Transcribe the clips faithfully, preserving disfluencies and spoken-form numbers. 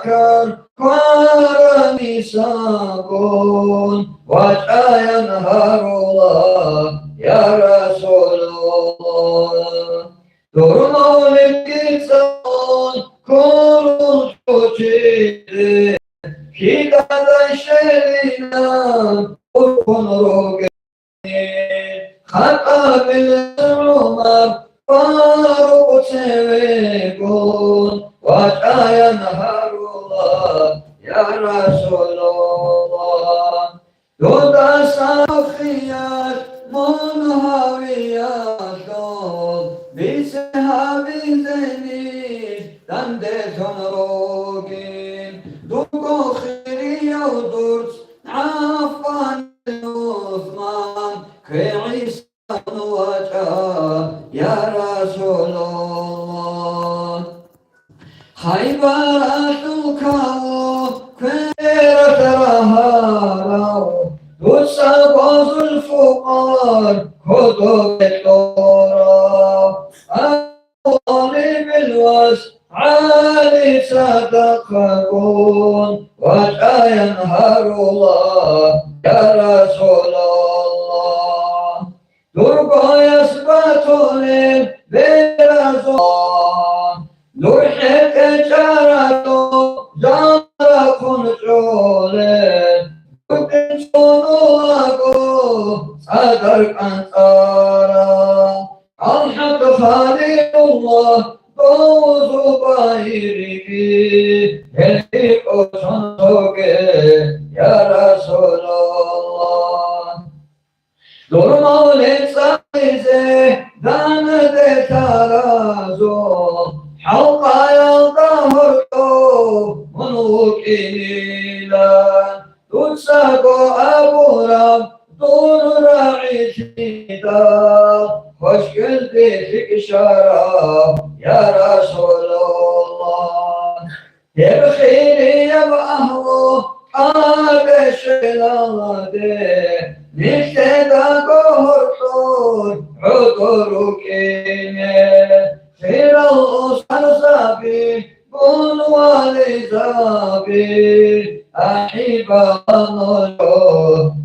кварани сабун, вачӀаян гьарула, я Расулаллагь. Дур мавлидги цӀалун кколел чӀучӀиде, кидадай щелина уркъун ругел. ХатӀабил ГӀумар Фарукъ цевегун, вачӀаян гьарула, я Расулаллагь. Дудаса хиялъ мун гьавиялъул, бице гьабизени данделъун ругин, дурго хирияв дурц ГӀаффан ГӀусман квегӀисан вачӀа, я Расулаллагь. Хайбаралъул каву квералъ рагьарав, дуца гъозул фукъар кодобе кьурав. Абу ТӀалибил вас ГӀали цадахъ гьабун, вачӀаян гьарула, я Расулаллагь. Дургояс батулел беразул, дур хӀетӀе чӀараб жал рахъун чӀолел, гьудин чӀунулаго цӀадар кӀанцӀараб. ТӀалхӀат Халилуллагь дов Зубайриги, гьелги кӀочон тоге, я Расулаллагь. Дур мавлид цӀализе данде лъаразул, хӀалкъаялда гьоркьо мун вукӀинилан. Дуцаго абураб дур рагӀилъидал, хвашкӀелде лъикӀ щвараб, я Расулаллагь. Гьеб хирияб агьлу тӀаде щвелалде, нилъедаго гьоркьор гӀодор рукӀине, хирал устарзаби, гун вализаби, ахӀи, балагье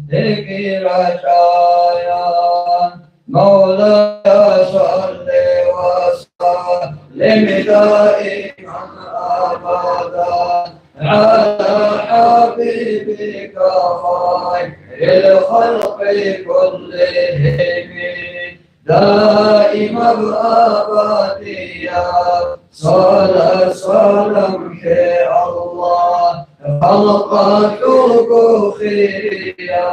нужеги рачӀаян. مولاي صل وسلم دائما أبدا على حبيبك خير الخلق كلهم. دائما أبديا صلاة سلام يا الله، خلق الحب خيريا،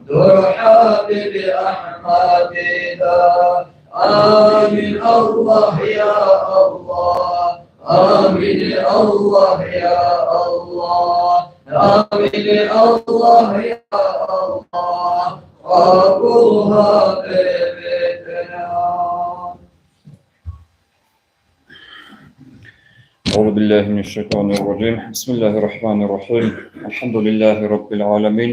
در حبيب أحمد دا. آمين الله يا الله، آمين الله يا الله، آمين الله يا الله، قبولها بمثلها. أعوذ بالله من الشيطان الرجيم. بسم الله الرحمن الرحيم. الحمد لله رب العالمين.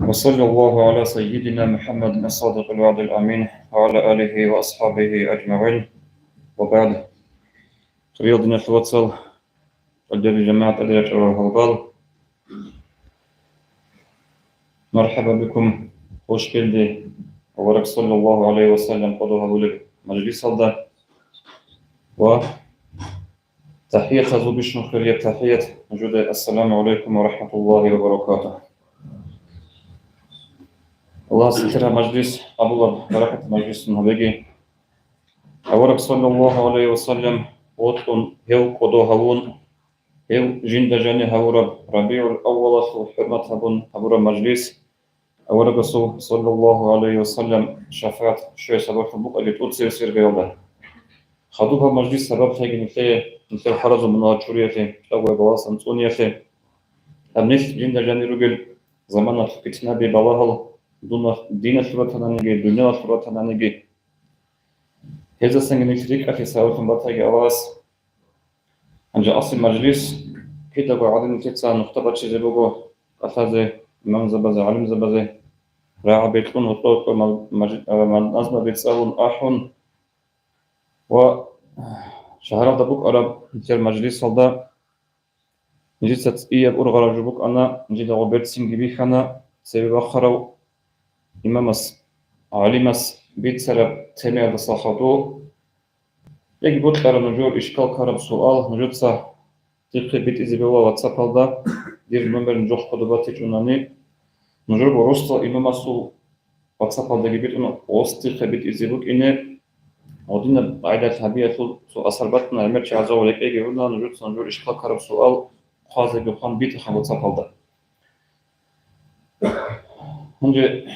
وصلى الله على سيدنا محمد الصادق الوعد الأمين وعلى آله وأصحابه أجمعين. وبعد. Хириял диналъул вацал, тӀадегӀи жамагӀат, тӀаде рачӀарал гьалбал. МархӀаба бикум, хвалеб, авараг саллаллагьу гӀалайгьи ва саллам къо гьабулеб мажлисалда. Ва тахӀиятазул бищун хирияб тахӀият нужеда: ассаламу гӀалайкум ва рахӀматуллагьи ва баракатугь. Аллагьас хириял мажлис къабулаб, баракат мажлисун гьабеги. Авараг саллаллагьу гӀалайгьи ва саллам вокьун, гьев къо гьавун, гьев жинда жанив гьавураб РабигӀул-аввалалъул хӀурмат гьабун гьабураб мажлис, аварагасул саллаллагьу гӀалайгьи ва саллам шафагӀат щвей сабаблъун букӀаги тӀоцебесеб иргаялда. Хадуб гьаб мажлис сабаблъиги нилъее, нилъер хваразул мунагьал чуриялъе, чӀагояб балагьалдасан цӀуниялъе. Гьаб нилъ жинда жанир ругел заманалъул питнаби, балагьал, дуна-, диналъул ратананиги, дуниялалъул ратананиги, гьезасанги нилъ рикӀкӀалъе сабаблъун батаги Аллагьас. Гьанже аслу мажлис кидаго гӀадамилъеца нухда бачизе буго, кӀалъазе, имамзабазе, гӀалимзабазе, рагӀаби кьун, гьоркьор-гьоркьор мал-, маж-, а, мал-, назмаби цӀалун ахӀун ва шагьаралда букӀараб нилъер мажлисалда Нижеца цӀияб ургъараб жо букӀана, нижеда гъоб берцинги бихьана, цебе бахъарав имамас, гӀалимас бицараб темаялдаса хадув. Яги бокьараб нужер ишкал ккараб суал нужеца дихъе битӀизе бегьула WhatsApp-алда, дир номер нужехъ кодоб батичӀунани, нужерго росдал имамасул WhatsApp-алдаги битӀун, гъос дихъе битӀизе букӀине, гьадинаб къагӀидалъ гьабиялъул цо асар батана, гӀемер чи гьазав рекӀеги гьуна, нужеца нужер ишкал ккараб суал хъвазеги хъван битӀиха WhatsApp-алда. Гьанже,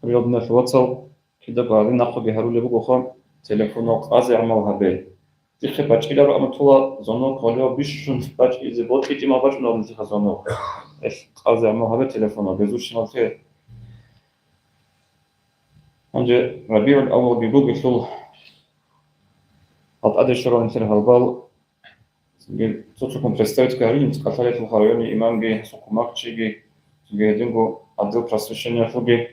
хириял диналъул вацал, кидаго гьадин нахъеги гьарулеб бугоха, телефонал къазе гӀамал гьабе. Дихъе бачӀиларо, амма тола звонок гьалев бищун бачӀизе, бокьичӀи мал бачӀунал нилъеха звонок. Эх, къазе гӀамал гьабе телефонал, безущиналъе. Гьанже РабигӀул-аввалги бугелъул, гьал тӀаде щварал нилъер гьалбал, цо-цоккун представить гьарин, КӀалъалиялъулха районе имамги, гьесул кумакчиги, цоги гьединго отдел просвещениялъулги,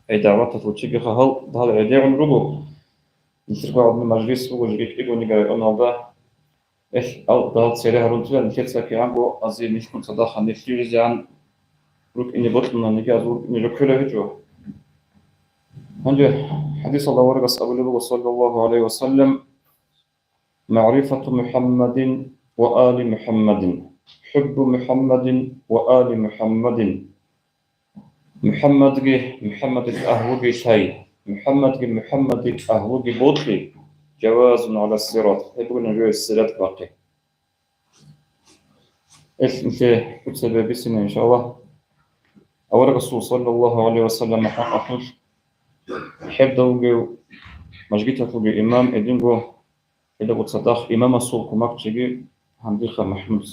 гьей дагӀваталъул чиги хал, гьал гӀедегӀун руго. Нилъерго гьадин мажлис буго жеги кӀигониги районалда. Эх, ал дал цере гьарунтила нилъеца кигӀанго азе нилъгун цадахъ нилъ югӀизегӀан рукӀине бокьунаниги, аз рукӀине рокьулев гьечӀо. Гьанже хӀадисалда аварагас абулеб буго, саллаллагьу гӀалайгьи ва саллам: «МагӀрифату МухӀаммадин ва али МухӀаммадин, хӀуббу МухӀаммадин ва али МухӀаммадин». МухӀаммадги МухӀаммадил агьлуги лъай, МухӀаммадги МухӀаммадил агьлуги бокьи, жавазун гӀала сират, гьеб бугин жо сират бахъи. Ил нилъе цебе бисина, иншаллагь. Авараг Расул, саллаллагьу гӀалайгьи ва саллам, хӀакъалъулъ хӀебдав вугев, мажгиталъулги имам, гьединго гьелда цадахъ имамасул кумакчиги гьандиха МахӀмуд.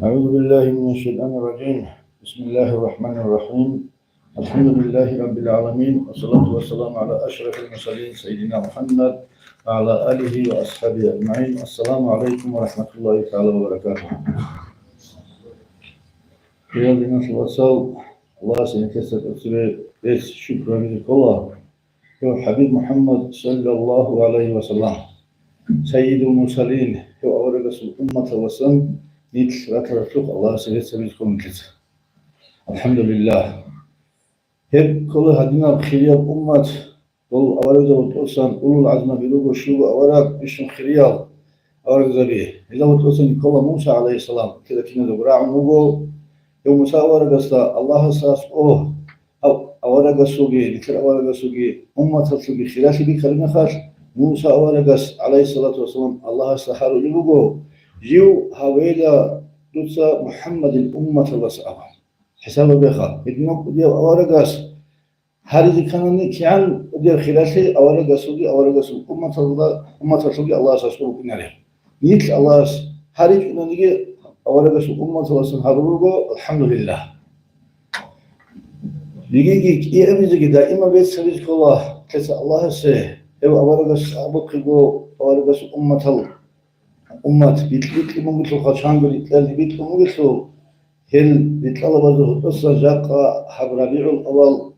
أعوذ بالله من الشيطان الرجيم. بسم الله الرحمن الرحيم. الحمد لله رب العالمين. والصلاة والسلام على أشرف المرسلين سيدنا محمد وعلى آله وأصحابه أجمعين. السلام عليكم ورحمة الله تعالى وبركاته. Хириял диналъул вацал, Аллагьасе нилъеца тӀоцебе бецц, шукру гьабизе ккола. Гьев ХӀабиб МухӀаммад, саллаллагьу гӀалайгьи ва саллам, Сайидул Мурсалин, гьев аварагасул умматалдасан нилъ ратаралъухъ Аллагьасе рецц гьабизе ккола нилъеца. АлхӀамдулиллагь. Гьеб ккола гьадинаб хирияб уммат, дол аварагзабазда тӀоцан улул гӀазмаби руго, щуго авараг, бищун хириял аварагзаби. Гьелда тӀоцан ккола Муса, гӀалайгьиссалам, кида киназего рагӀун вуго. Гьев Муса аварагасда Аллагьас аскӀо, гьав аварагасулги, нилъер аварагасулги, умматалъулги хиралъи бихьараб мехалъ, Муса аварагас, гӀалайгьиссалату вассалам, Аллагьасда гьарулеб буго: «Жив гьавейила дуца МухӀаммадил умматалдаса», – абун. ХӀисаб гьабеха, гьединав кӀудияв аварагас гьаризе кканани, кигӀан кӀудияб хиралъи аварагасулги, аварагасул умматалда, умматалъулги Аллагьас аскӀоб букӀинареб. Нилъ Аллагьас гьаричӀониги, аварагасул умматалдасан гьарулел руго, алхӀамдулиллагь. Дигиги кӀиабизеги даимаб бецц гьабизе ккола нилъеца Аллагьасе, гьев аварагас абухъего, аварагасул умматал, уммат бикь-бикьун бугелъулха, чанго рикьалде бикьун бугелъул, гьел рикьалабазда гьоркьоса жакъа гьаб РабигӀул-аввал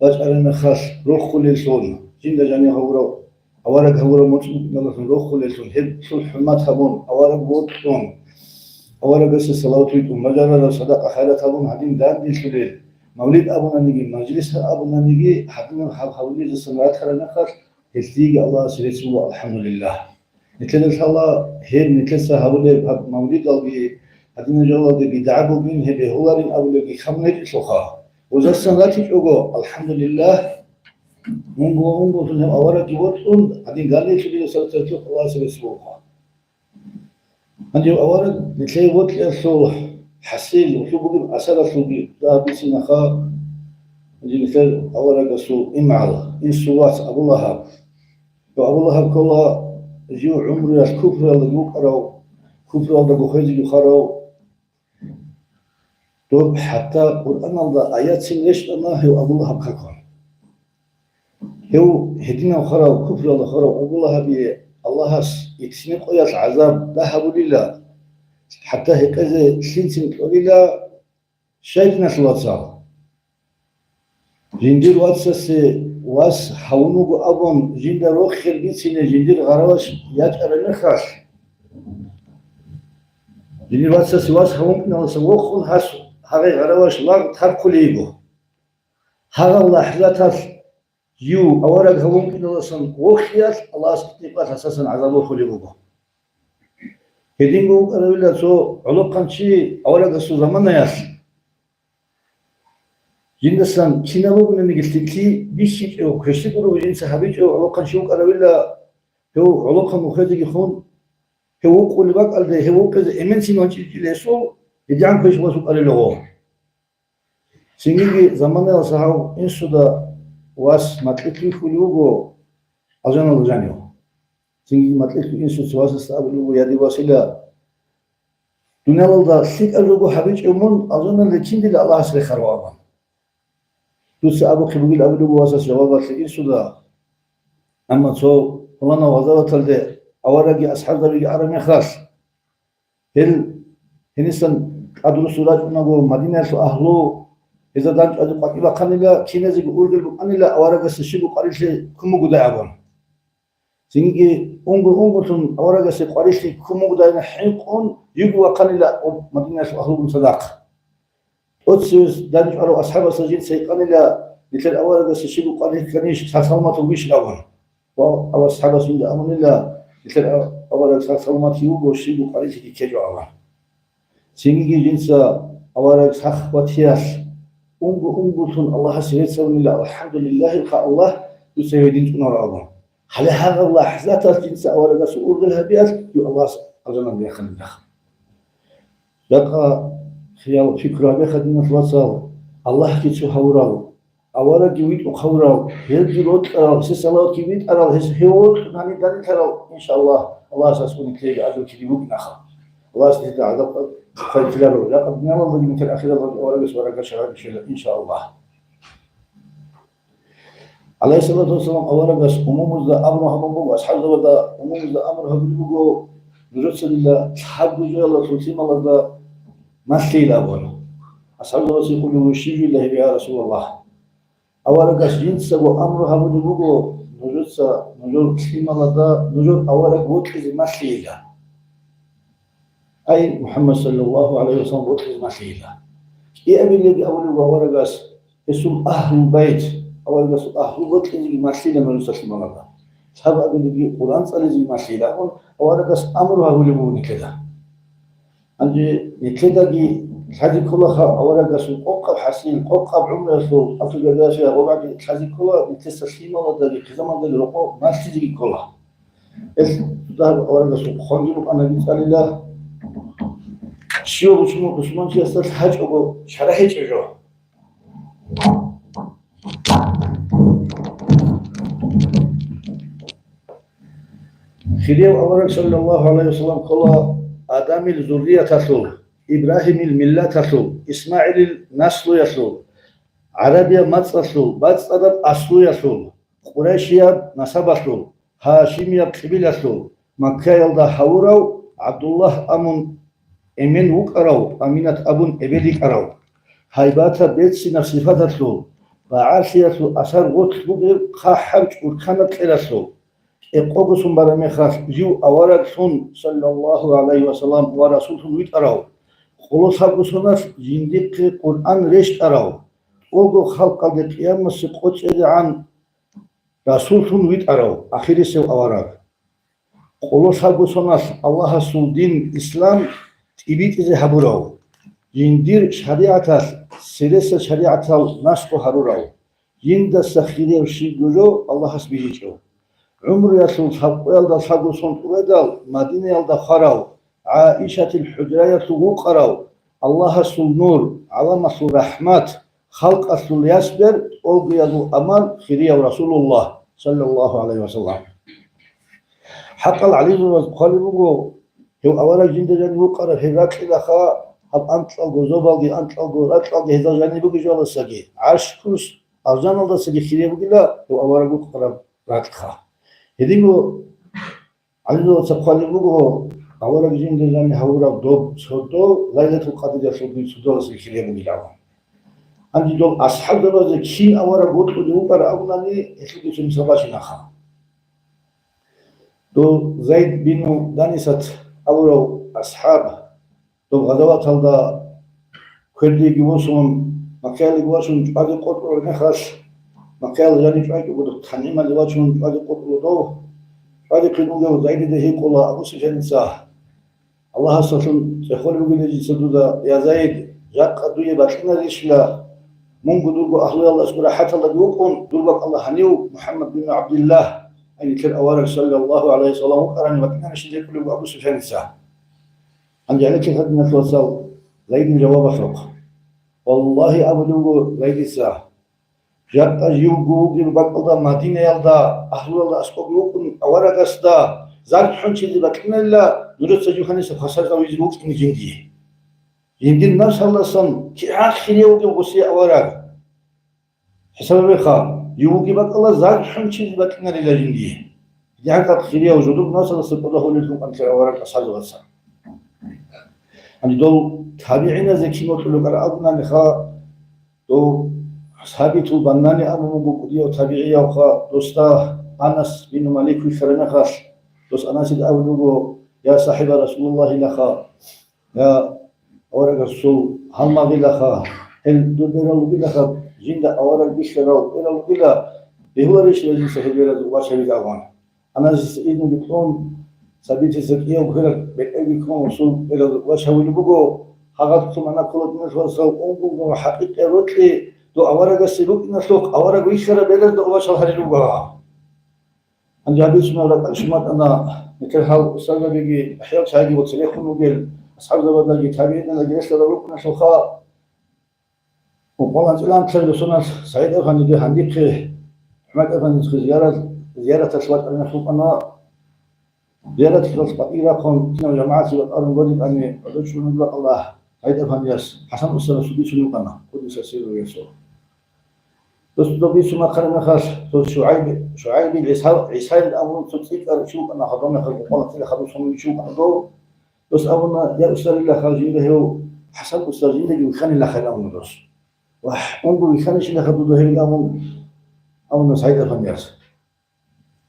бачӀараб мехалъ рохулеллъун, жинда жанив гьавурав, авараг гьавурав моцӀ букӀиналдалъун рохулеллъун, гьелъул хӀурмат гьабун, авараг вокьун, аварагасе салават витӀун, бажарараб садакъа-хайрат гьабун гьадин данделъулел, мавлид абунаниги, мажлис абунаниги, гьадинаб гьаб гьавулезасан ратараб мехалъ, гьелъиеги Аллагьасе рецц буго, алхӀамдулиллагь. Нилъеда лъала гьеб нилъеца гьабулеб гьаб мавлидалги, гьадинаб жоялда бидгӀа бугин, гьеб бегьуларин абулебги камун гьечӀелъулха. Озасан ратичӀого, алхӀамдулиллагь, унго-унгоялъун гьев аварагги вокьун, гьадин галиялъулила сарцаралъухъ Аллагьасе рецц бугоха. Гьанже авараг нилъее вокьиялъул хӀасил, гьелъул бугеб асаралъулги дагьаб бицинаха, гьанже нилъер аварагасул имгӀал, инсул вац Абу Лагьаб. Гьев Абу Лагьаб ккола жив гӀумруялъ куфруялдаги вукӀарав, куфруялдаго хвезеги хварав. Доб хӀатта Къуръаналда аяцин рещтӀана гьев Абу Лагьаб какун. Гьев гьединав хварав, куфруялда хварав Абу Лагьабие Аллагьас итни къоялъ гӀазаб дагь гьабулила, хӀатта гьекъезе лъимцин кьолила, щай, диналъул вацал. Жиндир вацасе вас гьавун вуго абун, жинда рохел бицине жиндир гъараваш ячӀараб мехалъ, жиндир вацасе вас гьавун киналаса вохун гьас гьагъай гъараваш лагъ тархъулей йиго. Гьагъал лахӀзаталъ жив авараг гьавун киналасан вохиялъ Аллагьас никъалъ гьасасан гӀазаб бохулеб буго. Гьединго вукӀаравила цо гӀолохъанчи аварагасул заманаялъ. Жиндасан кинаб бугониги лъикӀлъи бихьичӀев, квешлъи гурого жинца гьабичӀев гӀолохъанчи вукӀаравила, гьев гӀолохъан вухезеги хун, гьев вукъулеб бакӀалде, гьев вукъизе эменцин ванчӀинчӀила гьесул, гьедигӀан квеш вас вукӀарила гъо. Цинги заманаялъ гьав инсуда вас макьилъ вихьулев вуго алжаналда жанив. Цинги макьилъ инсуца васасда абулев вуго: «Я дир васила, дуниялалда лъикӀаб жо гьабичӀев мун алжаналде киндила Аллагьас рехарав?» абун. Дуца абухъе бугил абулеб буго васас жавабалъе инсуда. Амма цо пуланав гъазаваталде аварагги асхӀабзабиги араб мехалъ, гьел гьенисан тӀадрусу рачӀунаго, Мадинаялъул агьлу гьезда дандчӀвазе къватӀиб бахъанила, киназего ургъел букӀанила аварагасе щиб къварилъи ккун бугодай абун. Цинги унго-унгоялъун аварагасе къварилъи ккун бугодайилан хӀинкъун, живго вахъанила Мадинаялъул агьлугун цадахъ. ТӀоцевез дандчӀварав асхӀабасда жинца гьикъанила, нилъер аварагасе щиб къварилъи кканищ, сах-саламат вугищ абун. Ва асхӀабас жинда абунила, нилъер авараг сах-саламат вуго, щиб къварилъиги ккечӀо абун. Цинги жинца авараг сах ватиялъ унго-унгоялъун Аллагьасе рецц гьабунила, «АлхӀамдулиллагьилха, Аллагь, дуца гьев дин цӀунаро», абун. Гьале гьагъаб лахӀзаталъ жинца аварагасул ургъел гьабиялъ, дов Аллагьас алжаналде реханилаха. Жакъа хиял пикру гьабеха, диналъул вацал, Аллагьги цо гьавурав, аварагги витӀухъ гьавурав, гьелги рокьарал, гьесие салаватги витӀарал, гьес гьев вокьун гьанив данделъарал, иншааллагь, Аллагьас аскӀони лъеги гӀадлу кири вукӀинаха. Аллагьас гьезда гӀазаб хъвайиларо, жакъа дуниялалдаги нилъер ахираталдаги аварагас варагар шагьарги щвела, иншааллагь. ГӀалайгьиссалату вассалам аварагас умумузда амру гьабун буго, асхӀабзабазда умумузда амру гьабулеб буго, нужеца дила лъабго жоялдалъун лъималазда малъейилан абун. АсхӀабзабаз гьикъулеб буго: «Щиб жойила гьеб, я Расулаллагь?» Аварагас жинцаго амру гьабулеб буго, нужеца нужер лъималазда нужер авараг вокьизе малъейилан. Ай, МухӀаммад саллаллагьу гӀалайгьи вассалам вокьизе малъейилан. КӀиабилебги абулеб аварагас, гьесул агьлу байт, аварагасул агьлу вокьизеги малъила нужеца лъималазда. Лъабабилебги Къуръан цӀализеги малъила абун, аварагас амру гьабулеб буго нилъеда. Гьанже нилъедаги лъазе кколаха аварагасул къокъаб хӀасил, къокъаб гӀумруялъул автобиография гъобаги лъазе ккола, нилъеца лъималаздаги хъизамаздаги рокъо малъизеги ккола. Гьелъ дагь аварагасул хъванги букӀана бицӀалила. Щивав бусурманчиясда лъачӀого чара гьечӀеб жо. Хирияв авараг саллаллагьу гӀалайгьи вассалам ккола Адамил зуррияталъул, Ибрагьимил миллаталъул, ИсмагӀилил наслуялъул, гӀарабияб мацӀалъул, бацӀцӀадаб аслуялъул, къурайшияб насабалъул, гьашимияб кьибилалъул, Маккаялда гьавурав, ГӀабдуллагь абун эмен вукӀарав, Аминат абун эбел йикӀарав, гьайбатаб берцинаб сипаталъул, багӀалъиялъул асар гъорлъ бугеб хъахӀаб чӀурканаб кьералъул, кӀикъогосун бараб мехалъ жив авараглъун, саллаллагьу гӀалайгьи вассалам, ва расуллъун витӀарав, къоло лъабго соналъ жиндихъе Къуръан рещтӀарав, тӀолго халкъалде къиямасе къо чӀезегӀан расуллъун витӀарав, ахирисев авараг. Къоло лъабго соналъ Аллагьасул дин ислам тӀибитӀизе гьабурав, жиндир шаригӀаталъ цересел шаригӀатал наскӀо гьарурав, жиндаса хирияв щибго жо Аллагьас бижичӀев. ГӀумруялъул лъабкъоялда лъабго сон тӀуредал Мадинаялда хварав, ГӀаишатил хӀужраялъув вукъарав, Аллагьасул нур, гӀаламалъул рахӀмат, халкъалъул ясбер, тӀолгоязул аман, хирияв Расулуллагь, саллаллагьу гӀалайгьи вассалам. ХӀакъал гӀалимзабаз хъвалеб буго, гьев авараг жинда жанив вукъараб гьеб ракьилаха, гьаб анкьалго зобалги, анкьалго ракьалги гьезда жаниб бугеб жоялдасаги, гӀарш-курс алжаналдасаги хирияб бугила гьев авараг вукъараб ракьха. Гьединго гӀалимзабаца хъвалеб буго, авараг жинда жанив гьавураб доб цо до Лайлатул Къадриялъул дин цо доялдасаги хирияб бугилан. Гьанже дол асхӀабзабазе кин авараг вокьулев вукӀараб абунани, гьелъулги цо мисал бачинаха. Дов Зайд бину Данисат абурав асхӀаб, дов гъазаваталда квердиеги восун, Маккаялиги вачун чӀвазе къотӀулеб мехалъ, Маккаялда жанив чӀвачӀого, дов ТанӀималде вачун чӀвазе къотӀула дов. ЧӀвазе хъин вугев Зайдида гьикъула Абу Суфьяница: «Аллагьасдалъун цӀехолеб бугилищ дица дуда, я Зайд, жакъа дуе бакьинарищила, мунго дурго агьлуялда аскӀор рахӀаталдаги вукӀун, дур бакӀалда гьанив МухӀаммад бин ГӀабдиллагь, ай нилъер авараг саллаллагьу гӀалайгьи вассалам вукӀарани, бакьинарищ дица?» — гьикъулеб Абу Суфьяница. Гьанже гьале кин гьадиналъул вацал Зайдил жавабалъухъ. Валлагьи, абулеб буго Зайдица, жакъа живго вугеб бакӀалда Мадинаялда агьлуялда аскӀобги вукӀун аварагасда зарги хӀунчизе бакьинарила, нужеца жив гьаниса хвасарлъавизе вукӀине жиндие. Жиндир напсалдасан кигӀан хирияб вугев гъосие авараг. ХӀисаб гьабеха, жив вугеб бакӀалда зарги хӀунчизе бакьинарила жиндие. КигӀан хирияв жодор напсалдаса кӀодо гьолеллъун къанлъи авараг асхӀабзабаца. Гьанже дол табигӀиназе кин вокьулев вукӀараб абунаниха, дов Сабитул Баннани абун буго кӀудияв табигӀиявха, досда Анас бин Малик вихьараб мехалъ, дос Анасида абулеб буго: «Я сахӀиба Расулуллагьилаха, я авараг Расул, гьалмагъилаха, гьел дур берал ругилаха, жинда авараг бихьарал берал ругила, бегьуларищ жинца гьел беразул вачавилан?» Анасица изну кьун, Сабитица кӀиябго хирал бетӀерги ккун, гъосул беразул вачавулеб буго. Гьагъадхъун ана ккола, диналъул вацал, унго-унго хӀакъикъияб рокьи дов аварагасе букӀиналъухъ, авараг вихьараб беразда вачал гьарил руго. Гьанже гьаб бицунеб ракӀалде щун батана, нилъер гьал устарзабиги, ахӀиял чагӀиги ва церехун ругел асхӀабзабаздаги табигӀинзабаздаги релълъарал рукӀуналъулха. Ва къваланцӀила анкьлъи росуналъ СагӀид-афандиги гьандихъе, ХӀумайд-афандицахъе зиярат-, зияраталъ вачӀараб мехалъ вукӀана. Зияраталъ батӀиги рахъун, кинав жамагӀатги батӀарун гъодикьани, гӀодов чӀун вугеб бакӀалда СагӀид-афандияс ХӀасан устарасул бицун вукӀана, къуддиса сирругьу. Дос доб бицун бахъараб мехалъ, дос ШугӀайб, ШугӀайбил ГӀиса, ГӀисайил абун цо цӀикӀкӀарав чи вукӀана, гьадаб мехалъ къваланцӀила хадув сонги чи вукӀана дов. Дос абуна: «Я устарилаха, жинда гьев ХӀасан устар жиндаги вихьанилахъе», — абуна дос. «Вагь, унго вихьанищилаха дуда гьев», — абун, абуна СагӀид-афандияс.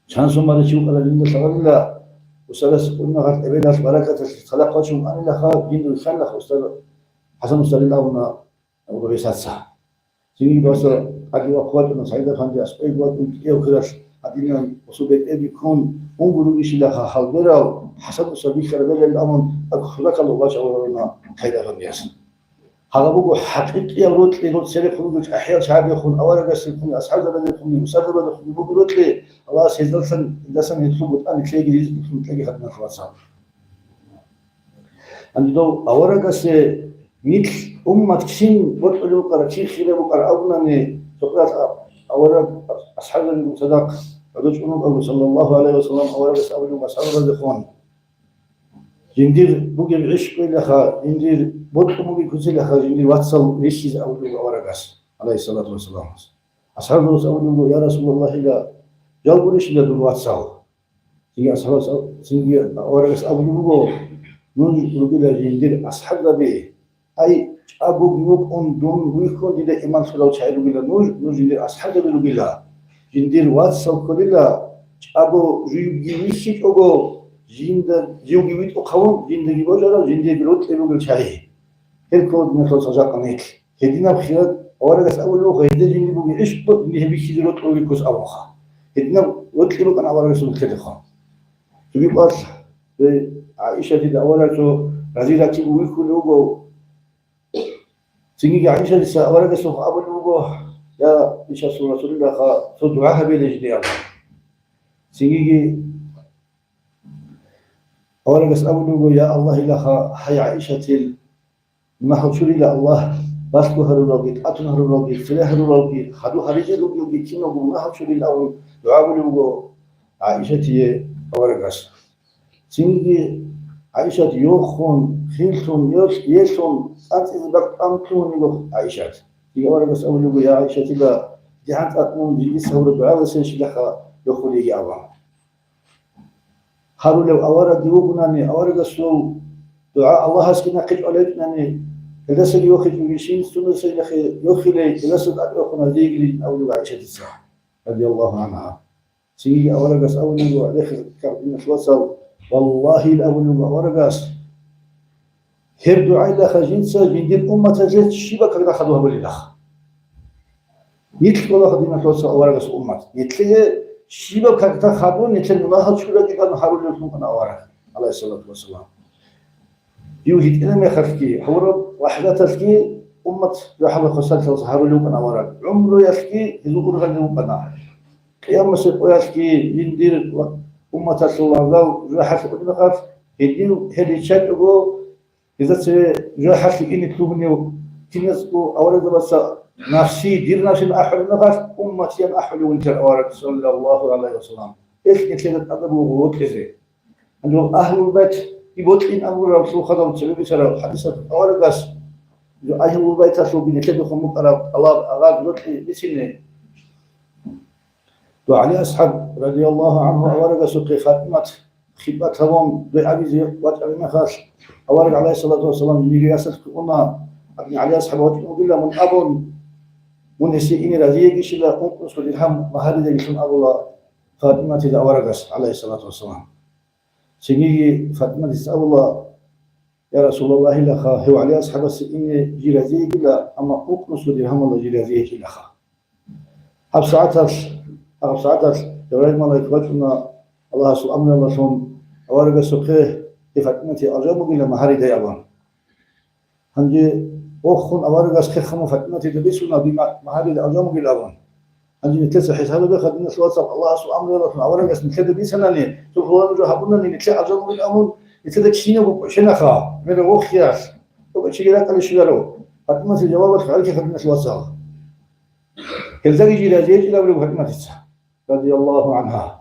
Чан сумаричи вукӀарал жинда лъаларила, устарас унагьалъ эбелалъ баракаталъе цадахъ вачун анилаха, жинда вихьанилаха устар ХӀасан устарил абуна. Абу Гъисаца. Цинги баса аги вахъ вачӀуна СагӀид-афанди, аскӀойги вачӀун кӀияв хиралъ гьадинан, гъосул бетӀерги ккун, унго ругищилаха гьал берал, ХӀасан устар бихьараб берал абун, ак хуракалда вачӀарав гьуна СагӀид-афандияс. Гьагъаб буго хӀакъикъиял рокьи, дол церехун ругел чӀахӀиял чагӀазехун, аварагасехун, асхӀабзабазехун, устарзабазехун буго рокьи, Аллагьас гьездасан, гьелдасан гьелъул бутӀа нилъееги ризкъи кьун кьеги гьадинал вацал. Гьанже дов аварагасе нилъ уммат кин бокьулев вукӀара, кин хирав вукӀара абунани, цохъдал авараг асхӀабзабигун цадахъ гӀодов чӀун вукӀарав, саллаллагьу гӀалайгьи вассалам, аварагас абулеб асхӀабзабазехун: «Жиндир бугеб гӀищкӀуйилаха, жиндир бокьун бугеб куцилаха, жиндир вацал рихьизе», — абулеб аварагас, гӀалайгьиссалату вассаламас. АсхӀабзабаз абулеб буго: «Я Расулаллагьила, жал гурищила дур вацал?» Цинги асхӀабас, цинги аварагас абулеб буго: «Нуж ругила жиндир асхӀабзаби, ай, чӀагоги вукӀун дун вихьун дида иман лъурал чагӀи ругила нуж, нуж жиндир асхӀабзаби ругила, жиндир вацал кколила, чӀаго живги вихьичӀого, жинда, живги витӀухъавун, жиндаги божарав, жиндирги рокьи ругел чагӀи. Гьел ккола диналъул цӀа жакъа нилъ». Гьединаб хирал аварагас абулеб буго, гьезда жиндир бугеб гӀищ, гьеб бихьизе рокьи рукӀос абунха. Гьединаб рокьи рукӀана аварагасул нилъеда. Цоги къвалъ, гьей, ГӀаишатида аварагасул рази раккиго вихьулев вуго. Цинги ГӀаишатица аварагасухъ абулеб буго: «Я ишасул Расулиллагьа, цо дугӀа гьабе жиндие», — абун. Цинги аварагас абулеб буго: «Я Аллагьилаха, гьай ГӀаишатил мунагьал чурила Аллагь, балъго гьаруралги, тӀатун гьаруралги, хире гьаруралги, хадур гьаризе ругелги киналго мунагьал чурила», — абун дугӀа гьабулеб буго ГӀаишатие аварагас. Цинги ГӀаишат йохун, хирлъун, йолъ-, елъун, цӀанцӀизе бакӀ тӀамлъун йиго ГӀаишат. Цинги аварагас абулеб буго: «Я ГӀаишатила, дигӀан цӀакъ мун жиндица гьабураб дугӀаласейищилаха йохун йиги», — абун. Гьарулев аварагги вугунани, аварагасул дугӀа Аллагьасги нахъе чӀвалев вукӀунани, Гьелдасаги йохичӀоги, щинсунасаги нахъе йохилей, гьелдаса тӀад йохуна дигилин абулеб ГӀайшатица, радияллагьу гӀангьа. Цинги аварагас абулеб буго, гӀадехъе ккараб диналъул вацал, валлагьи, абулеб буго аварагас, гьеб дугӀаялъа жинца жиндир умматалъе щибаб какда хадуб гьабулилаха. Нилъ кколаха, диналъул вацал, аварагасул уммат. Нилъее щибаб какда хадуб, нилъер мунагьал чурагикӀан гьарулев вукӀана авараг, гӀалайгьиссалату вассалам. Див гьитӀинаб мехалъги, гьавураб лахӀзаталъги уммат жужахӀалда хвасарлъиялъ гьарулев вукӀана авараг. ГӀумруялъги гьезул ургъанлъи вукӀана. Къиямасеб къоялъги жиндир ва умматалъул лагъал жужахӀалъе кьолеб мехалъ, гьедин гьел риччачӀого, гьезда цеве жужахӀалъе ине лъугьунев киназго аварагзабаца нафси, дир нафсин ахӀулеб мехалъ, умматиян ахӀулев вугин авараг, саллаллагьу гӀалайгьи вассалам. Гьелъ нилъеда тӀадаб буго вокьизе. Гьанже агьлул байт бокьин абураб лъухъадал цебе бицараб хӀадисалъ аварагас, агьлул байталъулги нилъеда хъван букӀараб тӀалаб, агъаз, рокьи бицине. ГӀали асхӀаб, радияллагьу гӀангьу, аварагасухъе ФатӀимат хитӀбат гьабун дугӀабизе вачӀараб мехалъ, авараг, гӀалайгьиссалату вассалам, жиндир ясалъухъе уна, гьадин ГӀали асхӀаб вачӀун вугилан мун абун, мун гьесие ине разиегищила ункънусго диргьам магьаридайилан абула ФатӀиматида аварагас, гӀалайгьиссалату вассалам. Цинги ФатӀиматица абула: «Я Расулаллагьилаха, гьев ГӀали асхӀабасе ине жи разиегила, амма ункънусго диргьамалда жи разиегьилаха». ГьабсагӀаталъ, гьабсагӀаталъ Жабраил малаик вачӀуна Аллагьасул амруялдалъун аварагасухъе, гьев ФатӀиматие алжан бугила магьаридай абун. Гьанже вохун аварагас хехамун ФатӀиматида бицуна, дие ма-, магьарида алжан бугилан абун. Гьанже нилъеца хӀисаб гьабеха, диналъул вацал, Аллагьасул амруялдалъун аварагас нилъеда бицанани, цо пуланаб жо гьабунани, нилъее алжан бугилан абун, нилъеда кириго кӀоченаха, гьебмехалъ вохиялъ, тӀокӀаб чиги ракӀалде щвеларо. ФатӀиматил жавабалъ гьарикеха, диналъул вацал. Гьелдаги жи разиечӀила абулеб ФатӀиматица, радияллагьу гӀангьа.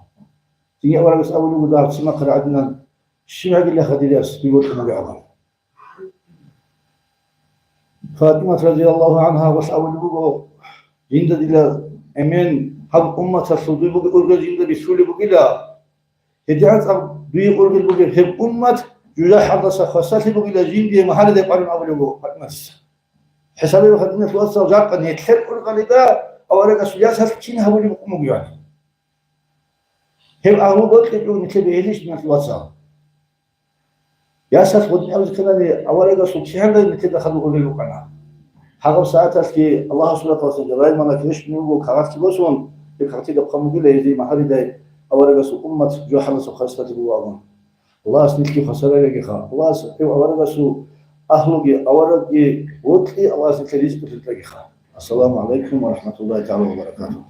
Цинги аварагас абулеб буго дагьаб ццинахъе рагӀадинан: «Щиб гьабилаха, дир яс, дие бокьун бугеб», – абун. ФатӀимат, радияллагьу гӀангьа, гьабалъ абулеб буго: «Жинда дила эмен, гьаб умматалъул дуе бугеб ургъел жинда бихьулеб бугила. ГьедигӀанцӀ дуе ургъел бугеб гьеб уммат жужахӀалдаса хвасарлъи бугила жиндие магьаридай къваригӀун», – абулеб буго ФатӀиматица. ХӀисаб гьабеха, диналъул вацал, жакъа нилъер ургъалида аварагасул ясалъ кин гьабулеб букӀун бугебали. Гьеб агьлу бокьичӀого нилъер бегьилищ, диналъул вацал. Ясалъ гъодинаб кканани, аварагасул кигӀандаги нилъеда хадуб гьабулеб букӀана. Гьагъаб сагӀаталъги Аллагьасул рахъалъан Жабраил малаик рещтӀунев вуго кагъатги босун, гьеб кагъатида хъван бугила гьезие магьаридай аварагасул уммат жужахӀалдаса хвасарлъи буго абун. Аллагьас нилъги хвасарлъарагиха. Аллагьас гьев аварагасул агьлуги, аварагги вокьи, Аллагьас нилъер ризкъи лъутӀагиха. Ассаламу гӀалайкум ва рахӀматуллагьи тагӀала ва баракатугьу.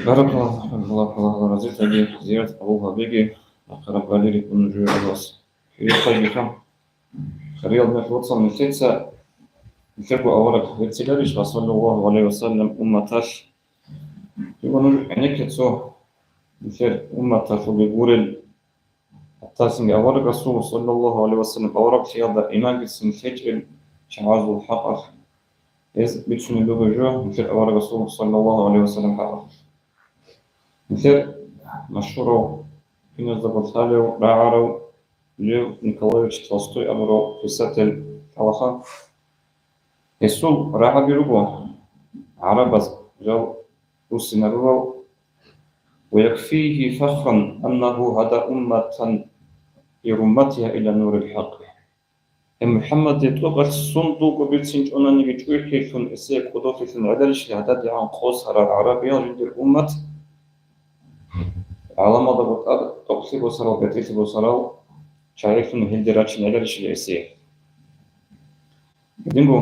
Баракаллагьу фикум, Аллагь, Аллагь разилъаги, зиярат къабул гьабеги, ахираб галири кунужуялас. Хириял хайбихъан. Хириял мехалъ вацал, нилъеца, нилъего авараг верцӀиларищ, саллаллагьу гӀалайгьи ва саллам, умматалъ? Дего нуж гӀенекке цо нилъер умматалъулги гурел, гьатта цинги авараг Расул, саллаллагьу гӀалайгьи ва саллам, авараглъиялда имангицин лъечӀел чагӀазул хӀакъалъ. Гьез бицунеб буго жо нилъер авараг Расул, саллаллагьу гӀалайгьи ва саллам, хӀакъалъ. Нилъер машгьурав, киназдаго лъалев, рагӀарав Лев Николаевич Толстой абурав писатель кколаха. Гьесул рагӀаби руго гӀарабаз жал руссинарурал: «ويكفيه فخرا أنه هدى أمة برمتها إلى نور الحق». Гьеб МухӀаммадие тӀокӀалъ сундулго бицин чӀунаниги чӀухӀилъун, эсие кӀодолъилъун гӀеларищали гьададигӀан къосарал гӀарабиял жиндир уммат гӀаламалдаго тӀад тӀокӀлъи босарал, бетӀерлъи босарал чагӀилъун гьелде рачин гӀеларищали эсие. Гьединго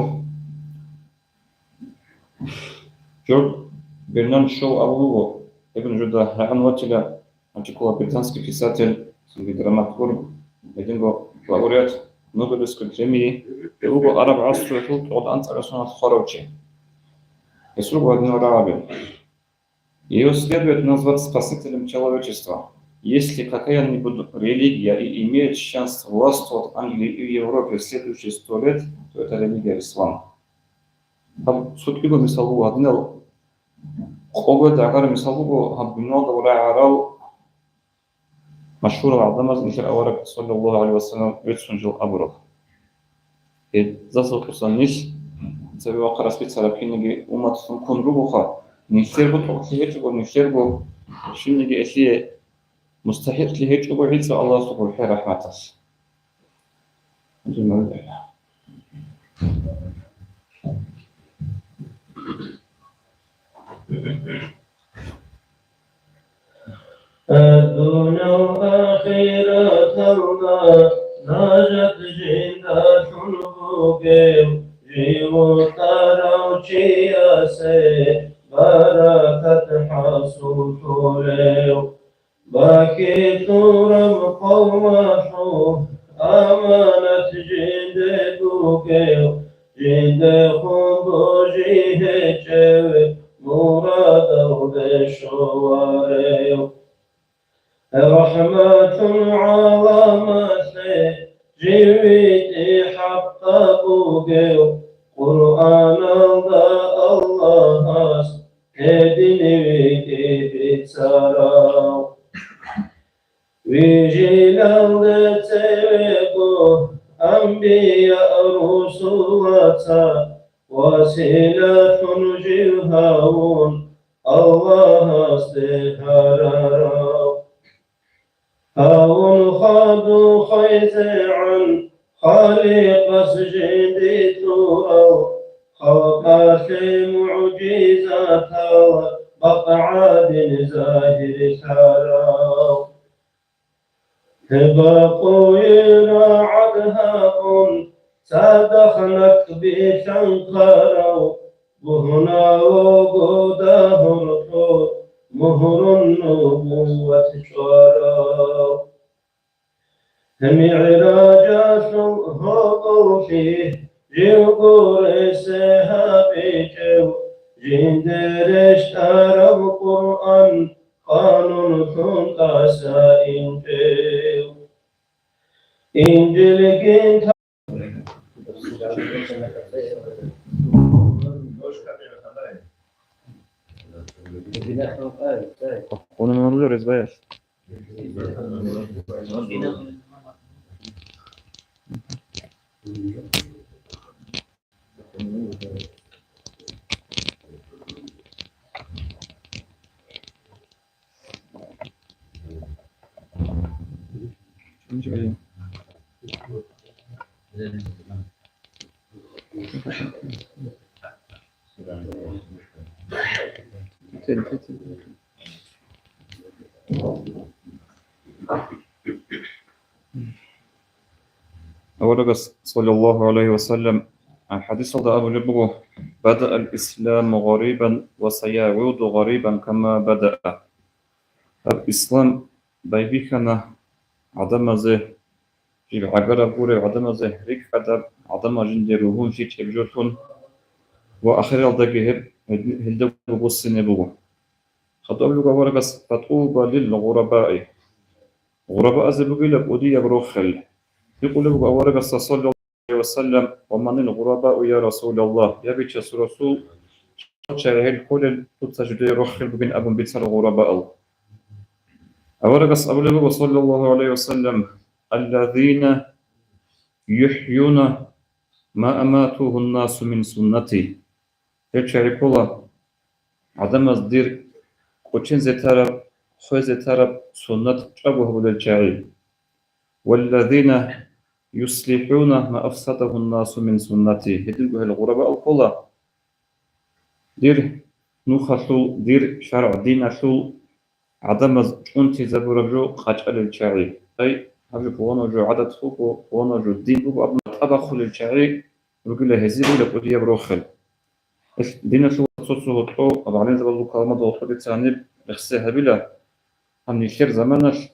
Джордж Бернан Шоу абулеб буго, гьеб нужеда рагӀун ватила, гьанже ккола британский писатель, цинги драматург, гьединго лауреат Нобелевской премии, гьев вуго араб гӀасруялъул тӀолаб анцӀила соналъ хварав чи. Гьес руго гьадинал рагӀаби: «Ее следует назвать спасителем человечества. Если какая-нибудь религия и имеет шанс властвовать в Англии и Европе в следующие сто лет, то это религия ислам». Гьаб цо кӀиго мисал буго гьадинал, къого дагӀара мисал буго гьаб дуниялда рагӀарал Машгьурал гӀадамаз нилъер авараг, саллаллагьу гӀалайгьи ва саллам, веццун жил абураб. Гьезда сордосан нилъ цебе вахъарас бицараб кинниги умматалъун ккун ругоха, нилъерго тӀокӀлъи гьечӀого, нилъерго щибниги элъие мустахӀикълъи гьечӀого гӀицӀго Аллагьасул гурхӀел рахӀматалъ. Дуниял ахираталда нажат жиндалъун бугев, живго тарав чиясе баракат хӀасуллъулев. Бакилъураб къавмалъул аманат жинде бугев, жиндехун божи гьечӀев, мурадалде щоларев. РахӀматул гӀаламалъе живги хӀакъаб бугев, Къуръаналда Аллагьас гьедин витӀи бицарав. Вижилалде цевего анбия-русулаца василалъун жив гьавун Аллагьасде гьарарав. Гьавун хадуб хвезегӀан Халикъас жинди лъурав, халкъалъе мугӀжизатал бакъ гӀадин загьирлъарав. Гьеб бакъуе рагӀад гьабун, цадахъ накӀкӀ билълъанхъарав, бугьунав вуго дагьурлъул мугьрун нубувват чӀварав. МигӀражалъул гьоболлъи живго рес гьабичӀев, жинде рещтӀарав Къуръан къанунлъун тӀаса инчӀев. Инжилгин Аварагас, саллаллагьу гӀалайгьи ва саллам, хӀадисалда абулеб буго: «Бадаал исламу гъарибан ва саягӀуду гъарибан кама бадаа». Гьаб ислам байбихьана гӀадамазе, жиб гӀагараб гуреб гӀадамазе, рикӀкӀадаб гӀадамал жинде ругьун лъикӀаб жолъун ва ахиралдаги гьеб гьелдаго буссине буго. Хадуб буго аварагас: «Фатуба лил гъурабаи». Гъурабаазе бугила кӀудияб рохел. Гьикъулеб буго аварагасда, саллаллагьу гӀалайгьи ва саллам: «Ва манил гъурабау, я Расулаллагь?» Я Бичасул Расул, щал чагӀи гьел кколел дуца жидее рохел бугин абун бицарал гъурабаал. Аварагас абулеб буго, саллаллагьу гӀалайгьи ва саллам: «Аллазина юхӀюна ма аматугьун насу мин суннати». Гьел чагӀи ккола гӀадамаз дир кӀочензе тараб, хвезе тараб суннат чӀаго гьабулел чагӀи. «Валлазина юслихӀуна ма афсадагьун насу мин суннати». Гьединго гьел гъурабаал ккола дир нухалъул, дир шаргӀ-диналъул гӀадамаз чӀунтизабураб жо къачӀалел чагӀи. Ай, гьаб жо пуланав жо гӀадат буго, пуланав жо дин буго абун тӀабахъулел чагӀи ругила гьезие бугила кӀудияб рохел. Ил диналъул цо-цо гьоркьо, гӀалимзабазул каламалда гьоркьо дица гьаниб рехсей гьабила, гьаб нилъер заманалъ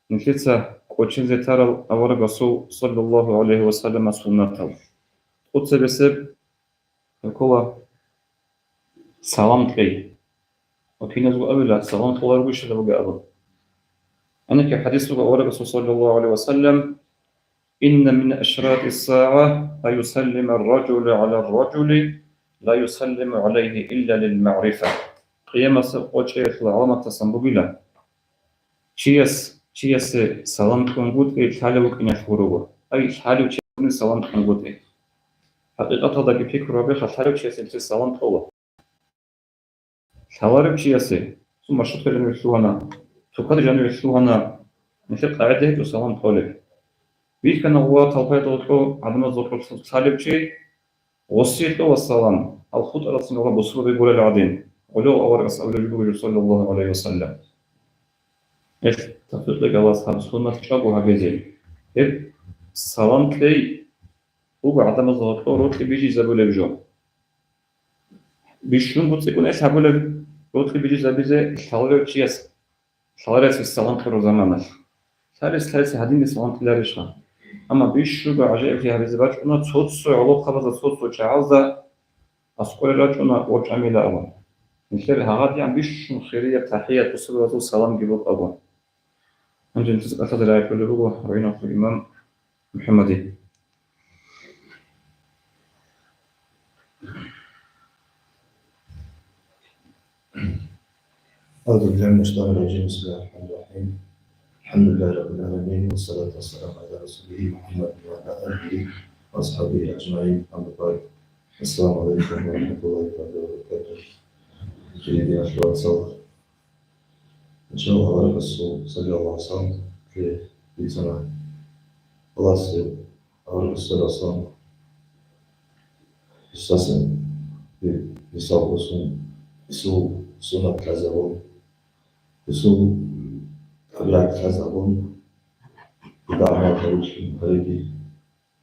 нилъеца кӀочензе тарал аварагасул, саллаллагьу гӀалайгьи ва саллама, суннатал. ТӀоцебесеб гьеб ккола салам кьей. Ва киназго абила, салам кьоларого щала бугеб абун. Гьаниб хӀадис буго аварагасул, саллаллагьу гӀалайгьи ва саллам: «Инна мин ашратис сагӀа ан юсаллима ар-ражулу гӀала ар-ражули ла юсаллиму гӀалайгьи илла лил магӀрифа». Къиямасеб къо чӀеялъул гӀаламатасан бугила, чияс Чиясе салам кьунгутӀи лъалев вукӀиналъ гурого. Ай, лъалев чи вукӀине салам кьунгутӀи. ХӀакъикъаталдаги пикру гьабеха, лъалев чиясе нилъер салам кьола. Лъаларев чиясе, цо маршруткаялда жаниве лъугьана, тукада жаниве лъугьана, нилъер къагӀида гьечӀо салам кьолеб. Вихьана гъуа талпаялда гьоркьо, гӀадамазда гьоркьо лъалев чи, гъосие кьола салам, гьал хутӀаралдасан гьала бусурбаби гурел гӀадин, гъолев аварагас абулеб жо буго, саллаллагьу гӀалайгьи ва саллам. Гьелъ тавфикъ кьеги Аллагьас гьаб суннат чӀаго гьабизе. Гьеб салам кьей буго гӀадамазда гьоркьо рокьи бижизабулеб жо. Бищунго цӀикӀкӀун гьабулеб рокьи бижизабизе лъаларев чияс, лъаларевцин салам кьураб заманалъ. Лъаларес лъаласе гьадинги салам кьеларищха? Амма бищунго гӀажаиблъи гьабизе бачӀуна цо-цо гӀолохъабазда, цо-цо чагӀазда аскӀоре рачӀуна ва чӀамила абун. Нилъер гьагъадигӀан бищун хирияб тахӀият бусурбабазул саламги букӀаго. Гьанже нилъеца кӀалъазе рагӀи кьолеб буго гӀинахъе имам МухӀаммаде. أعوذ بالله من الشيطان الرجيم. بسم الله الرحمن الرحيم. الحمد لله رب العالمين، والصلاة والسلام على رسوله محمد وعلى آله وأصحابه أجمعين. أما بعد. السلام عليكم ورحمة الله تعالى وبركاته. Жиндир диналъул вацал. Иншаллагь, аварагасул, саллаллагьу гӀалайгьи ва саллам, бицана Аллагьас аварагасул, саллаллагьу гӀалайгьи ва саллам, гьесдасан, гьесул суннат, гьесул суннат лъазабун, гьесул тӀабигӀат лъазабун, дида гӀамал гьабулъун гьареги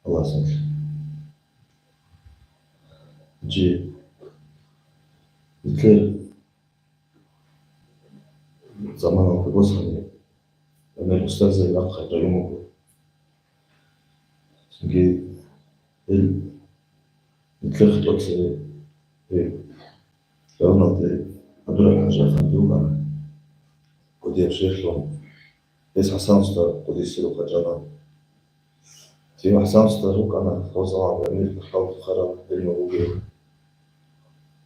Аллагьас гьанже. Нилъер заманалда босани гӀемер устарзаби рахъарал район буго. Цинги гьел нилъер хутӀбацаби, гьел районалде ГӀабдурахӀман ХӀажи-афанди вукӀана, кӀудияб шейхлъун. Гьес ХӀасан устар къудисе рукъачӀана. Цинги ХӀасан устар рукӀана, гьев заман гӀемер хутӀбал тухараб гӀелму бугев.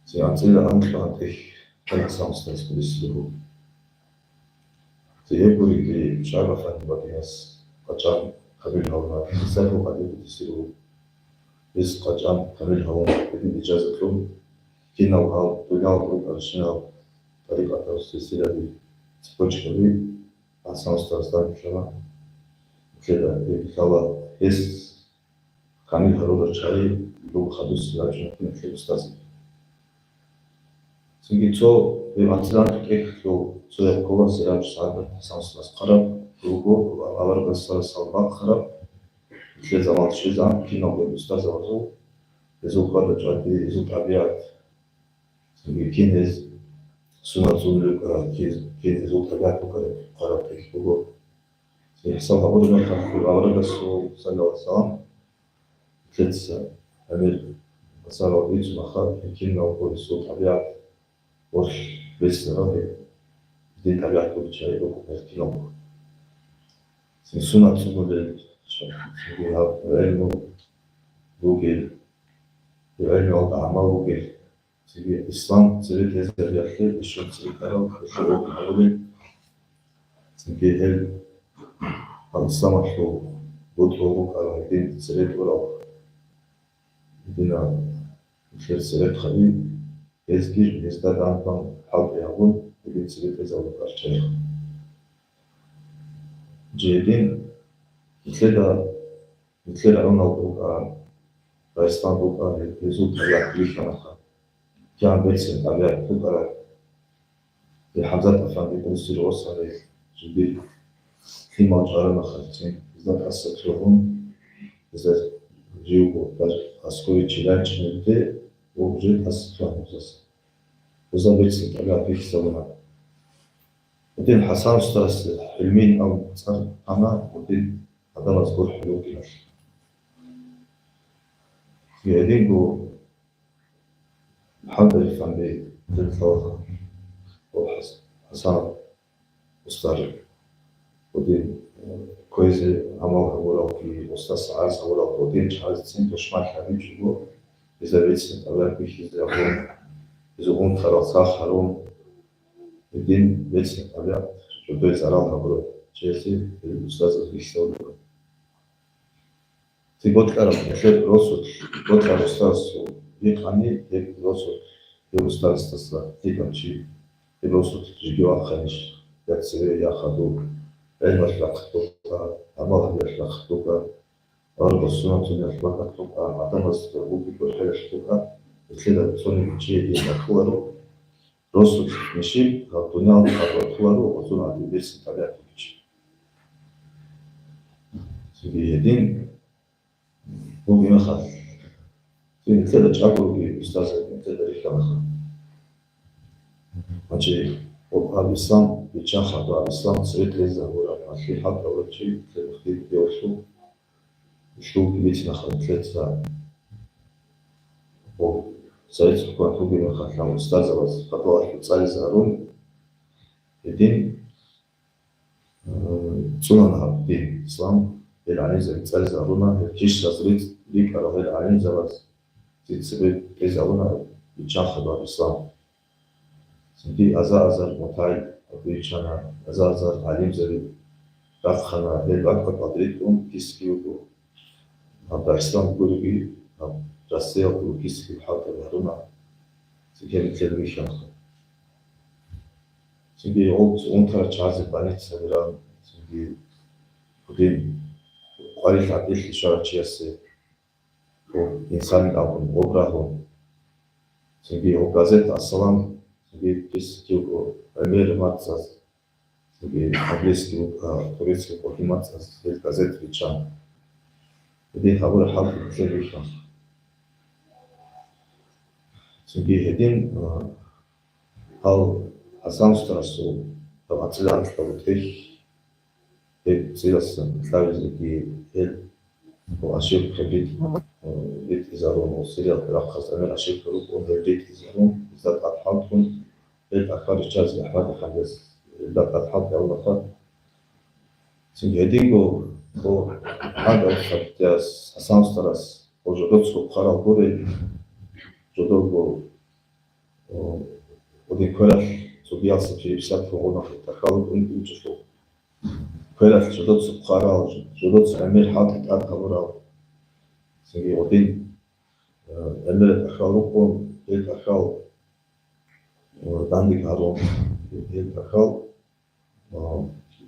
Цинги анцӀила анкьа-анкьихъ гьел ХӀасан устарас къудисе руго. Цинги гьебгуриги, ШагӀиб-афанди Бакиница къачӀан камил гьавуна, Сайфул-Къадир къудисе руго. Гьес къачӀан камил гьавун, гьедин ижаза кьун, кинал гьал дуниялалда рукӀарал щибаб тӀарикъатал силсилаби, цепочкаби ХӀасан устарасда рилълъана. Нилъеда гьеб лъала гьес камил гьарурал чагӀи руго хадусел рачӀунел киналъе устарзаби. Цинги цо гьеб анцӀила анкьа кӀиго цояб ккола Сираджу-ссагӀадат ХӀасан устарас хъвараб, руго аварагасул салам бахъараб, нилъер заманалда щвезегӀан киналго устарзабазул, гьезул къварда чӀвади, гьезул тӀабигӀат, цинги кин гьез сунат цӀунулев вукӀарав, кин, кин гьезул тӀабигӀат букӀараб хъвараб кӀиго буго. ИхӀсан гьабураб мехалъ аварагасул, саллаллагьу гӀалайгьи ва саллам, нилъеца гӀемер бацарал бицун, ахал гьел киналго гьесул тӀабигӀат, гьоркьоб беццарал гьел дин тӀабигӀат бугел чагӀи рукӀун гьел киналго. Цин сунат цӀунулел, цинги гьаб гӀелму бугел, гьел гӀелмуялда гӀамал бугел, цинги ислам цебетӀезабиялъе ишгьун цӀикӀкӀарал, гьелъул рукъ гьабулел, цинги гьел гьал исламалъул бутӀрул рукӀарал гьедин цебетӀурал, гьединал нилъер церехъаби, гьезги гьезда дандбан хӀалтӀи гьабун, гьедин цебетӀезабулеб чагӀи. Жедин нилъеда, нилъер районалда рукӀарал, районалда рукӀарал гьезул тӀабигӀат бихьанаха. КигӀан берцин тӀабигӀат букӀараб. Гьев ХӀамзат-афанди къудисе руго, гьесул жиндир лъимал чӀвараб мехалъ, гьезда тӀаса лъугьун, гьезда живго даже аскӀове чилайчӀинаб де ва уже тӀаса лъугьана гьезда. Гьезда берцин тӀабигӀат бихьизабуна. Гьедин ХӀасан устарас ГӀилмуин абун цӀар ана, гьедин гӀадамаз гурхӀулев вукӀиналъ. Гьединго ХӀамзат-афанди, ХӀасан устар, гьедин, э, кквезе гӀамал гьабуралги, устаз гӀарз гьабуралги, гьедин чагӀазецин тушманлъи гьабичӀого, гьезда берцин тӀабигӀат бихьизе абун, гьезул унтарал сах гьарун, гьедин берцин тӀабигӀат жидее зарал гьабураб. чиясе гьел устазаз бихьизабураб. Ци бокьараб нилъер росулъ, бокьараб устазасул гьикъани, гьеб росулъ, гьеб устазасдаса лъикӀав чи, гьеб росулъ жеги вахъанищ, я цеве, я хадуб, гӀелмалъ рахъ букӀа, гӀамал гьабиялъ рахъ букӀа, Аллагьасул суннаталъ рахъ букӀа, гӀадамазда бугеб хӀалалъ букӀа, нилъеда цониги чи гьедин рахъуларо, росулъ нижер гьаб дуниял хӀалалъуларо гъозун гьадин берцин тӀабигӀат бугеб чи. Цинги гьедин бугеб мехалъ, цин нилъеда чӀаго ругел устазаби нилъеда рихьанаха. Гьанже гьаб ислам биччанха, гьаб ислам цебетӀезда гьураб, гьалъие хӀалтӀарав чи нилъер мухтиги бегьулъул, щулги бицинахъа нилъеца. Гьаб Совет хӀукумат бугеб мехалъ гьал устазабаз хадуб цӀализе гьарун, гьедин, э, цӀунана гьаб дин, ислам, гьел гӀалимзаби цӀализе гьаруна, гьел жишзаби рикӀ-, рикӀкӀарал гьел гӀалимзабаз цебетӀезе гьаруна биччанха гьаб ислам. Цинги азар-азар мутагӀил биччана, азар-азар гӀалимзаби рахъана, гьел бакӀ-бакӀалда ритӀун киски буго. Гьаб Дагъистан гуриги, гьаб Россиялда киски хӀалтӀи гьаруна, цинги гьел бихьана. Цинги гьел унтарал чагӀазе больницаби ран, цинги гьудин къварилъи гьатӀилъи щварав чиясе гьеб инсанин абун гьеб рагьун. Цинги гьеб газета «Ассалам», цинги киски буго гӀемер мацӀаз, цинги английский, а, турецкий къоги мацӀаз гьел газета биччана. Гьедин гьабураб хӀал нилъее бихьана. Цинги гьедин, а, гьал ХӀасан устарасул гьаб ацӀила анкьаб тӀехь, гьеб цӀиласан лъабизеги гьел ошибка ритӀ-, ритӀизарун, ва Сириялда рахъалъ гӀемер ошибка рукӀун гьел ритӀизарун, гьезда тӀад хӀалтӀун, гьел тӀахьал риччазе АхӀмад-Эфандияс гьелда тӀад хӀалтӀи гьабунаха. Цинги гьединго гьеб ХӀасан устарас гьеб жодоцго хъварал гурел, жодорго, о, гьедин квералъ цогиялъа переписать гьабуна, тӀахьал рукӀун унчӀелъул. Квералъ жодоца хъварал, жодоца гӀемер хӀалтӀи тӀад гьабурал. Цинги гьедин, э, гӀемер тӀахьал рукӀун, гьел тӀахьал, э, дандег гьарун, гьел тӀахьал, э,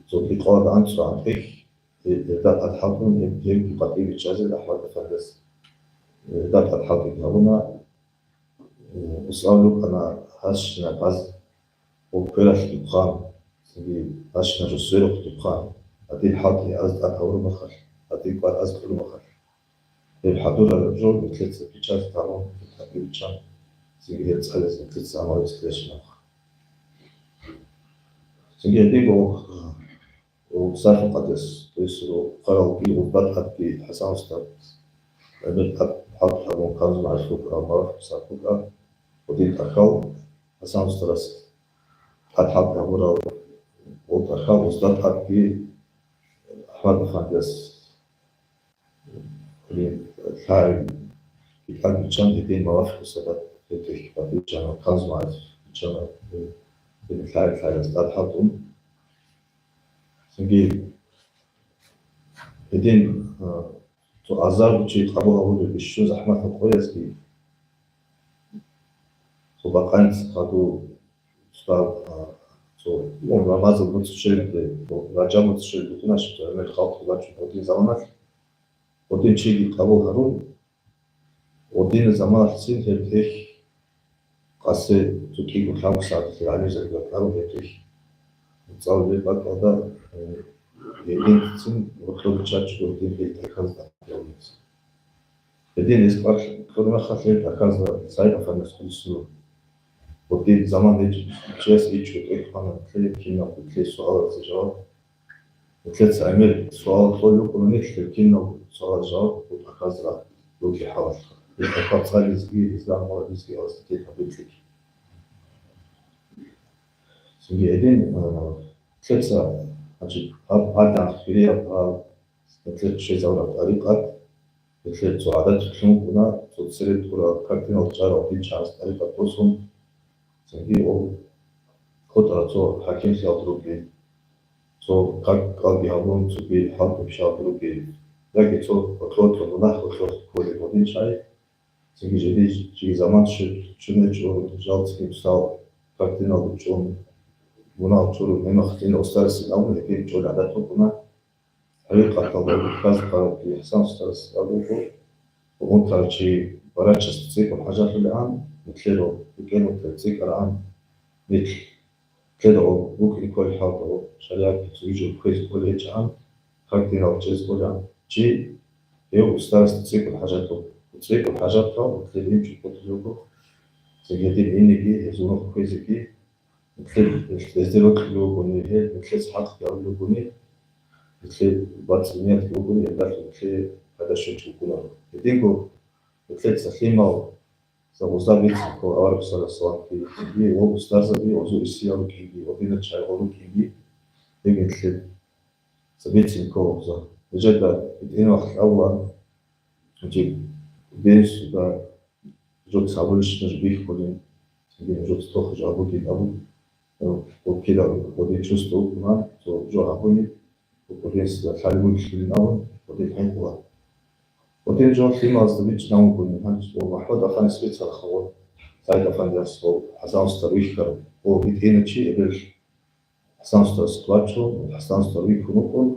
цо кӀикъоялда анцӀгоян тӀехь, гьел, гьелда тӀад хӀалтӀун, гьеб, гьебги къватӀибе биччазе АхӀмад-Эфандияс, э, гьелда тӀад хӀалтӀиги гьабуна. Усал рукӀана гьащина баз гьеб квералъ духъан, цинги гьащина жо сверухъ духъан, гьадин хӀалтӀи аз тӀад гьабураб мехалъ, гьадин кӀвар аз кьураб мехалъ. Гьеб хӀадураб жо нилъеца биччазе тагӀун, гьеб тӀаде биччан, цинги гьеб цӀализе нилъеца гӀамал гьабизе ккелищинабха. Цинги гьединго Ва сахлъукъадас, то есть, ва хъаралги, гъурбатӀалги ХӀасан устарас гӀемер тӀад хӀалтӀи гьабун, Канзул МагӀариф букӀа, Мавафикъ Саб букӀа, гьедин тӀахьал ХӀасан устарас тӀад хӀалтӀи гьабурал, ва тӀахьал устаралги АхӀмад-Эфандияс гьедин лъагӀел китаб биччан, гьедин Мавафикъ Саб гьеб тӀехь китаб биччана, Канзул МагӀариф биччана, гьедин лъагӀел-лъагӀелас тӀад хӀалтӀун. Цинги гьедин, а, цо азарго чи къабул гьабулеб бищун захӀматаб къоязги, цо бакъанца хадуб, цо, а, цо, ну, Рамазан муцӀ щвелде, ну, Ражаб муцӀ щвелде букӀунищ, цо гӀемер халкъ бачӀун гьедин заманалъ, гьедин чиги къабул гьарун, Гьедин заманалъцин гьеб тӀехь къасе цо кӀиго лъабго сагӀаталъе гӀалимзаби бакӀарун гьеб тӀехь. ЦӀалулеб бакӀалда, э, гьединцин гьоркьоб чачго гьедин гьел тӀахьазда гьавнилъ. Гьедин гьез кӀвар кьурмахалъ гьел тӀахьазда Саид-Афандияс хъулисуро. Гьедин заман гьечӀеб чияс ичӀго тӀехь хвана, нилъее кинабго нилъее суалазе жаваб. Нилъеца гӀемер суал кьолеб букӀуна, нилъ гьеб кинабго суалаз жаваб тӀахьазда ругел хӀалалъ. Гьеб тӀахьал цӀализеги, гьезда гӀамал гьабизеги Аллагьас тӀатӀи гьабеблъи. Цинги гьедин, а, нилъеца, значит, гьаб гьадин хирияб гьал, нилъер щвезабураб тӀарикъат, нилъер цо гӀадат лъун букӀуна, цо цере тӀурал, картинал чӀарал дин чагӀаз тӀарикъат босун, цинги гьеб ккотӀараб цо хӀакимлъиялда ругел, цо как-, кӀалги гьабун, цоги хӀалтӀухъ щалги ругел, яги цо гьоркьор-гьоркьор мунагь гьоркьор кколел гьадин чагӀи, цинги жеги, жеги заман щиб-, щунел чӀун, жал цинги мисал, картиналда чӀун, мунагь чурун, гьемахъ гьедин устарасин абун, гьедин чӀолел гӀадат букӀуна. ХӀакъикъаталда ГӀабдулхӀасан устарас абун буго, унтарав чи варачасда цӀикӀкӀун хӀажалъулеан, нилъеда букӀин унтарав цӀикӀкӀарагӀан, нилъ Ккеда гъоб букӀин кколел хӀалтӀу, шаригӀатги цогиджо кквезе кколей гьечӀегӀан, как диналъ чӀезе кколеан чи, гьев устарасда цӀикӀкӀун хӀажатав, цӀикӀкӀун хӀажатав, нилъер инчӀого кколел руго, цинги гьедин инеги, гьезул нух кквезеги, нилъер, гьезде рокьулев вугони, гьел нилъеца хӀакълъи гьабулев вугони, нилъер бацӀцӀадаб ниятги бугони, гьелдалъун нилъее пайда щвечӀого букӀунаро. Гьединго нилъеца лъимал, Гъозда бицинго авараг саллаллагьу гӀалайгьи ва саллам, цинги гъоб устарзаби гъозул исиял рукӀинги, гъодинал чагӀи гъо рукӀинги, гьеб нилъеца бицинго гъоза. ГьечӀода гьитӀинаб вахъ абулаан, гьанже гьединсуда жо цабулищ нуж бихьулин, цинги нуж цо тохъ жо гьабугин абун, гъоб кида гъодин чувство букӀунаан, цо жо гьабуни, Гьединсда лъалеб бугелъулин абун, гьедин хӀинкъула. Гьедин жо лъималазда бичӀчӀинавун бугони, гьанже ва МахӀмуд-афандияс бицарха, ва СагӀид-афандияс, ва ХӀасан устар вихьарав, ва гьитӀинав чи эбел ХӀасан устарас вачун, ХӀасан устар вихьун вукӀун,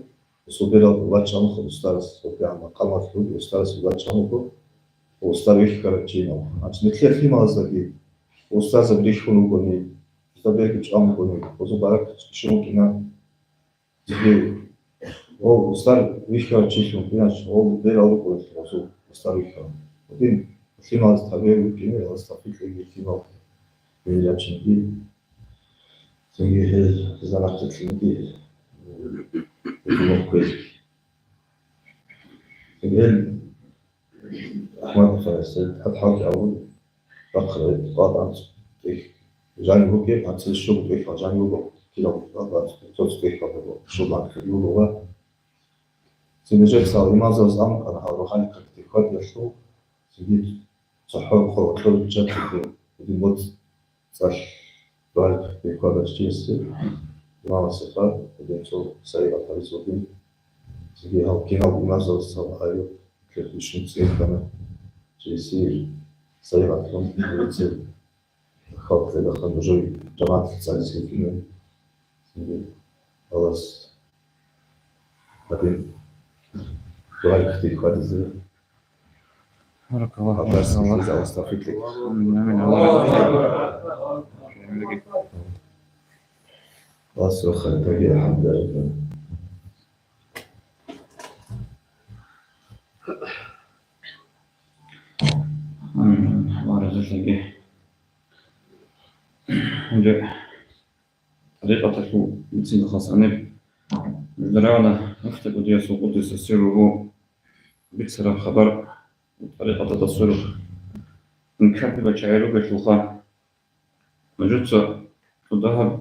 гьесул берал вачӀун вуго устарас, ва бигӀан макъамалъ ругел устарас вачӀун вуго, ва устар вихьарав чи ин абун. Гьанже нилъер лъималаздаги устарзаби рихьун вугони, устарзабиги чӀван бугони, гъозул баракат щиб букӀина. Цинги гъов устар вихьарав чилъун, киналъ гъов берал руго гъозул устар вихьарав. Гьедин лъималаз табигӀ букӀине, алас тавфикъ кьеги лъимал гьел ячинги, цинги гьел занахъалъинги гьел кквезе. Цинги гьел АхӀмад-афандияс гьел тӀад хӀалтӀи гьабун, бахъараб гьеб къватӀан тӀехь жанив вугеб, гьанцӀил щуго тӀехьал жанив вуго, кидал къватӀан цо-цо тӀехьал вуго, щуго анкьги вуго ва цинги жинца имамзабаз абун ккана гьал рогьалил как-то хьвадиялъул, цинги цохӀо хъо-, хъолеб чагӀи гьедин моцӀ цӀалъ рагьалил как-то хьвадач чиясе, имамасеха гьедин цо сайигъат гьабизе бугин. Цинги гьал кинал имамзабаз гьаб гьариб, кертӀищун цӀехана, жеси сайгъатлъун гьереце халкъ цӀедаха нужер жамагӀаталъ цӀализе вукӀине. Цинги Аллагьас гьадин дугӀа ихтир хьвадизе. Баракаллагьу фик. Аллагьас тавфикъ кьеги. Амин, амин. Аллагьас рахъалдаги алхӀамдулиллагь. Амин. Аллагь разилъаги. Гьанже тӀарикъаталъул бицинлъухъас гьаниб нужда рагӀана муфтиго диясул къуддиса сирругьу бицараб хабар, тӀарикъаталда сверухъ инкар бигьа чагӀи ругелъулха. Нужеца цо дагьаб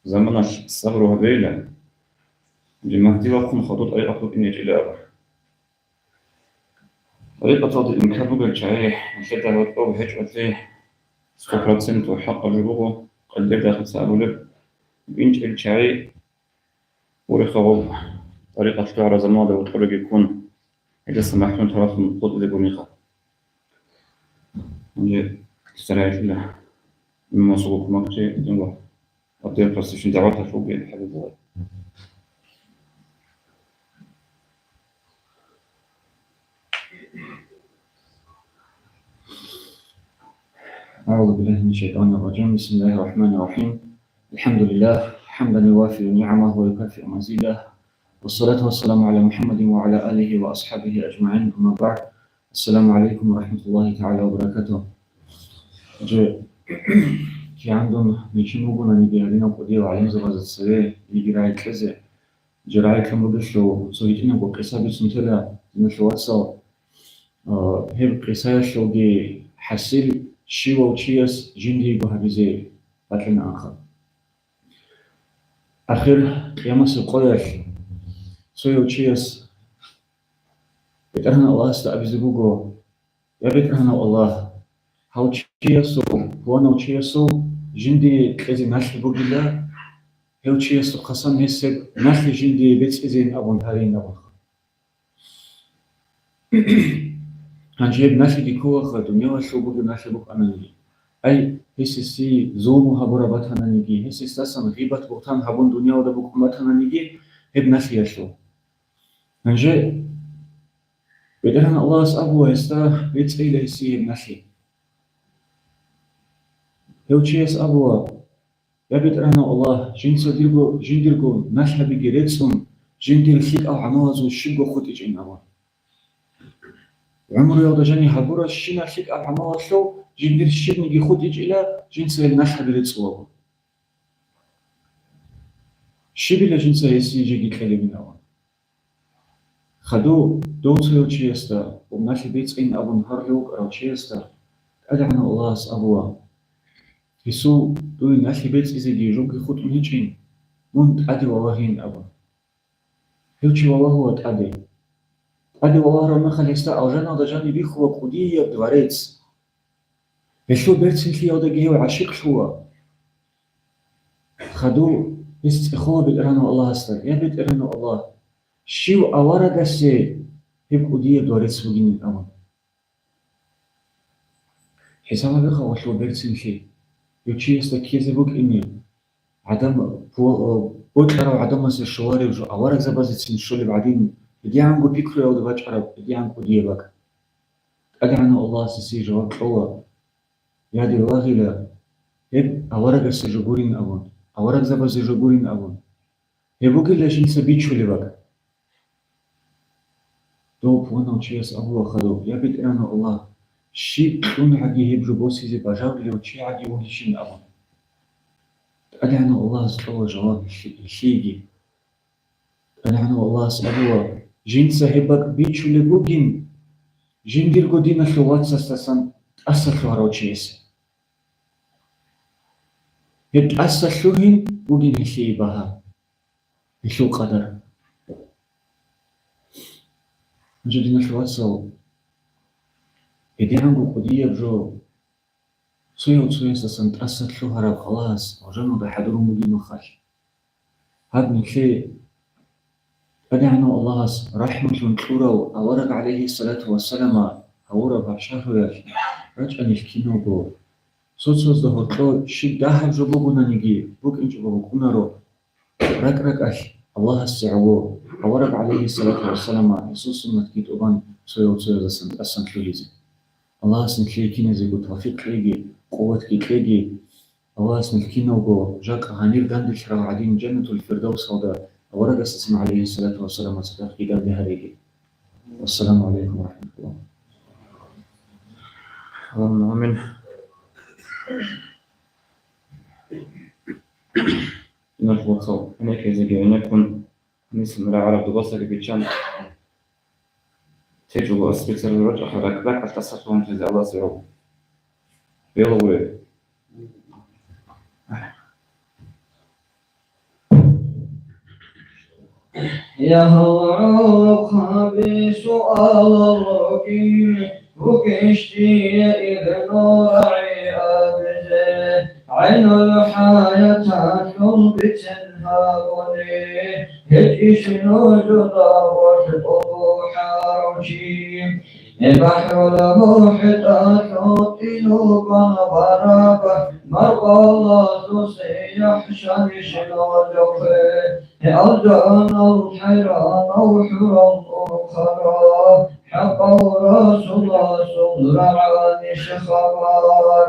заманалъ сабру гьабейилан, гьанже Магьди вахъун хадуб тӀарикъат букӀине гьечӀила абун. ТӀарикъаталда инкар бугел чагӀи нилъеда гьоркьоб гьечӀолъи, сто процентов хӀакъаб жо буго, къалдердахъица абулеб, инчӀел чагӀи урехъа гъоб тӀарикъат лъугӀараб заманалда вокьулеги ккун, гьелдаса махӀрум таралъун хутӀизе гурониха. Гьанже сарайилъила имамасул хъумакъчи гьединго. Гьаб дир просвещен дагӀваталъулги хӀалидала. أعوذ بالله من الشيطان الرجيم. بسم الله الرحمن الرحيم. الحمد لله، حمدا يوافي نعمه ويكافئ مزيده. والصلاة والسلام على محمد وعلى آله وأصحابه أجمعين. أما بعد. السلام عليكم ورحمة الله تعالى وبركاته. Же, кигӀан дун нечин вугонаниги гьадинаб кӀудиял гӀалимзабазда цеве диги рагӀи кьезе, же рагӀи кьун бугелъул цо гьитӀинабго къиса бицун тела, диналъул вацал, а, гьеб къисаялъулги хӀасил щивав чияс жиндиего гьабизе бокьилаанха. Ахир къиямасеб къоялъ цояв чияс БетӀергьан Аллагьасда абизе буго: «Я БетӀергьанав Аллагь, гьав чиясул, пуланав чиясул жиндие кьезе налъи бугила, гьев чиясухъасан гьес гьеб налъи жиндие бецӀизейин абун гьарин абун. Гьанже гьеб налъиги кколаха, дуниялалъул бугеб налъи букӀананиги. Ай, гьесиси зулму гьабураб батананиги, гьесисдасан гъибат-бугьтан гьабун дуниялда букӀун батананиги, гьеб налъиялъул. Гьанже БетӀергьан Аллагьас абула гьесда, бецӀейила гьесие гьеб налъи. Гьев чияс абула: «Я БетӀергьанав Аллагь, жинца дирго, жиндирго налъабиги рецӀун, жиндир лъикӀал гӀамалазул щибго хутӀичӀин», — абун. ГӀумруялда жани гьабурабщинаб лъикӀаб гӀамалалъул жиндир щибниги хутӀичӀила, жинца гьел налъаби рецӀулаго. Щибила жинца гьесие жеги кьелебин абун. Хадув дов цояв чиясда, ва налъи бецӀин абун гьарулев вукӀарав чиясда, ТӀадегӀанав Аллагьас абула: «Гьесул дуе налъи бецӀизеги жуги хутӀун гьечӀин, мун тӀаде валагьин», — абун. Гьев чи валагьула тӀаде. ТӀаде валагьарав мехалъ гьесда алжаналда жаниб бихьула кӀудияб дворец. Гьелъул берцинлъиялдаги гьев гӀашикълъула. Хадув гьес цӀехола БетӀергьанав Аллагьасда: «Я БетӀергьанав Аллагь, щив аварагасе гьеб кӀудияб дворец бугинин?» — абун. ХӀисаб гьабеха, гьелъул берцинлъи, гьев чиясда ккезе букӀине, гӀадам, бо-, бокьарав гӀадамасе щоларев жо аварагзабазецин щолеб гӀадин, гьедигӀанго пикруялда бачӀараб, гьедигӀан кӀудияб бакӀ. ТӀадегӀанав Аллагьас гьесие жаваб кьола: «Я дир вагьила, гьеб аварагасе жо гурин абун, аварагзабазе жо гурин абун. Гьеб бугила жинца бичулеб бакӀ». Дов пуланав чияс абула хадув: «Я БетӀергьанав Аллагь, щиб кьунгӀаги гьеб жо босизе бажарулев чигӀаги вугищин», — абун. ТӀадегӀанав Аллагьас кьола жаваб гьелъи-, гьелъиеги. ТӀадегӀанав Аллагьас абула: «Жинца гьеб бакӀ бичулеб бугин жиндирго диналъул вацасдасан тӀаса лъугьарав чиясе. Гьеб тӀаса лъугьин бугин гьелъие багьа, гьелъул къадар». Гьанже, диналъул вацал, гьедигӀанго кӀудияб жо цояв-цоясдасан тӀаса лъугьараб Аллагьас гьалжаналда хӀадурун бугеб мехалъ, гьаб нилъее ТӀадегӀанав Аллагьас рахӀмулъун кьурав авараг, гӀалайгьиссалату вассалама, гьавураб гьаб шагьруялъ рачӀанил киналго, цо-цоязда гьоркьо щиб дагьаб жо бугонаниги, букӀинчӀого букӀунаро. РакӀ-ракӀалъ Аллагьасде гӀоло, авараг, гӀалайгьиссалату вассалама, гьесул суннатги тӀубан цояв-цоясдасан тӀасан лъугьизе. Аллагьас нилъее киназего тавфикъ кьеги, къуватги кьеги. Аллагьас нилъ киналго жакъа гьанир данделъарал гӀадин, Жаннатул Фирдавсалда аварагасдасан, гӀалайгьиссалату вассаламаца, цадахъ данде гьареги. Вассаламу гӀалайкум ва рахӀматуллагь. Аллагьумма амин. Диналъул вацал, гьенеккизеги гьенеккун, гьанисин рагӀараб дубасаги биччан, течӀого аспицарал рачӀахъа ракӀ-ракӀалъ тӀаса лъугьун тезе Аллагьас гӀоло. Белгьуе. Я гьал гӀолохъаби, суалал ругин, вукӀищ дие ирнурагӀи абизе, гӀайнул хӀаяталъул бицен гьабуни, гьечӀищ нужуда гъорлъ тӀубухӀарав чи? Гьеб бахӀрул мухӀиталъул тӀинугун бараб маркъалазул сияхӀ шаниш нужухъе, гье алжанал хӀайранал хӀурал урхъара, хӀакъав Расуласул рагӀанищ хабар.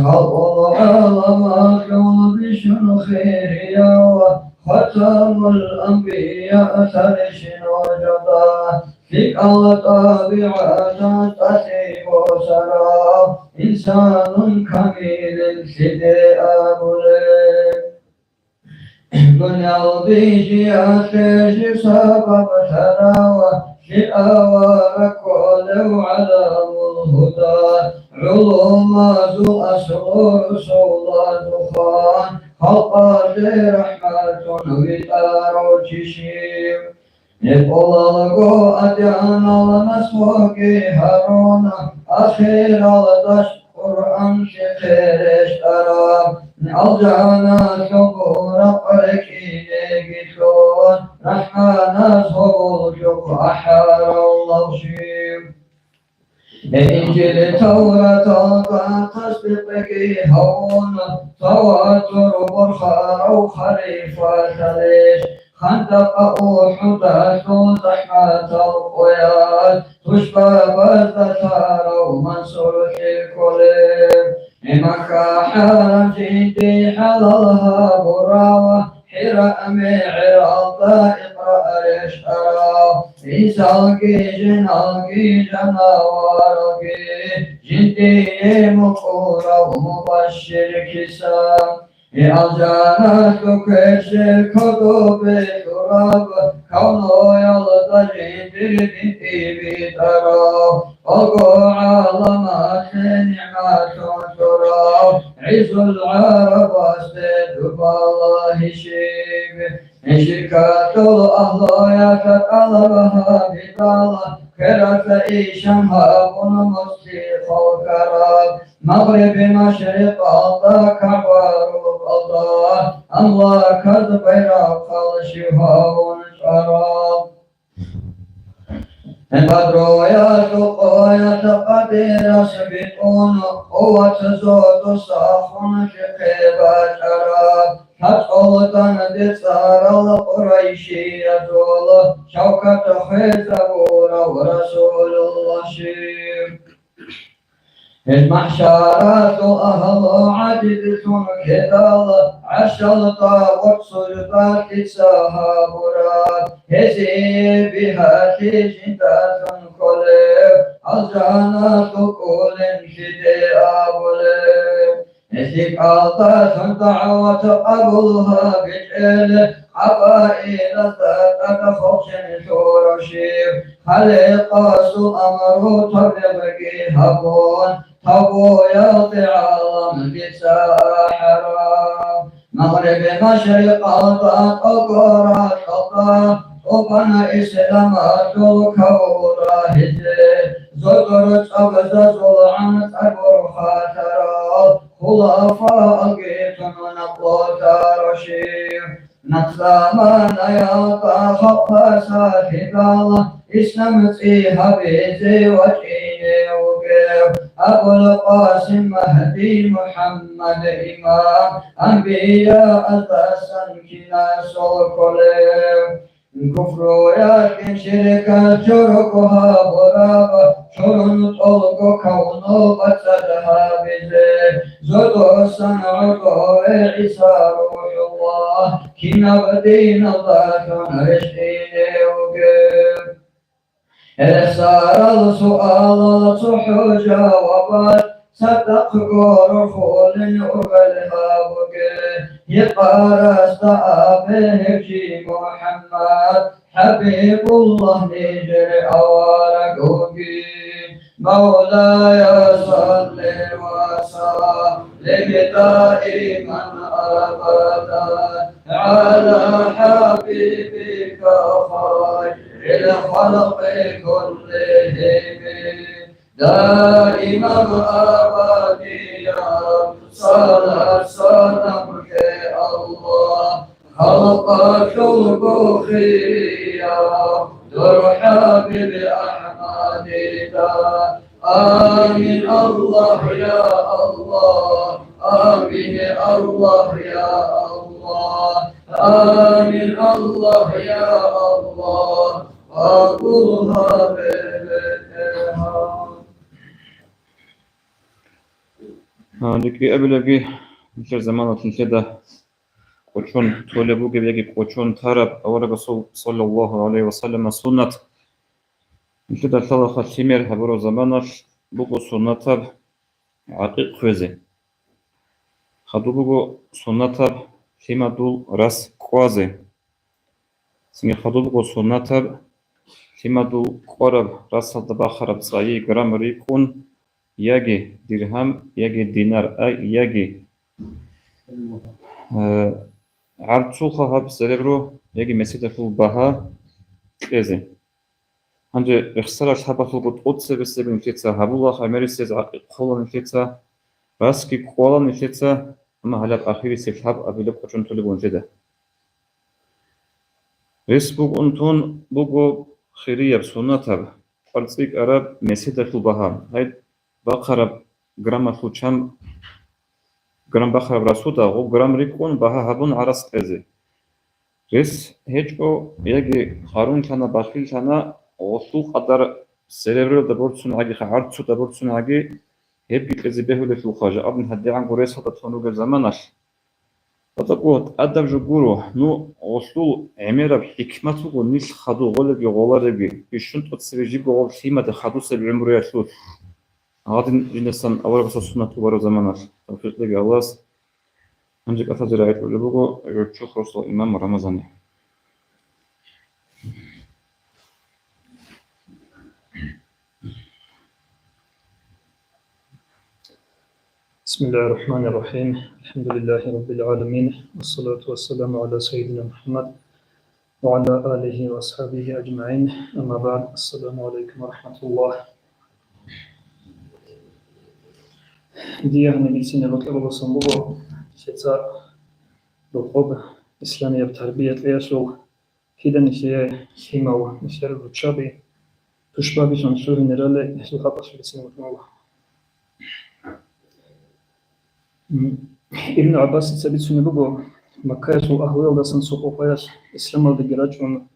Халкъул гӀаламалъул бищун хирияв, хатамул анбия тарищ нужуда, лъикӀал тӀабигӀаталъ тӀалъи босарав, инсанун камилин лъиде абулеб. Дуниял бижиялъе жив сабаблъарав, лъикӀав ракколев гӀаламул гьуда, гӀулумазул аслу русуладухъан, халкъалъе рахӀматун витӀарав чи щив? Гьеб къолалго адянал наслуги гьаруна, ахиралдалъ Къуръанлъихъе рещтӀараб, Алжаналъул ракъ рекӀинеги лъун, РахӀманас гьоболлъухъ ахӀаралдалъун. Инжил-Тавраталда тасдикъги гьавун, таватур борхарав халифаталъ, Хандакъа УхӀудалъул захӀматал къоялъ, тушбабазда лъарав Мансурлъи кколеб. Макка хӀарам жинди хӀалал гьабурав, ХӀира мегӀералда икъра рещтӀарав, инсалги жиналги жанаваралги жиндие мукӀурав мубашшир киса. Алжаналъул кверщел кодобе лъураб, кавноялда жиндир дин тӀибитӀарав, Аллагьу гӀаламалъе нигӀматлъун лъурав, гӀиззул гӀарабасде дубалагьи щиб. Ширкалъул агьлуялъ тӀалаб гьабидал, квералъа ишан гьабун муслихъал ккараб, Магъриби машрикъалда КагӀба рукъалда, амлаказ байрахъал щив гьавун чӀвараб. Бадруялъул къоялъ къадирас битӀун, къуват зодуса хун лъихъе бачӀараб, лъачӀолдан децӀарал къурайшиязул шавкат хвезабурав Расулуллагь щив. Гьел махӀшаралъул агьлу гӀадидлъун ккедал, гӀаршалда гъоркь суждалъица гьабураб, гьезие бигьалъи жиндалъун кколеб, алжаналъул кӀулин лъиде абулеб. ЛъикӀалдалъун дагӀват къабул гьабичӀел, къабаилазда тӀаде хвалчен лъуравщив, Халикъасул амру таблигъги гьабун, тавбуялде гӀаламги цахӀарав. Магъриби машрикъалда тӀокӀорахъалда, тӀубана исламалъул каву рагьизе, зодор цӀабзазул гӀанцӀа борхатарал хулафаги тун накълуларав щив. Нахъ заманаялда халкъ пасалъидал, ислам цӀи гьабизе вачӀине вугев Абул Къасим Магьди МухӀаммад имам, анбияаздасан киназул кколев. Куфруялъги ширкалъ чорого гьабураб, чурун тӀолго кавну бацӀцӀад гьабизе, зодосан гӀодове ГӀиса РухӀуллагь, кинаб диналдалъун рещтӀине вугев. Гьересарал суалал цохӀо жавабалъ, цадахъго рохулин ургъел гьабуге, гьикъарасда абе гьев чи МухӀаммад ХӀабибуллагь нижер авараг вугин. مولاي صل وسلم دائما أبدا على حبيبك خير الخلق كلهم. دائما أبديا صلاة سلامك الله خلق البخية درحا بالأحمد. آمين الله يا الله، آمين الله يا الله، آمين الله يا الله. وقلها بالاتحاد. А, декӀи абилебги, нилъер заманалъ нилъеда кӀочон толеб бугеб яги кӀочон тараб аварагасул саллаллагьу гӀалайгьи ва саллама суннат. Нилъеда лъалаха лъимер гьабураб заманалъ буго суннатаб гӀакъикъ хвезе. Хадуб буго суннатаб лъимадул рас кӀвазе. Цинги хадуб буго суннатаб лъимадул кӀвараб расалда бахараб цӀайи грамм рикӀкӀун, яги диргьам, яги динар, ай, яги, э, гӀарцулха гьаб серебро, яги меседалъул багьа кьезе. Гьанже рехсарал лъабалъулго тӀоцебесеб нилъеца гьабула, гӀемерисез гӀакъикъ ккола нилъеца, расги кӀвала нилъеца, амма гьалаб ахирисеб лъабабилеб къочон толеб гьунжеда. Рес букӀун тун буго хирияб, суннатаб, кӀвар цӀикӀкӀараб меседалъул багьа. Гьай бахъараб граммалъул чан, грамм бахъараб расуда гъо грамм рикӀкӀун багьа гьабун гӀарац кьезе. Рес гьечӀо, яги къарунлъана, бахиллъана, гъолъул къадар серебролда борцунагӀагиха, гӀарцуда борцунагӀаги, гьебги кьезе бегьулелъулха, жакъадин гьадигӀанго ресалда тун ругел заманалъ. БатӀакӀо, тӀадаб жо гуро, ну, гъолъул гӀемераб хӀикмат буго, нилъ хадув гъолебги гъоларебги, бищун тӀоцебе жибго гъол лъимада хадусеб гӀумруялъулъ. Гьадин жиндасан аварагасул суннат тӀубараб заманалъ тавфикъ кьеги Аллагьас. Гьанже кӀалъазе рагӀи кьолеб буго гӀурччухъ росдал имам Рамазани. بسم الله الرحمن الرحيم. الحمد لله رب العالمين. والصلاة والسلام على سيدنا محمد وعلى آله وأصحابه أجمعين. أما بعد. السلام عليكم ورحمة الله. Дие гьаниб бицине бокьаруласан буго, лъица рокъоб исламияб тарбия кьеялъул, кида нилъее лъимал, нилъер руччаби, тушбабилъун лъугьине ралел, гьелъул хӀакъалъулъ бицине бокьаруларо. М, Ибн ГӀаббасица бицунеб буго, Маккаялъул агьлуялдасан цо къокъаялъ исламалдеги рачӀун,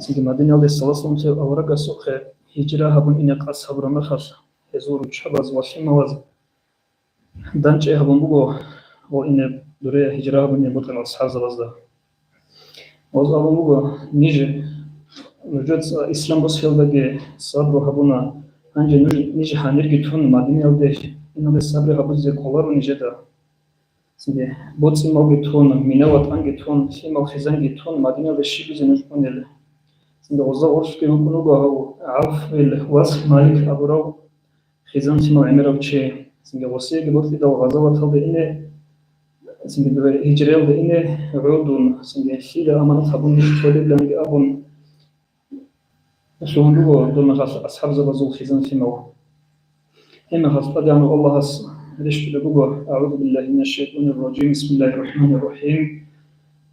цинги Мадинаялде саллаллагьу гӀалайгьи ва саллам аварагасухъе гьижра гьабун ине къасд гьабураб мехалъ, гьезул руччабаз ва лъималаз дандчӀвай гьабун буго, гъо ине дуре гьижра гьабун ине бокьарал асхӀабзабазда. Гъоз абун буго, ниж, нужеца ислам босиялдаги сабру гьабуна, гьанже нуж, ниж гьанирги тун Мадинаялде иналде сабру гьабузе кӀоларо нижеда. Цинги боцӀи-малги тун, мина-ватӀанги тун, лъимал-хизанги тун, Мадинаялде щибизе нуж унел. Цинги гъоза гъоркьги вукӀун вуго гьав ГӀавфил вас Малик абурав хизан-лъимал гӀемерав чи. Цинги гъосиеги бокьидал гъазаваталде ине, цинги гьижраялде ине гӀодун, цинги лъила аманат гьабун ниж толебиланги абун, лъугьун руго дол мехалъ асхӀабзабазул хизан-лъимал. Гьеб мехалъ ТӀадегӀанав Аллагьас рещтӀулеб буго: أعوذ بالله من الشيطان الرجيم. بسم الله الرحمن الرحيم.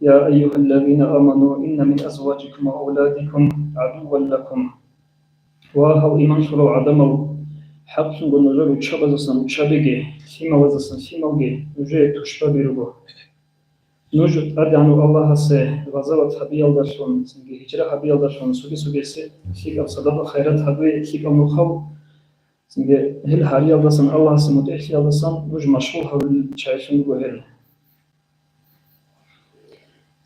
يا أيها الذين آمنوا إن من أزواجكم وأولادكم عدوا لكم. Ва гьал иман лъурал гӀадамал, хӀакълъунго нужер руччабазасан руччабиги, лъималазасан лъималги нужее тушбаби руго. Нуж ТӀадегӀанав Аллагьасе гъазават гьабиялдалъун, цинги гьижра гьабиялдалъун, цоги-цогиясе лъикӀаб садакъа-хайрат гьабуе лъикӀаб нухал, цинги гьел гьариялдасан, Аллагьасе мутӀигӀлъиялдасан нуж машгъул гьавулел чагӀилъун руго гьел.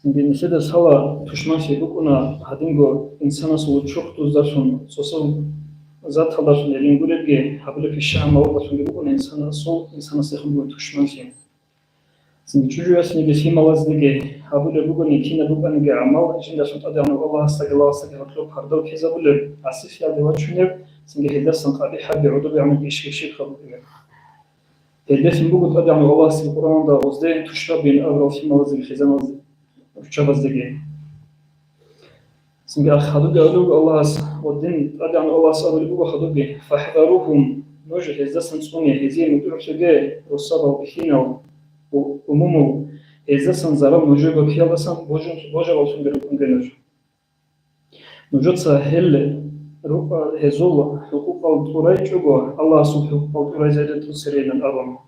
Цинги нилъеда лъала тушманлъи букӀуна гьадинго инсанасул чурхдуздалъун, цосул заталдалъун гьелин гуребги гьабулеб пиши-гӀамалалдалъунги букӀуна инсанасул, инсанасдехун бугеб тушманлъи. Цинги чӀужуялъниги лъималазниги гьабулеб бугони кинаб букӀаниги гӀамал, жиндалъун ТӀадегӀанав Аллагьасдаги Аллагьасдаги гьоркьоб пардав ккезабулеб, гӀасилъиялде вачунеб, цинги гьелдасан къабихӀаби гӀодобегӀанабги ишги ширкаб букӀинеб. Гьелдалъун буго ТӀадегӀанав Аллагьасул Къуръаналда гъозде тушбабин абурал лъималаздаги хизаналъ руччабаздаги. Цинги хадубги абулеб буго Аллагьас, ва дин ТӀадегӀанав Аллагьас абулеб буго хадубги: فاحذروهم, нуж гьездасан цӀуне, гьезие мутӀигӀлъуге, росабал, бихьинал, у-, умумул, гьездасан зарал нужего ккеялдасан божун-, божараллъунги рукӀунге нуж. Нужеца гьел ру-, гьезул хӀукъукъал тӀурайчӀого, Аллагьасул хӀукъукъал тӀурайзе ритӀусерейилан абун.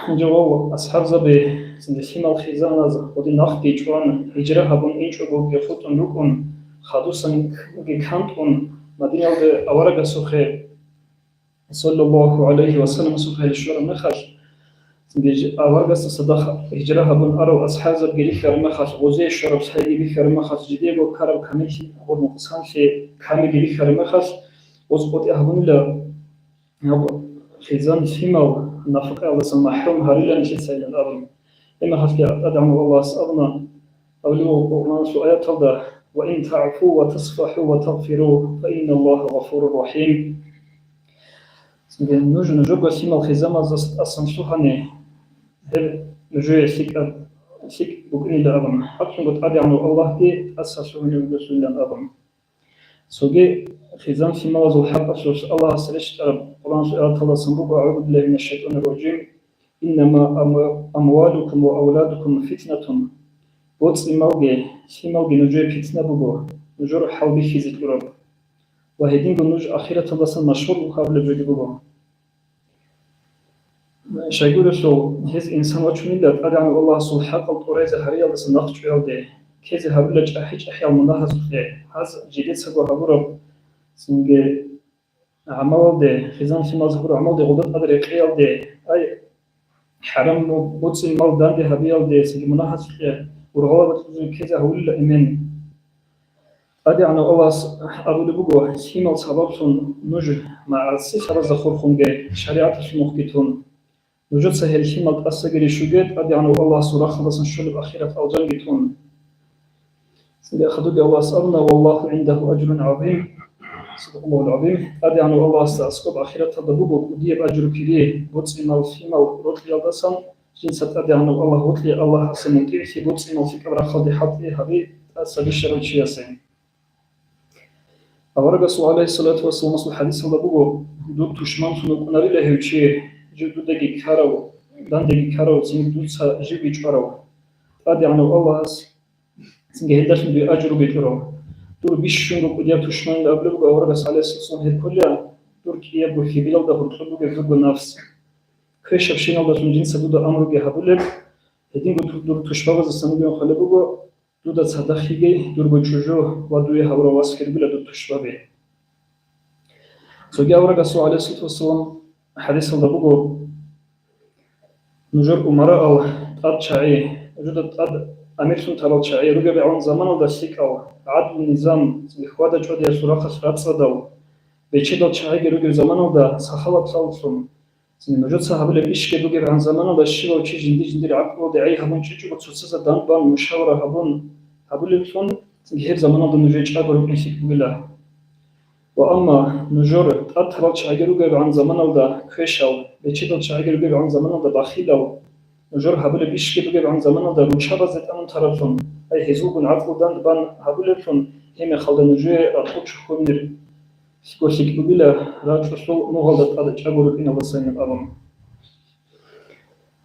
Гьанже, вав, асхӀабзаби, цинги лъимал-хизаназ гъодин нахъги чӀван, гьижра гьабун инчӀого хутӀун рукӀун, хадусанги кантӀун, Мадинаялде аварагасухъе, саллаллагьу гӀалайгьи ва салламасухъе, гьел щвараб мехалъ, цинги аварагасда цадахъ гьижра гьабун арал асхӀабзабги рихьараб мехалъ, гъозие щвараб сайги бихьараб мехалъ, жидеего ккараб камиллъи, гъоб нукъсанлъи, камиги бихьараб мехалъ, гъоз къотӀи гьабунила. Гьаб хизан лъимал нафакъаялдасан махӀрум гьарила нилъецайилан абун. Гьеб мехалъги ТӀадегӀанав Аллагьас абуна, абулеб буго Къуръаналъул аяталда: وإن تعفوا وتصفحوا وتغفروا فإن الله غفور رحيم. Цинги нуж нужего лъимал-хизамаздаса тӀасан лъугьани, гьеб нужее лъикӀаб, лъикӀ букӀинила абун, хӀакълъунго ТӀадегӀанав Аллагьги тӀаса лъугьунев вугелъулилан абун. Цоги хизан-лъималазул хӀакъалъулъ Аллагьас рещтӀараб Къуръаналъул аяталдасан буго: أعوذ بالله من الشيطان الرجيم. «Иннама амва-, амвалукум ва авладукум фитнатун». БоцӀи-малги, лъималги нужее питна буго, нужер хӀалбихьизе кьураб. Ва гьединго нуж ахираталдасан машгьурлъун гьабулеб жоги буго. Щайгурелъул, гьез инсан вачунила ТӀадегӀанав Аллагьасул хӀакъал тӀуразе гьариялдаса нахъчӀваялде, ккезе гьабула чӀахӀи-чӀахӀиял мунагьазухъе, гьаз жидецаго гьабураб цинги гӀамалалде, хизан-лъималаз гьабураб гӀамалде гъода тӀад рекъеялде, ай, хӀарам боцӀи-мал данде гьабиялде, цинги мунагьазухъе ургъалаб бакьулъун ккезе гьавулила эмен. ТӀадегӀанав Аллагьас абулеб буго, лъимал сабаблъун нуж магӀаси сабазда хурхунге, шаригӀаталъул мухъги тун. Нужеца гьел лъимал тӀасаги рищуге, ТӀадегӀанав Аллагьасул рахъалдасан щолеб ахират алжанги тун. Цинги хадубги Аллагьас абуна: «Валлагьу гӀиндагьу ажрун гӀазим». Садакъаллагьул гӀазим. ТӀадегӀанав Аллагьасда аскӀоб ахираталда буго кӀудияб ажру-кири, боцӀи-мал, лъимал рокьиялдасан, жинца ТӀадегӀанав Аллагь вокьи, Аллагьасе мутӀигӀлъи, боцӀи-мал лъикӀаб рахъалде хӀалтӀи гьаби тӀаса бищарав чиясе. Аварагасул, гӀалайгьиссалату вассаламасул хӀадисалда буго: «Дур тушманлъун вукӀунарила гьев чи, жив дудаги ккарав, дандеги ккарав, цинги дуца живги чӀварав». ТӀадегӀанав Аллагьас цинги гьелдалъун дуе ажруги кьурав. Дур бищунго кӀудияб тушманила абулеб буго аварагас, гӀалайгьиссалам, гьеб кколила дур кӀиябго хьибилалда гьоркьоб бугеб дурго нафс. Квешабщиналдалъун жинца дуда амруги гьабулеб, гьединго дур тушбабаздасан бугеб хъвалеб буго, дуда цадахъ йиги дурго чӀужу ва дуе гьавурав вас хиргула дур тушбаби. Цоги аварагасул, гӀалайгьиссалату вассалам, хӀадисалда буго: «Нужер умараал тӀад чагӀи, нужеда тӀад амирлъун тарал чагӀи ругебгӀан заманалда лъикӀал, гӀадлу-низам, хьвада-чӀвадиялъул рахъалъ рацӀцӀадал, бечедал чагӀиги ругеб заманалда сахаватлъун, цинги нужеца гьабулеб ишги бугебгӀан заманалда щивав чи жинди-жиндир гӀакълуялде гӀей гьабун чӀечӀого цоцазда данбан мушавара гьабун гьабулеблъун, цинги гьеб заманалда нужее чӀаго рукӀин лъикӀ бугила. Ва амма нужер тӀад тарал чагӀиги ругебгӀан заманалда квешал, бечедал чагӀиги ругебгӀан заманалда бахилал, нужер гьабулеб ишги бугебгӀан заманалда руччабазде тӀамун тараблъун, ай, гьезулгун гӀакълу данбан гьабулеблъун, гьеб мехалда нужее ракьул чухьунир лъикӀго лъикӀ бугила, ракьулъул мугъалда тӀад чӀаго рукӀиналдасайилан абун».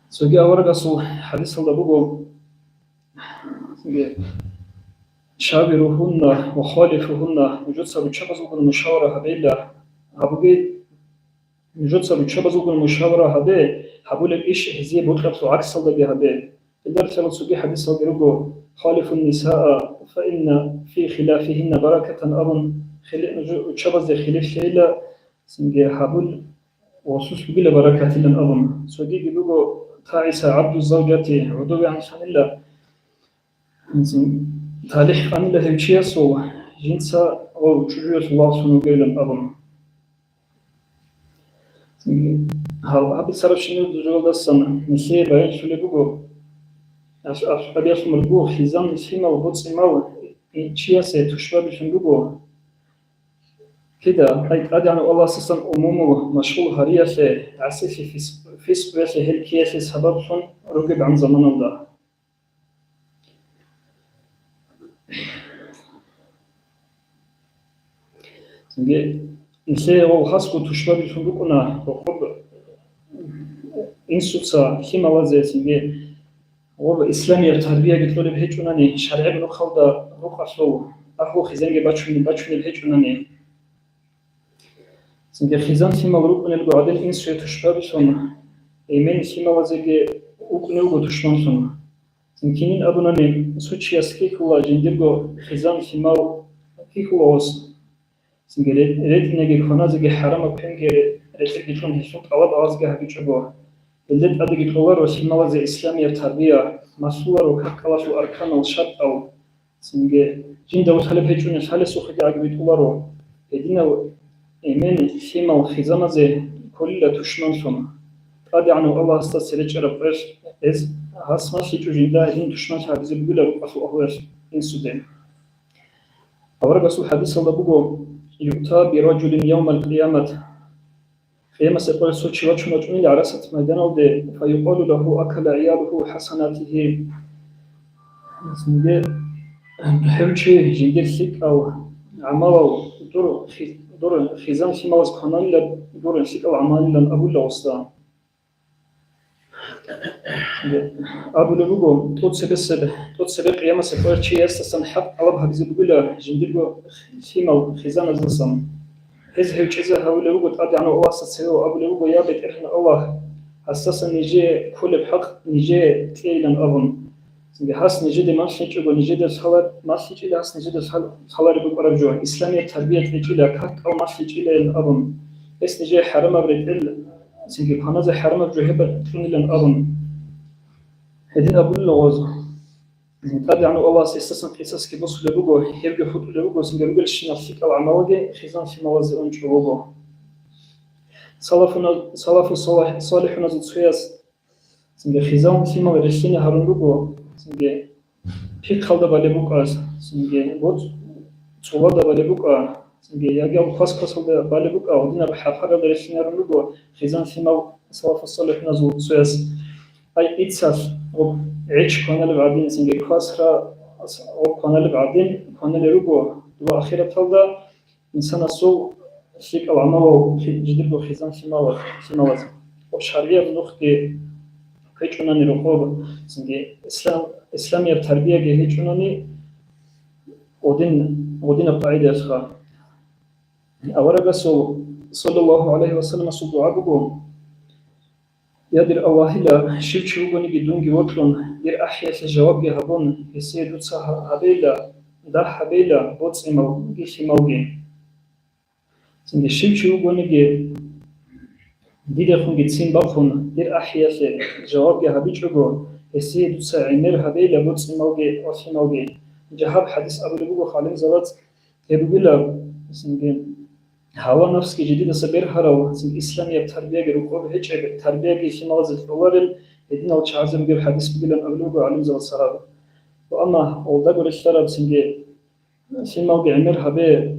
Цоги аварагасул хӀадисалда буго: «Шавиругьунна ва халифугьунна», нужеца руччабазулгун мушавара гьабейила, гьабуге, нужеца руччабазулгун мушавара гьабе, гьабулеб иш гьезие бокьаблъул гӀаксалдаги гьабе. Гьелдалъун цоги хӀадисалги руго: «Халифун нисаа, фа инна фи хилафигьинна баракатан», абун, хили-, нуж-, руччабазде хилифлъейила, цинги гьабул гъосулъ бугила баракатилан абун. Цогиги буго: «ТагӀиса гӀабду завжати», гӀодовегӀанлъанила, цин, талихӀ къанила гьев чиясул, жинца гъов чӀужуялъул лагълъун вугевилан абун. Гьаб-, гьаб бицарабщинаб жоялдасан нилъее баянлъулеб буго, ас-, асхӀабиялъул мургу хизан лъимал боцӀи-мал чиясе тушбабилъун буго. Кида, ай, ТӀадегӀанав Аллагьасдасан умумул машгъул гьариялъе, гӀасилъи, фис-, фискъуялъе, гьел ккеялъе сабаблъун ругебгӀан заманалда. Цинги нилъее гъов хасго тушбабилъун рукӀуна, рокъоб инсуца лъималазе, цинги гъоб исламияб тарбияги кьолеб гьечӀунани, шаргӀи рухъалда рукъалъул агьлу хизанги бачунеб, бачунеб гьечӀунани. Цинги хизан лъимал рукӀунелго гӀадин инсуе тушбабилъун, эмен лъималазеги укӀуневго тушманлъун. Цинги кинин абунани, цо чияс хьихьула жиндирго хизан лъимал хьихьулагъос. Цинги ре-, ретӀинеги кваназеги хӀарамаб квенги ре-, рекьеги кьун гьелъул тӀалаб гьазги гьабичӀого. Гьелде тӀадеги кьоларо лъималазе исламияб тарбия, малъуларо какалъул арканал, шартӀал. Цинги жинда вуталеб гьечӀони лъалесухъеги гӀаги битӀуларо. Гьединав эмен лъимал хизаназе кколила тушманлъун. ТӀадегӀанав Аллагьасда церечӀараб къоялъ гьез гьас малъичӀо жинда гьедин тушманлъи гьабизе бугила рукъалъул агьлуялъ инсуде. Аварагасул хӀадисалда буго: «Юъта биражулин явмал къиямат». Къиямасеб къоялъ цо чи вачун вачӀунила гӀарасат майданалде, «фаюкъалу лагьу акала гӀиялуху хӀасанатигьи». Цинги гьев чи жиндир лъикӀал гӀамалал дур хи-, дур хизан лъималаз квананила дур лъикӀал гӀамалилан абула гъосда. Абулеб буго, тӀоцебесеб, тӀоцебе къиямасеб къоялъ чиясдасан хӀакъ тӀалаб гьабизе бугила жиндирго лъимал хизаназдасан. Гьез гьев чӀезе гьавулев вуго ТӀадегӀанав Аллагьасда цеве ва абулев вуго: «Я БетӀергьан Аллагь, гьасдасан нижее кколеб хӀакъ нижее кьейилан», – абун. Цинги гьас нижеде малъичӀого, нижеда лъала-, малъичӀила гьас нижеда лъал-, лъалареб букӀараб жо, исламияб тарбия кьечӀила, как-кӀал малъичӀилайилан абун. Гьес нижее хӀарамаб ретӀел, цинги кваназе хӀарамаб жо гьеб кьунилан абун. Гьедин абулила гъоз. ТӀадегӀанав Аллагьас гьесдасан къисасги босулеб буго, гьевги хутӀулеб буго, цинги ругелщинал лъикӀал гӀамалаги хизан лъималазе унчӀо вуго. Салафуна-, салафу салах-, салихӀуназул цояс, цинги хизан лъимал релълъине гьарун руго, цинги пихъалда балеб букӀа, цинги боц-, цолада балеб букӀа, цинги ягиял квас-квасалда балеб букӀа, гьединаб хӀапаралда релълъинарун руго хизан лъимал салафу салихӀуназул цояс. Ай, иццалъ гъоб гӀеч кваналеб гӀадин, цинги квасра гъоб кваналеб гӀадин кваналел руго дова ахираталда, инсанасул лъикӀал гӀамалал хи-, жидерго хизан лъимала-, лъималаз. Ва шаргӀияб нухги гьечӀунани рокъоб, цинги ислам-, исламияб тарбияги гьечӀунани гъодин-, гъодинаб къагӀидаялъха. Аварагасул, саллаллагьу гӀалайгьи ва салламасул, дугӀа буго: «Я дир Аллагьила, щив чи вугониги дунги вокьун, дир ахӀиялъе жавабги гьабун, гьесие дуца гьа-, гьабейила, дагь гьабейила боцӀималги лъималги». Цинги щив чи вугониги дидехунги ццин бахъун, дир ахӀиялъе жавабги гьабичӀого, гьесие дуца гӀемер гьабейила боцӀималги ва лъималги. Гьаб хӀадис абулеб буго гӀалимзабаз, гьеб бугила, цинги, гьава-напсги жидедаса бергьарав, цинги исламияб тарбияги рокъоб гьечӀеб, тарбияги лъималазе кьоларел гьединал чагӀазе ругеб хӀадис бугилан абулеб буго гӀалимзабаз гьаб. Ва амма гьелдаго релълъараб, цинги лъималги гӀемер гьабе,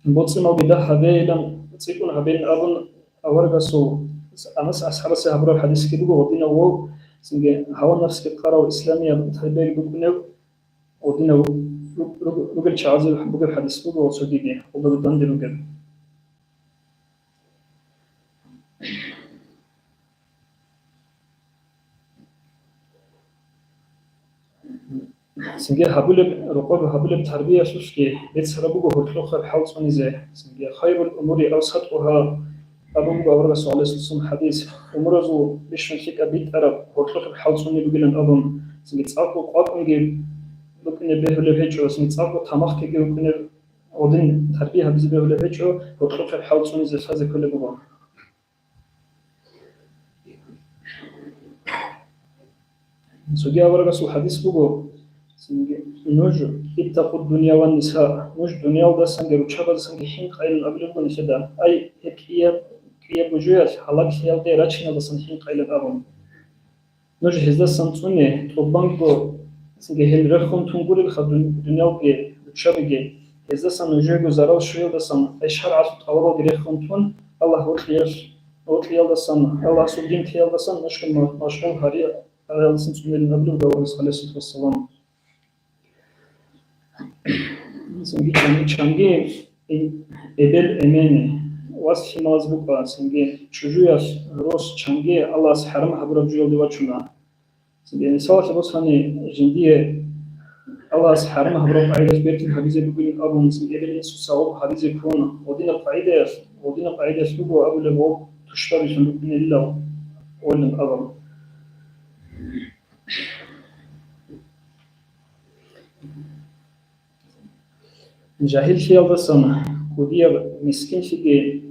боцӀималги дагь гьабейилан, цӀикӀкӀун гьабейилан абун, аварагасул Анас асхӀабасе гьабураб хӀадисги буго, гьединав вов, цинги гьава-напсги къарав, исламияб тарбияги букӀунев, гьединав руг-, руг-, ругел чагӀазе бугеб хӀадис буго ва цогиги гьелдаго данде ругел. Цинги гьабулеб, рокъоб гьабулеб тарбиялъулъги беццараб буго гьоркьохъеб хӀал цӀунизе. Цинги «Хайрул умури авсатӀугьа» абун буго аварагасул гӀалайгьиссалам хӀадис, умуразул бищун лъикӀаб битӀараб гьоркьохъеб хӀал цӀуни бугилан абун, цинги цӀакъго къвакӀунги букӀине бегьулеб гьечӀо, цинги цӀакъго тамахги букӀине, гьедин тарбия гьабизе бегьулеб гьечӀо, гьоркьохъеб хӀал цӀунизе лъазе кколеб буго. Цоги аварагасул хӀадис буго, цинги, нуж, «Иттакъу дунъя ва ниса», нуж дуниялдасанги руччабаздасанги хӀинкъайилан абулеб буго нилъеда, ай, гьеб кӀияб, кӀиябго жоялъ гьалаглъиялде рачиналдасан хӀинкъайилан абун. Нуж гьездасан цӀуне, тӀубанго, цинги гьел рехун тун гурелха дун-, дуниялги руччабиги, гьездасан нужего зарал щвеялдасан, ай шаргӀалъул тӀалабалги рехун тун, Аллагь вокьиялъ-, вокьиялдасан, Аллагьасул дин ккеялдасан нужги ма-, машгъул гьари-, гьариялдасан цӀунилин абулеб буго аварагас, гӀалайгьиссалату вассалам. Цинги чан-, чанги ин-, эбел-эмен, вас-лъималаз букӀа, цинги чӀужуялъ рос чанги Аллагьас хӀарам гьабураб жоялде вачуна. Цинги мисалалъе босани, жиндие Аллагьас хӀарам гьабураб къагӀидалъ бертин гьабизе бугин абун, цинги эбел-инсуца гъоб гьабизе ккун, гьединаб къагӀидаялъ, гьединаб къагӀидаялъ буго абулеб гъоб тушбабилъун рукӀунелилав гъолин абун. Жагьиллъиялдасан кӀудияб мискинлъиги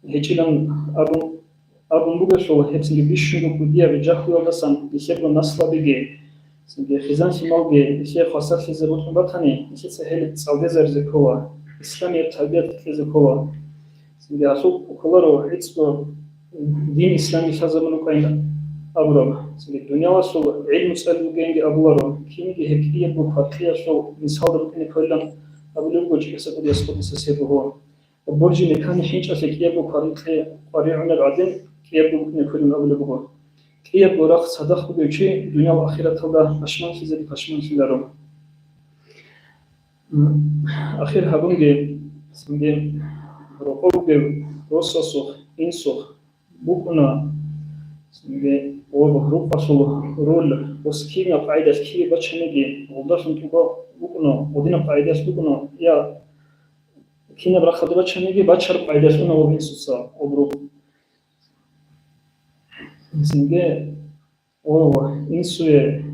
гьечӀилан абун, абун бугелъул, гьеб цинги бищунго кӀудияб жагьлуялдасан нилъерго наслабиги, цинги хизан-лъималги нилъее хвасарлъизе бокьун батани, нилъеца гьел цӀалдезаризе ккола, исламияб тарбият кьезе ккола. Цинги гьалъул кколаро гӀицӀго дин исламги лъазабун рукӀайин абураб. Цинги дуниялалъул гӀилму цӀалулгенги абуларо, кинги гьеб кӀиябго кваркьиялъул мисалда рукӀине кколилан абулеб буго ЧӀикӀаса Къудиясухъ, къуддиса сирругьу. Боржи мекани хӀинчӀалъе кӀиябго кваркьи къваригӀунеб гӀадин, кӀиябго букӀине кколин абулеб буго. КӀиябго рахъ цадахъ бугев чи дуниял ахираталда пашманлъизеги пашманлъиларо. Ахир гьабунги, цинги рокъов вугев росасухъ, инсухъ букӀуна, Цинги гъоб рукъалъул роль, ос кинаб къагӀидалъ кири бачаниги, гъолдалъун тӀуба букӀуна, гъодинаб къагӀидалъ букӀуна, я кинаб рахъалда бачаниги, бачараб къагӀидалъ уна гъоб инсуца гъоб рукъ. Цинги гъоб инсуе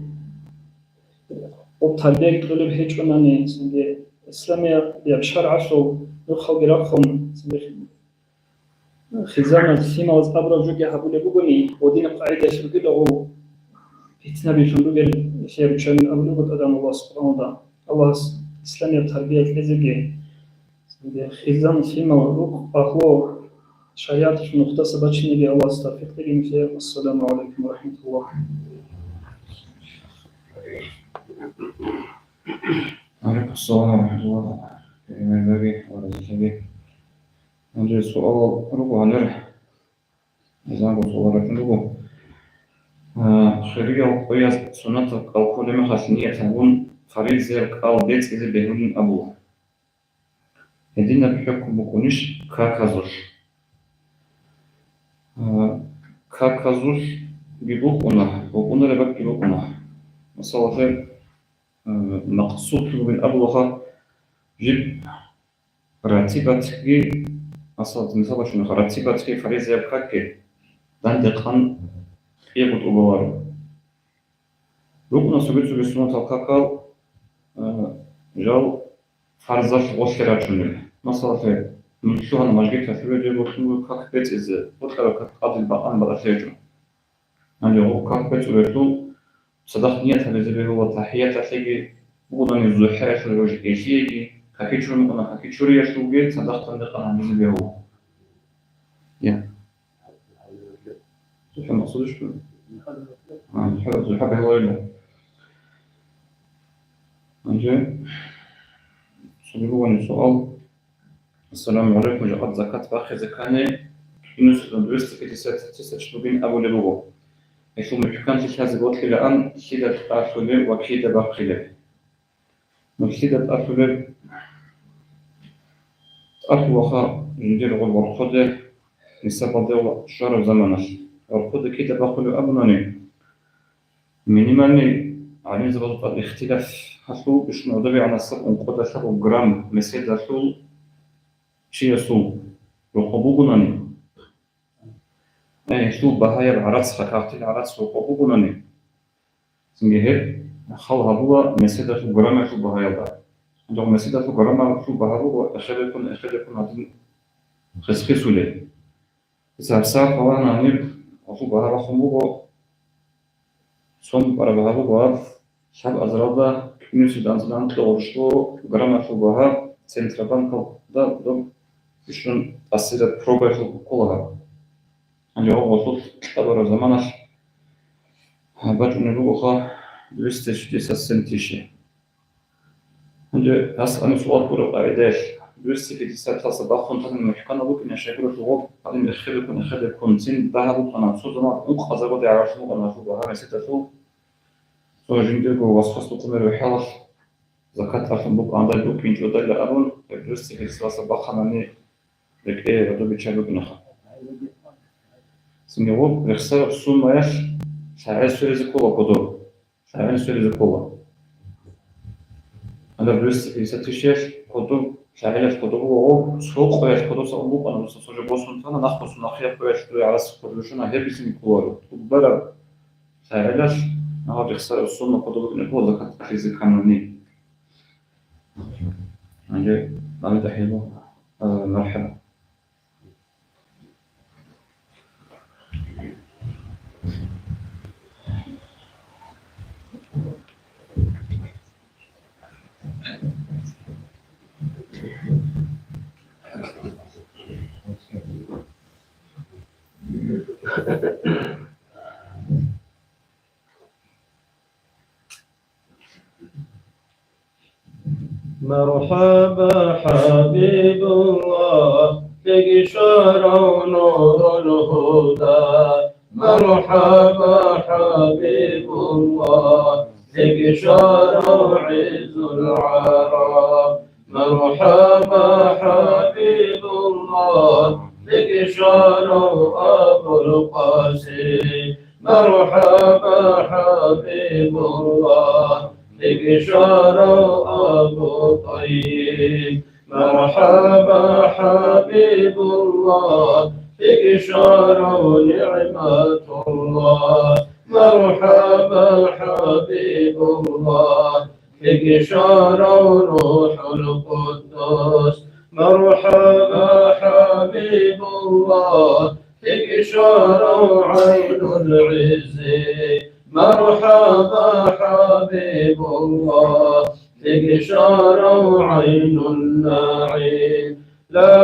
гъоб тарбияги кьолеб гьечӀонани, цинги исламияб шаргӀалъул нухалги рахъун, цинги Хизанал лъималаз абураб жоги гьабулеб бугони, гъодинаб къагӀидаялъ ругел гъов питнабилъун ругел нилъер руччабин абулеб бутӀадан Аллагь субхӀанала, Аллагьас исламияб тарбия кьезеги, хизан лъимал рукъ агьлу шаригӀаталъул нухдаса бачинеги Аллагьас тавфикъ кьеги нилъее. Ассаламу гӀалайкум ва рахӀматуллагь. Алейкум салам ва рахматуллагь. Гьанже суал руго гьанир. Азанго суал рачун руго. А, хириял къояз суннатаб кӀал кколеб мехалъ ният гьабун, фаризаяб кӀал бецӀизе бегьулин абула. Гьединаб хӀукму букӀунищ каказулъ? А, каказулъги букӀуна, букӀунареб бакӀги букӀуна. Масала, а, макъсуд бугин абулаха, жиб ратибатги, масала, мисал бачунаха, ратибатги фаризаяб какги дандекъан кӀиго тӀубаларо. РукӀуна цоги-цоги суннатал какал, а, жал фарзалъ гъолъе рачунел. Масала, лъе, лъугьана мажгиталъуве дир бокьун буго как бецӀизе, бокьараб как къадил бакъан батӀалъи гьечӀо. Гьанже гъоб как бецӀулелъул цадахъ ният гьабизе бегьула, тахӀияталъеги, бугони зухӀаялъул гьуж элъиеги, какичурун букӀана, какичуриялъулги цадахъ дандекъан гьабизе бегьула. Я. ЗухӀа макъсудищ бугеб? А, зухӀа, зухӀа бегьуларила. Гьанже цоги бугони суал. Ассаламу гӀалайкум, жакъа закат бахъизе ккани, инсуда двести пятьдесят тысяч бугин абулеб буго. Гьелъул мухӀканлъи лъазе бокьилаан, лъида тӀалъулеб ва кида бахъилеб. Ну, лъида тӀалъулеб? ТӀалъулаха жиндир гъол ворхъоде, нисабалде ва щвараб заманалъ. Ворхъоде кида бахъулеб абунани, минимальный гӀалимзабазул тӀад ихтилаф гьалъул, ишгьун гӀодобегӀанасеб ункъоялда лъабго грамм меседалъул чиясул рокъоб бугонани, э, гьелъул багьаяб гӀарацха, кагътил гӀарац рокъоб бугонани, цинги гьеб хал гьабула меседалъул граммалъул багьаялда. Дагъ меседалъул граммалъул багьа буго эхедеккун, эхедеккун гьадин хес-хесулеб. ГьабсагӀат балагьани гьаниб гьалъул багьа бахъун буго, цо букӀараб багьа буго гьаб, лъабазаралда кӀиго цӀикӀкӀун анцӀила анкьго гъоркьо граммалъул багьа Центробанкалда доб ишгьун тӀасияб пробаялъул ккола гьаб. Гьанже гьаб гъолъул кьабараб заманалъ бачӀунеб бугоха двести шестьдесят семь тысяч. Гьанже гьас гьаниб суал гуреб къагӀидаялъ, двести пятьдесят-алъа бахъун тани мухӀканаб букӀине щайгурелъул гъоб гьадин эхедеккун, эхедеккун, цин дагьаб букӀана, цо заман ункъазабаде гӀаралъун букӀана гьалъул багьа меседалъул, цо жиндирго васвас букӀунарев хӀалалъ, закат тӀалъун букӀандал букӀинчӀодайилан абун, гьеб двести пятьдесят-алъа бахъанани рекӀее гӀодобиччал букӀинаха. Цинги гъоб рехсараб суммаялъ лъагӀел сверизе ккола кодоб. ЛъагӀел сверизе ккола. Гьалаб двести пятьдесят тысячаялъ кодоб, лъагӀелалъ кодоб буго, цо къоялъ кодоса ун букӀана, дуца цо жо босун тана, нахъ босун нахъе къоялъ дуе гӀарац кодоб бищуна, гьеб бицин кколаро. ТӀубараб лъагӀелалъ гьаб рехсараб сумма кодоб букӀине ккола закат тӀалъизе кканани. Гьанже, гьанже тӀахӀила, а, мархӀала. مرحبا حبيب الله، لك شرع نور الهدى. مرحبا حبيب الله، لك شرع عز العرب. مرحبا حبيب الله، لك شرع أبو القاسم. مرحبا حبيب الله, лъикӀ щварав Абу ТӀайиб. مرحبا حبيب الله, лъикӀ щварав نعمة الله. مرحبا حبيب الله, лъикӀ щварав روح القدس. مرحبا حبيب الله, лъикӀ щварав عين العز. مرحبا حبيب الله, лъикӀ щварав عين النعيم. لا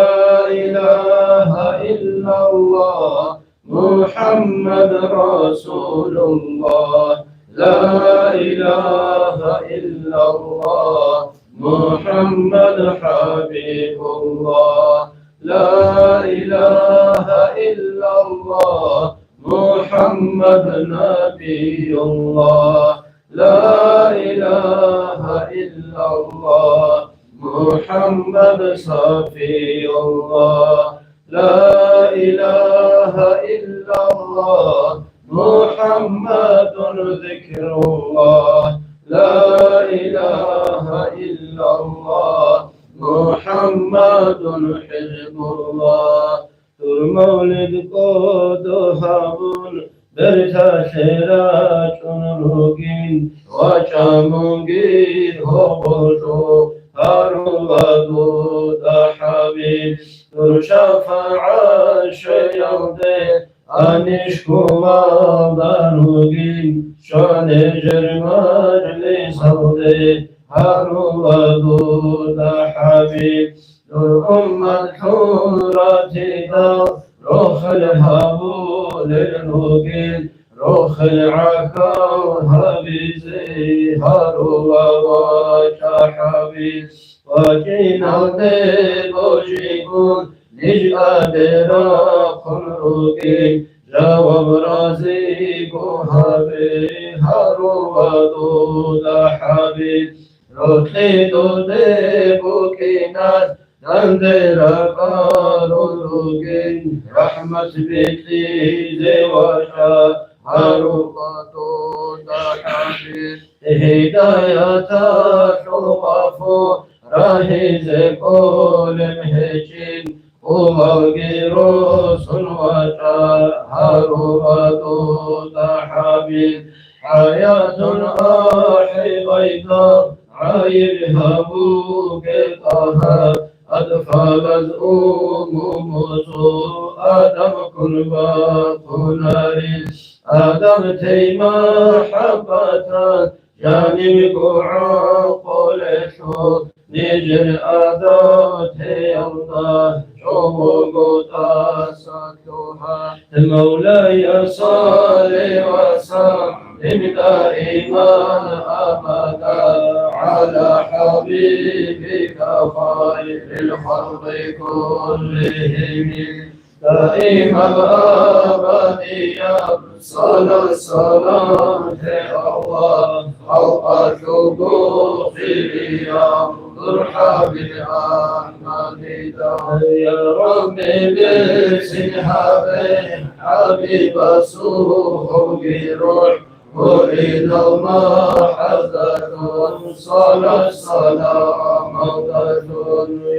إله إلا الله, محمد رسول الله. لا إله إلا الله, محمد حبيب الله. لا إله إلا الله, محمد نبي الله. لا إله إلا الله, محمد صفي الله. لا إله إلا الله, محمد ذكر الله. لا إله إلا الله, محمد حزب الله. Дур мавлид кӀодо гьабун, берталъе рачӀун ругин, вачӀа мунги гьоболлъу гьарулла дуда, хӀабиб. Дур шафагӀат щвеялде анищ кумалда ругин, щванижер мажлисалде гьарулла дуда, хӀабиб. Дур уммат лъуратидал рохел гьабулел ругел, рохел гӀахьал гьабизе гьарулла вачӀа, хӀабиб. ВачӀиналде божигун ниж абе рахъун ругел, жаваб разиго гьабе гьарулла дуда, хӀабиб. Рокьи дуде букӀиналъ данде ракӀалун ругин, рахӀмат битӀизе вачӀа гьарулла дуда, хӀабиб. Гьидаяталъул гъафу рагьизе кӀолеб гьечӀин, умалги росун вачӀа гьарулла дуда, хӀабиб. ХӀаятун ахӀи гъайда гӀайиб гьабуге, ТӀагьа, атфалаз умумузул адам ккун бахъунарин. Адам тей махӀаббаталъ, жанибго гӀакъулалъул, нижер адаб теялда чӀобого тӀаса лъугьа. مولاي صل وسلم دائما أبدا على حبيبك خير الخلق كلهم. دائما أبديا صلاة صلاة الله، خلق الشكوك ينظر حبيب أحمد. يا ربي بسنها بين حبيب السوق روح وإلى المحبة صلاة سلام موتة.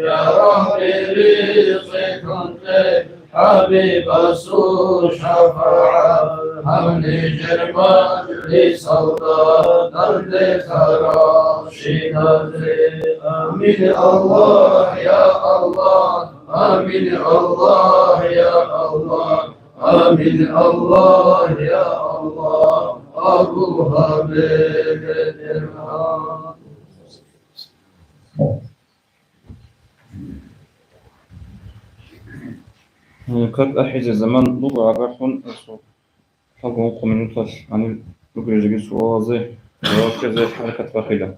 يا ربي رزق تنطي حبيب السوق شفاعة، هم نجر مجلس الدار لترى شنازي. آمين الله يا الله، آمين الله يا الله. آمين الله يا الله، أبو حبيب الإرهام. Как ахӀизе заман буго, агар хун лъабго-ункъо минуталъ гьанир ругел жеги суалазе жаваб кьезе хӀаракат бахъила.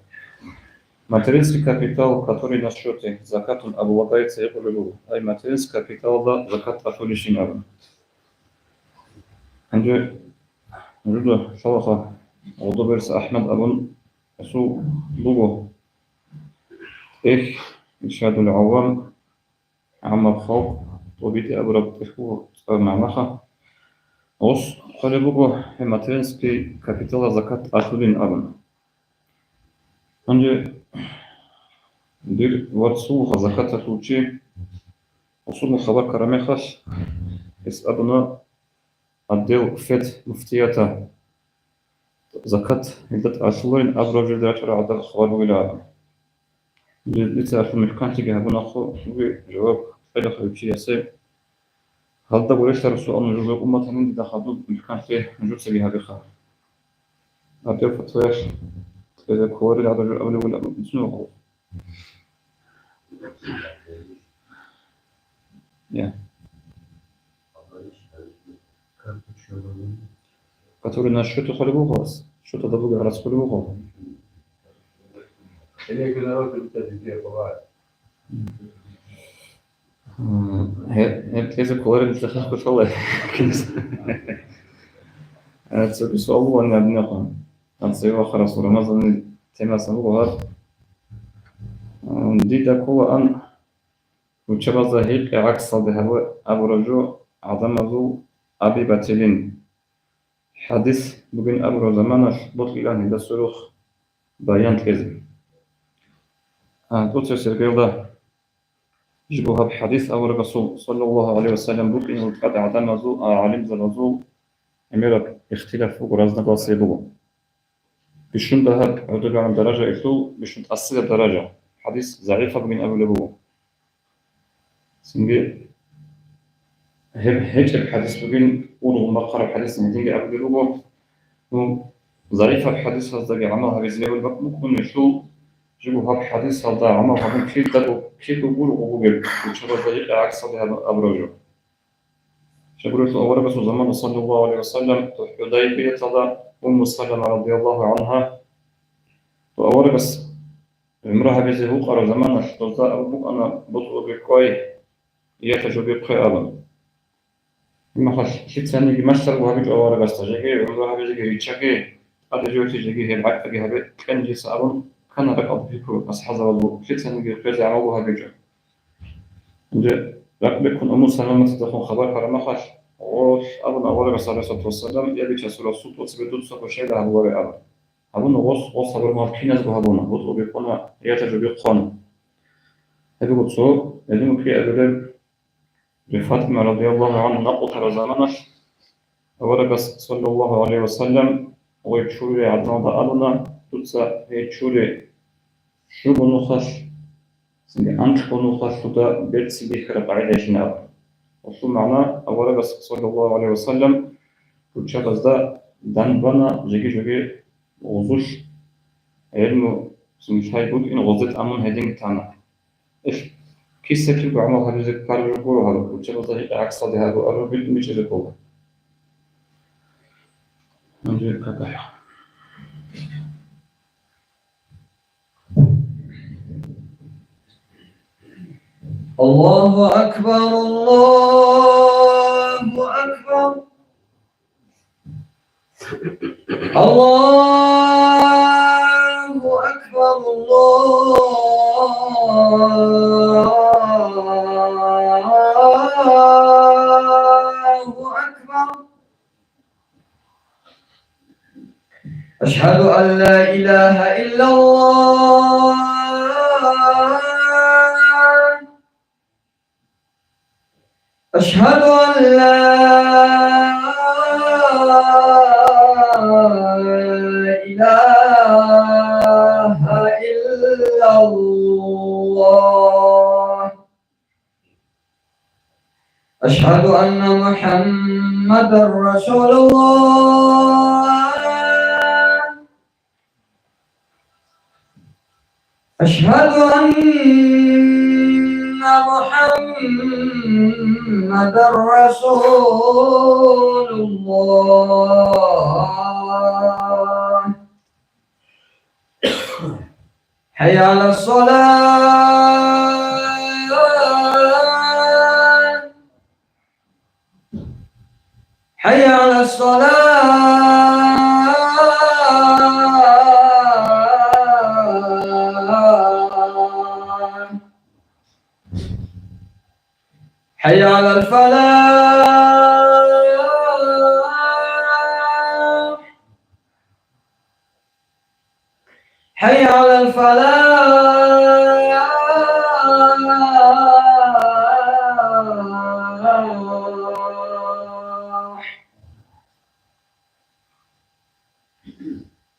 Материнский капитал, который на счёте, закатун облагается, гьикъулеб буго. Ай, материнский капиталда закат гьабулищин абун. Гьанже нужеда шалаха гъодоберса АхӀмад абун асул буго. Эх, Иршадул гӀаввам, гӀаммаб халкъ тӀубитӀи абураб тӀехьул цӀар магӀнаха. Гъос хъвалеб буго гьеб материнский капиталалъул закат тӀалъулин абун. Гьанже дир вацалъулха закаталъул чи, гъосул хабар ккараб мехалъ, гьес абуна отдел фет муфтията, закат гьелда тӀалъуларин абураб жерде рачӀарал гӀадаб хабар бугилан абун. Дица гьелъул мухӀканлъиги гьабун ахъуге жаваб кьела гьев чиясе. Гьалда гурелъарасул нужер умматалъул дида хадуб мухӀканлъи нужецаги гьабеха. Гьаб фатваялъ кьезе кколарел гӀадаб жо абулеб буго. Я. Который на счёте хъвалеб буго, счёталда бугеб гьарацлъулеб буго. М, гьеб, гьеб кьезе кколареб нилъехъе хутӀалай. Э, цоги суал буго гьаниб абунехъан. АнцӀила вахарасул Рамазанил темасан буго гьаб. М, дида кколаан руччабазда гьикъи гӀаксалде гьабу-, абураб жо гӀадамазул аби батилин. ХӀадис бугин абураб заманалъ бокьилан гьелда сверухъ баян кьезе. А, тӀоцебесеб иргаялда жибго гьаб хӀадис аварагасул, саллаллагьу гӀалайгьи ва саллам, букӀиналда тӀад гӀадамазул, а, гӀалимзабазул гӀемераб ихтилаф буго, разногласие буго. Бищун дагьаб гӀодобегӀан даражаялъул бищун тӀасияб даража, хӀадис загӀипаб бугин абулеб буго. Цинги гьеб гьечӀеб хӀадис бугин, ургъун бахъараб хӀадис гьединги абулеб буго. Ну, загӀипаб хӀадисаздаги гӀамал гьабизе мегьул букӀунелъул, жибго гьаб хӀадисалда гӀамал гьабун кидаго, кидаго гурого бугеб, руччабазда гьикъи гӀаксалде гьаб-, абураб жо. Щайгурелъул аварагасул замана, саллаллагьу гӀалайгьи ва саллам, ХӀудайбияталда Умму Салама радияллагьу гӀангьа, аварагас гӀумра гьабизе вукъараб заманалъ дозда абун букӀана бутӀрулги кӀвай, ятажоги хъве абун. Гьеб мехалъ лъицаниги малъарго гьабичӀо аварагасда, жеги гӀумра гьабизеги риччаги, тӀаде жоялъе жеги гьеб гӀакъиги гьабе, кьен жеца абун ккана ракӀалда пикру асхӀабзабазул, лъицаниги хъвезе гӀамалго гьабичӀо. Гьанже ракӀбеккун Умму Саламатидехун хабар ккараб мехалъ, гъолъ абун аварагас, гӀалайгьиссалату вассалам, я Бичасул Расул, тӀоцебе дуцаго щайила гьабуларе абун. Гьабуна гъос, гъос гьабураб мехалъ киназго гьабуна, бутӀрулги кӀвана, ятажоги хъвана. Гьеб буго цо, гьедин ккей абулеб, Фатима радияллагьу гӀангьа накъулареб заманалъ аварагас, саллаллагьу гӀалайгьи ва саллам, гъой чурулей гӀадамалда абуна, дуца гьей чури щуго нухалъ, цинги анкьго нухалъуда берцин бихьараб къагӀидаялъин абун. Гьелъул магӀна, аварагас, саллаллагьу гӀалайгьи ва саллам, руччабазда данбана, жеги-жоги гъозулъ гӀелму, цинги лъай букӀин гъозде тӀамун гьединги тана. Иш кисалъулго гӀамал гьабизе ккараб жо гуро гьаб, руччабазда гьикъи гӀаксалде гьабу абун битӀун бичӀчӀизе ккола. Гьанже какахӀ. الله أكبر، الله أكبر. الله أكبر، الله أكبر. أشهد أن لا إله إلا الله. أشهد أن لا إله إلا الله. أشهد أن محمدا رسول الله. أشهد أن محمدا رسول الله. حي على الصلاة. حي على الصلاة. حي على الفلاح.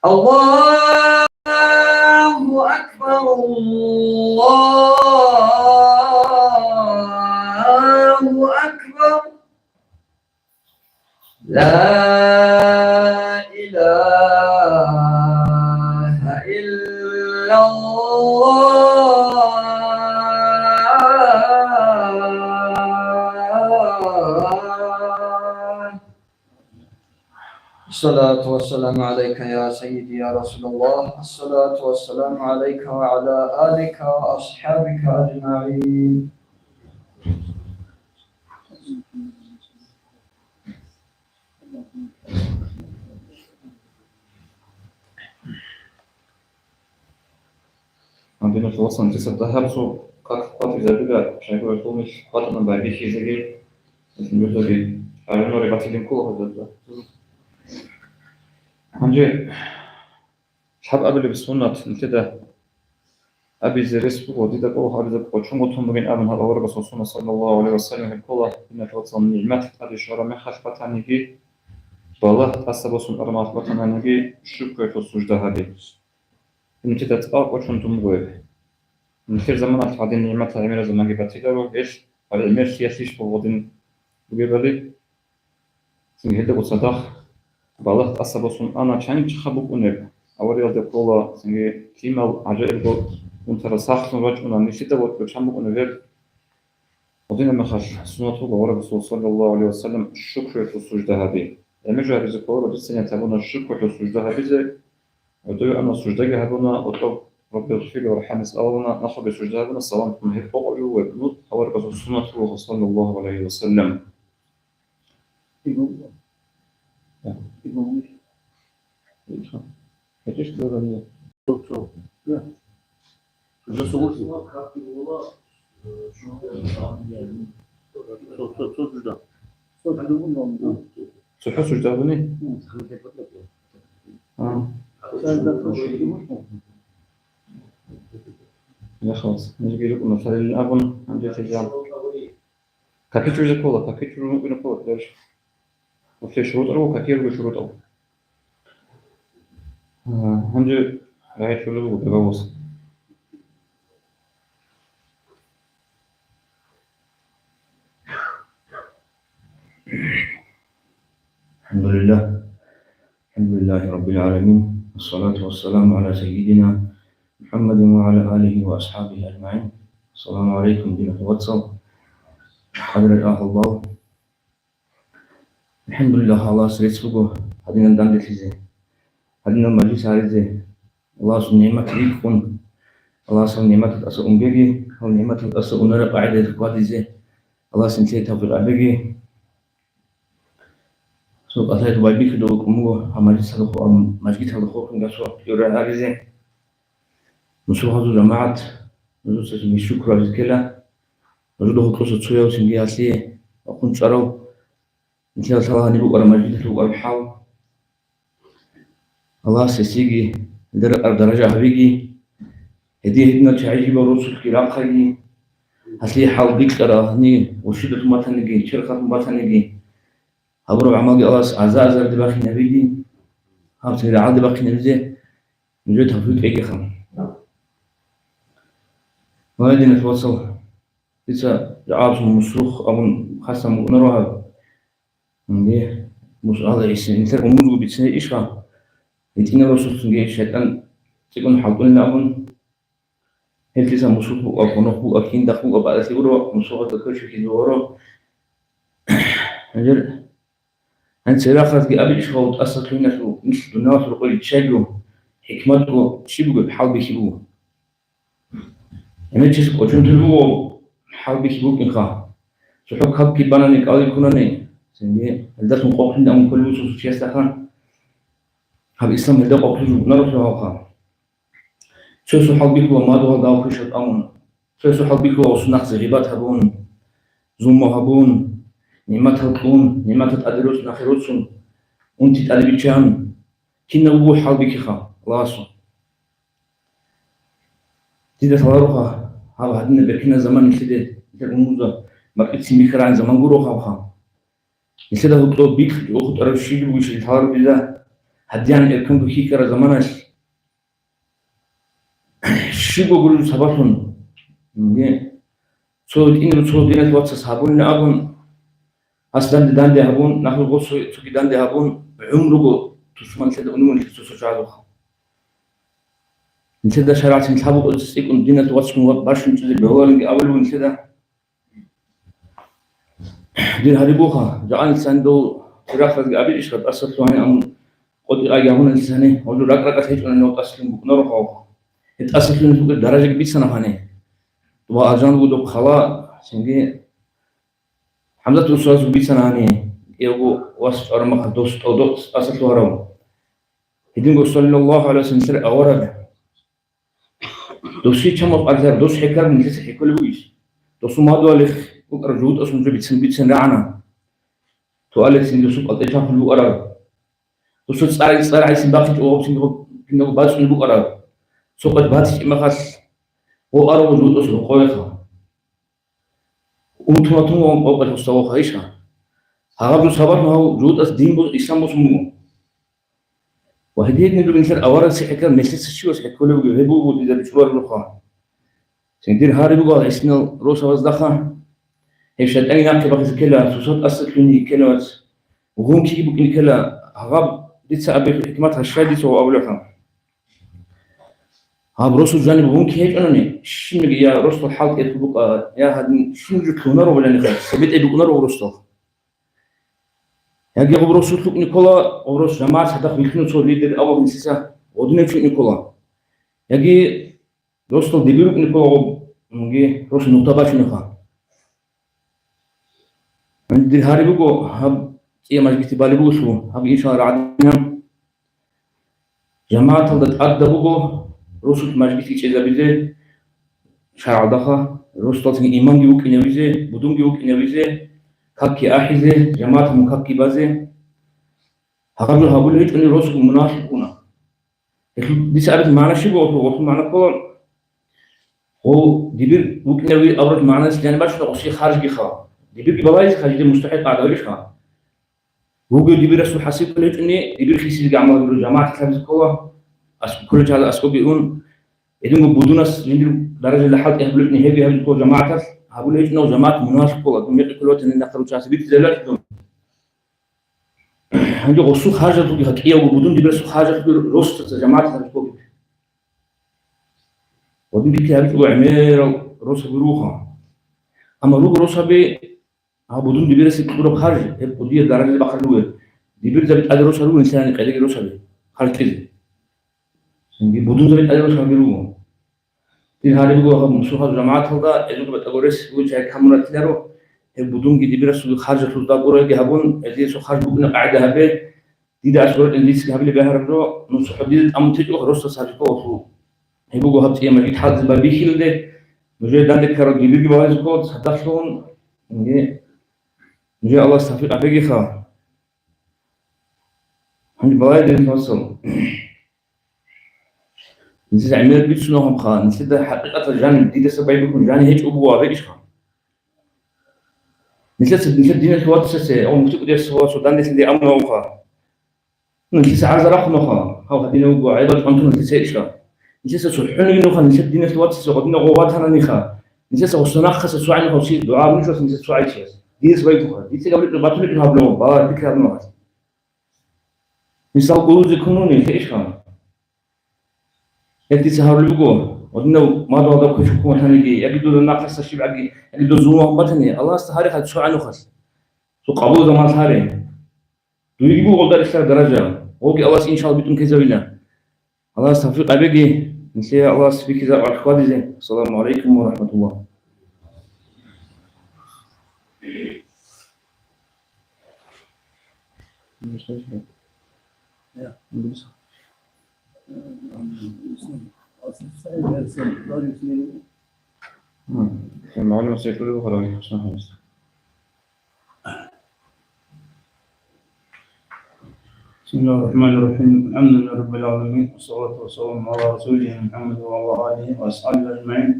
الله أكبر، الله أكبر. لا إله إلا الله. الصلاة والسلام عليك يا سيدي يا رسول الله. الصلاة والسلام عليك وعلى آلك وأصحابك أجمعين. Гьанже нилъ вацал, нилъеца дагьаб цо къат-, къватӀизабила, щайгурелъул нилъ къватӀана байбихьизеги, нилъ нилъедаги гӀелмури батилин ккола гьазда. Гьанже лъаб абилеб суннат нилъеда абизе рес буго, дида кӀолохъ абизе къочон гъотун бугин абун гьаб аварагасул суннат, саллаллагьу гӀалайгьи ва саллам, гьеб ккола, диналъ вацал, нигӀмат тӀаде щвараб мехалъ батаниги, балагь тӀаса босун араб мехалъ батаниги, шукруялъул сужда гьаби. Нилъеда цӀакъ къочон тун буго гьеб. Нилъер заманалъ гьадин нигӀматал гӀемераб заманги батиларо, гьелъ гьаб гӀемерлъиялъищ буго гьадин бугебали? Цинги гьелдаго цадахъ балагь тӀаса босун ана, чанчӀха букӀунеб, авариялде ккола, цинги лъимал гӀажаибго унтарал сахлъун рачӀуна, нилъеда вачӀун чан букӀунеб гьеб? Гьадинаб мехалъ суннат буго аварагасул, саллаллагьу гӀалайгьи ва саллам, шукруялъул сужда гьаби. ГӀемер жо гьабизе кколаро, дица ният гьабуна шукруялъул сужда гьабизе, гӀодове ана, суждаги гьабуна, гьоркьоб «Рабби гъфирли вархӀамни» цӀалуна, нахъа сужда гьабуна, салам кьун гьеб къокъаб жо буго, ну, аварагасул суннат буго, саллаллагьу гӀалайгьи ва саллам. ЦохӀо сужда гьабуни? А. Я халас. Нижги рукӀуна, лъалилин абун, гьанже тезан. Каки чӀужи ккола, каки чӀужи мукӀина ккола, дальше. Вообще шурутӀ руго, каки руго шурутӀал. А, гьанже рагӀи чӀужи буго, бегавас. الحمد لله. الحمد لله رب العالمين. والصلاة والسلام على سيدنا محمد وعلى آله وأصحابه أجمعين. السلام عليكم, диналъ вацал, хӀадурал агьлу. АлхӀамдулиллагь, Аллагьас рецц буго гьадинаб данделъизе, гьадинаб мажлис гьаризе. Аллагьасул нигӀмат рикӀкӀун, Аллагьас гьал нигӀматалдаса унгеги, гьал нигӀматалдаса унараб къагӀидаялъ хьвадизе Аллагьас нилъее тавфикъ гьабеги. Цо къалъай байбихьулев вукӀун буго гьаб мажлисалда хо-, мажгиталда хохун гасул кьурай гьаризе. Мусулманзул жамагӀат, нужеца жиндир шукру гьабизе ккела. Нужеда гьоркьоса цояв цинги гьалъие вахъун чӀарав, нилъеда лъала гьаниб букӀараб мажгиталъул букӀараб хӀал. Аллагьас гьесиеги гьелда ракӀараб даража гьабеги, гьедин гьединал чагӀи жибал росулъги рахъаги, гьалъие хӀал бикьарал гьаниб, муршидалъун батаниги, черхалъун батаниги, гьабураб гӀамалги Аллагьас аза-азарде бахинабиги, гьаб цере гӀаде бахинабизе нужее тавфикъ кьегиха. Ва, диналъ вацал, дица жагьилзабазул мусрухъ абун хасаб букӀунаро гьаб. Гьанже мусрухъ гьесие нилъер умумузго бицине ишха? ГьитӀинаб росулъцинги шайтӀан цӀикӀкӀун хӀалтӀунин абун, гьелъиса мусрухъ букӀа, гьунухъ букӀа, киндахъ букӀа, бакӀалъи гуро, мусрухъалда ккечӀо хьизугьаро. Гьанже гьанже церахъазги абичӀищха, тӀаса лъугьиналъул нилъ дуниялалъул рокъой риччайго, хӀикматго щиб бугеб хӀалбихьи буго. ГӀемерчияс кӀочон тур буго хӀалбихьи букӀинха. ЦохӀо какги банани, кӀалги ккунани, цинги гьелдалъун къокълъин амун кколеб буго цо-цо чиясдаха. Гьаб ислам гьелда къокълъизе букӀунаро лъугьалха. Цо-цо хӀалбихьула мадугьалда гьаб хвешаб тӀамун. Цо-цо хӀалбихьула гъосул нахъзе гъибат гьабун, зулму гьабун, нигӀматал кьун, нигӀматал тӀаде рос-, нахъе роцун, унти тӀаде биччан. Кинаб буго хӀалбихьиха Аллагьасул. Дида лъалароха гьаб гьадинаб бихьинаб заман нилъеде, нилъер умумузда макьицин бихьарагӀан заман гуро гьабха. Нилъеда гьоркьоб бикьги хутӀараб щиб бугищали лъаларо дида. гӀадин эрканго хьихьараб заманалъ, щибго гурел сабаблъун, цо гьитӀинаб цо диналъ вацас гьабунин абун, гьас данде-данде гьабун, нахъе гъосо цоги данде гьабун, гӀумруго тусман лъеда уневун лъе цо-цо чагӀазухъа. Нилъеда шаргӀалъ нилъ гьаб букӀазе цӀикӀкӀун диналъ вацгун ва бащун чӀезе бегьуларинги абулеб нилъеда. Дир гьариб буха, жагӀанилъан дов тирахъазги абилищха, тӀасалъугьани амун къотӀи-къайги гьабуналъисани, гьужу ракӀ-ракӀалъ гьечӀунани гьав тӀасалъугьин букӀунаро гьав. Гьеб тӀасалъугьиналъул даражаги бицана гьани. Ва алжан буго доб хала, цинги ХӀамзат росуласул бицана гьани, кӀиявго вас чӀвараб мехалъ дос тӀадов тӀасалъугьарав. Гьединго саллаллагьу гӀалайгьи вассалам авараг. Досие чамал къарзар, дос хӀекараб нилъеца хӀекколеб бугищ? Досул мадугьалихъ букӀараб жугьутӀасул жо бицин-бицин рагӀана. Туалетцин досул пӀалтӀе чахулеб букӀараб. Досул цӀар-цӀар гӀайсин бахъичӀого гъобцин гъоб кинабго бацӀцӀулеб букӀараб. Цо къват батичӀеб мехалъ, гъо арав жугьутӀас рокъовеха. Унтун-ватун ван къокъалъ гьуса вохайищха? Гьагъаб жо сабаблъун гьав жугьутӀас дин бу-, ислам босун буго. Ва гьединго нилъер аварагасде хӀеккараб нилъеца щивас хӀекколеб бугеб, гьеб буго дида бичӀчӀулареб нухъа. Цин дир гьари буго гьал гӀисинал росабаздаха. Гьеб шайтӀанги нахъе бахъизе ккела, цоцазда тӀаса лъугьине ккела вац. Гъункиги букӀине ккела, гьагъаб дица абиялъул хӀикмат гьащай дица гьав абулебха. Гьаб росул жаниб гъунки гьечӀонани, щибниги я росдал хӀалтӀи букӀа, я гьадин щиб жо лъугьунаро гьуланиха, цебетӀе букӀунаро гъоб росдал. Яги гъоб росулъ букӀине ккола, гъоб рос жамагӀат цадахъ вихьуна цо лидер абун гьесица гъодинав чи вукӀине ккола. Яги росдал дибир вукӀине ккола гъоб, мунги росул нухда бачунеха. Гьанже дир гьари буго, гьаб цӀия мажгитибали бугелъул, гьаб иншалла рагӀадинаб. ЖамагӀаталда тӀадаб буго росулъ мажгитги чӀезабизе, шаргӀалдаха, росдалцин имамги вукӀинавизе, будунги вукӀинавизе, какги ахӀизе, жамагӀаталъун какги базе. Гьагъаб жо гьабулеб гьечӀони росулъ мунагьалъ букӀуна. Гьелъул дица абилеб магӀна щиб буго? Гьелъул магӀна ккола, гъо дибир вукӀинави абураб магӀналъ жаниб бачуна гъосие харжги хал. Дибирги балагьизе хажиде мустахӀикъ гӀадабищха? Вугев дибирасул хӀасил кколей гьечӀони, дибир хисизеги гӀамал гьабиро, жамагӀаталъ гьабизе ккола, аскӀоб кколел чагӀазда аскӀобги ун, гьединго будунас жиндир даражаялда хӀалтӀи гьабулеб гьечӀони гьебги гьабизе ккола жамагӀаталъ, гьабулеб гьечӀони гьав жамагӀат мунагьалъ ккола, дун мекъи кколев ватани нахъа руччасе битӀизабиларищ дун. Гьанже гъосул харжалъулги, гьа кӀиявго будун дибирасул харжалъулги росдаса жамагӀаталъ гьабизе ккола. Гъодин битӀи гьабичӀого гӀемерал росаби руго. Амма руго росаби, гьаб будун дибирасе кьураб харж, гьеб кӀудияб даражаде бахъараб бугеб. Дибирзаби тӀаде росаби руго, нилъерани къелеги росаби харж кьезе. Цинги будунзаби тӀаде росаби руго. Дир гьари буго гьаб мусухъаб жамагӀаталда, гӀезуги батӀаго рес бугин чагӀи камун ратиларо, гьеб будунги дибирасулги харжалъуз дагъураги гьабун, гьезие цо харж букӀине къагӀида гьабе, Дида аскӀоретӀин дицги гьабилеб бегьараб жо, нусухъ дидин тӀамун течӀо росдал сабико гьалъул. Гьеб буго гьаб цӀия мажгит хӀалтӀизе байбихьилде, нужее данде ккарал дибирги балагьизе ккола цадахълъун, инги, нужее Аллагьас тавфикъ гьабегиха. Гьанже балагье, дир вацал. Нилъеца гӀемер бицунагьабха, нилъеда хӀакъикъаталда жаниб дидаса байбихьун жани гьечӀо буго абейищха? Нилъеца, нилъер диналъул вацасе, о, муфти кӀудияс ва цо данделъиде амун гьавха. Нилъеца гӀарза рахъунха, гьав гьадинав вуго, гӀайбал чӀвантун нилъеца гьечӀищха? Нилъеца цохӀониги нуха, нилъер диналъул вацасе гьадинав гъов ватананиха. Нилъеца гъосда нахъаса цогӀанив гьав чи дугӀа гьабунищ нилъеца цогӀайчияс. Диас байгуха, дица гьабулеб батулеб гьабулев, бала дица гьабунагьалъ. Мисал, гъулузе ккун вуни, лъе ишхъан. Гьеб дица гьарулеб буго, гьадинав мадугьалда квеш хӀукму батаниги, яги дуда нахъаса щибгӀаги, яги дуда зулму батани, Аллагьасда гьаре хъа цогӀанухъалъ. Цо къабул заман лъаре. Дуеги буго гъолда релълъараб даража. Гъоги Аллагьас иншаллагь битӀун ккезавила. Аллагьас тавфикъ гьабеги, нилъее Аллагьас бихьизаб гӀарх хьвадизе. Ассаламу гӀалайкум ва рахӀматуллагь. بسم الله الرحمن الرحيم. الحمد لله رب العالمين، والصلاة والسلام على رسوله محمد وعلى آله وأصحابه أجمعين.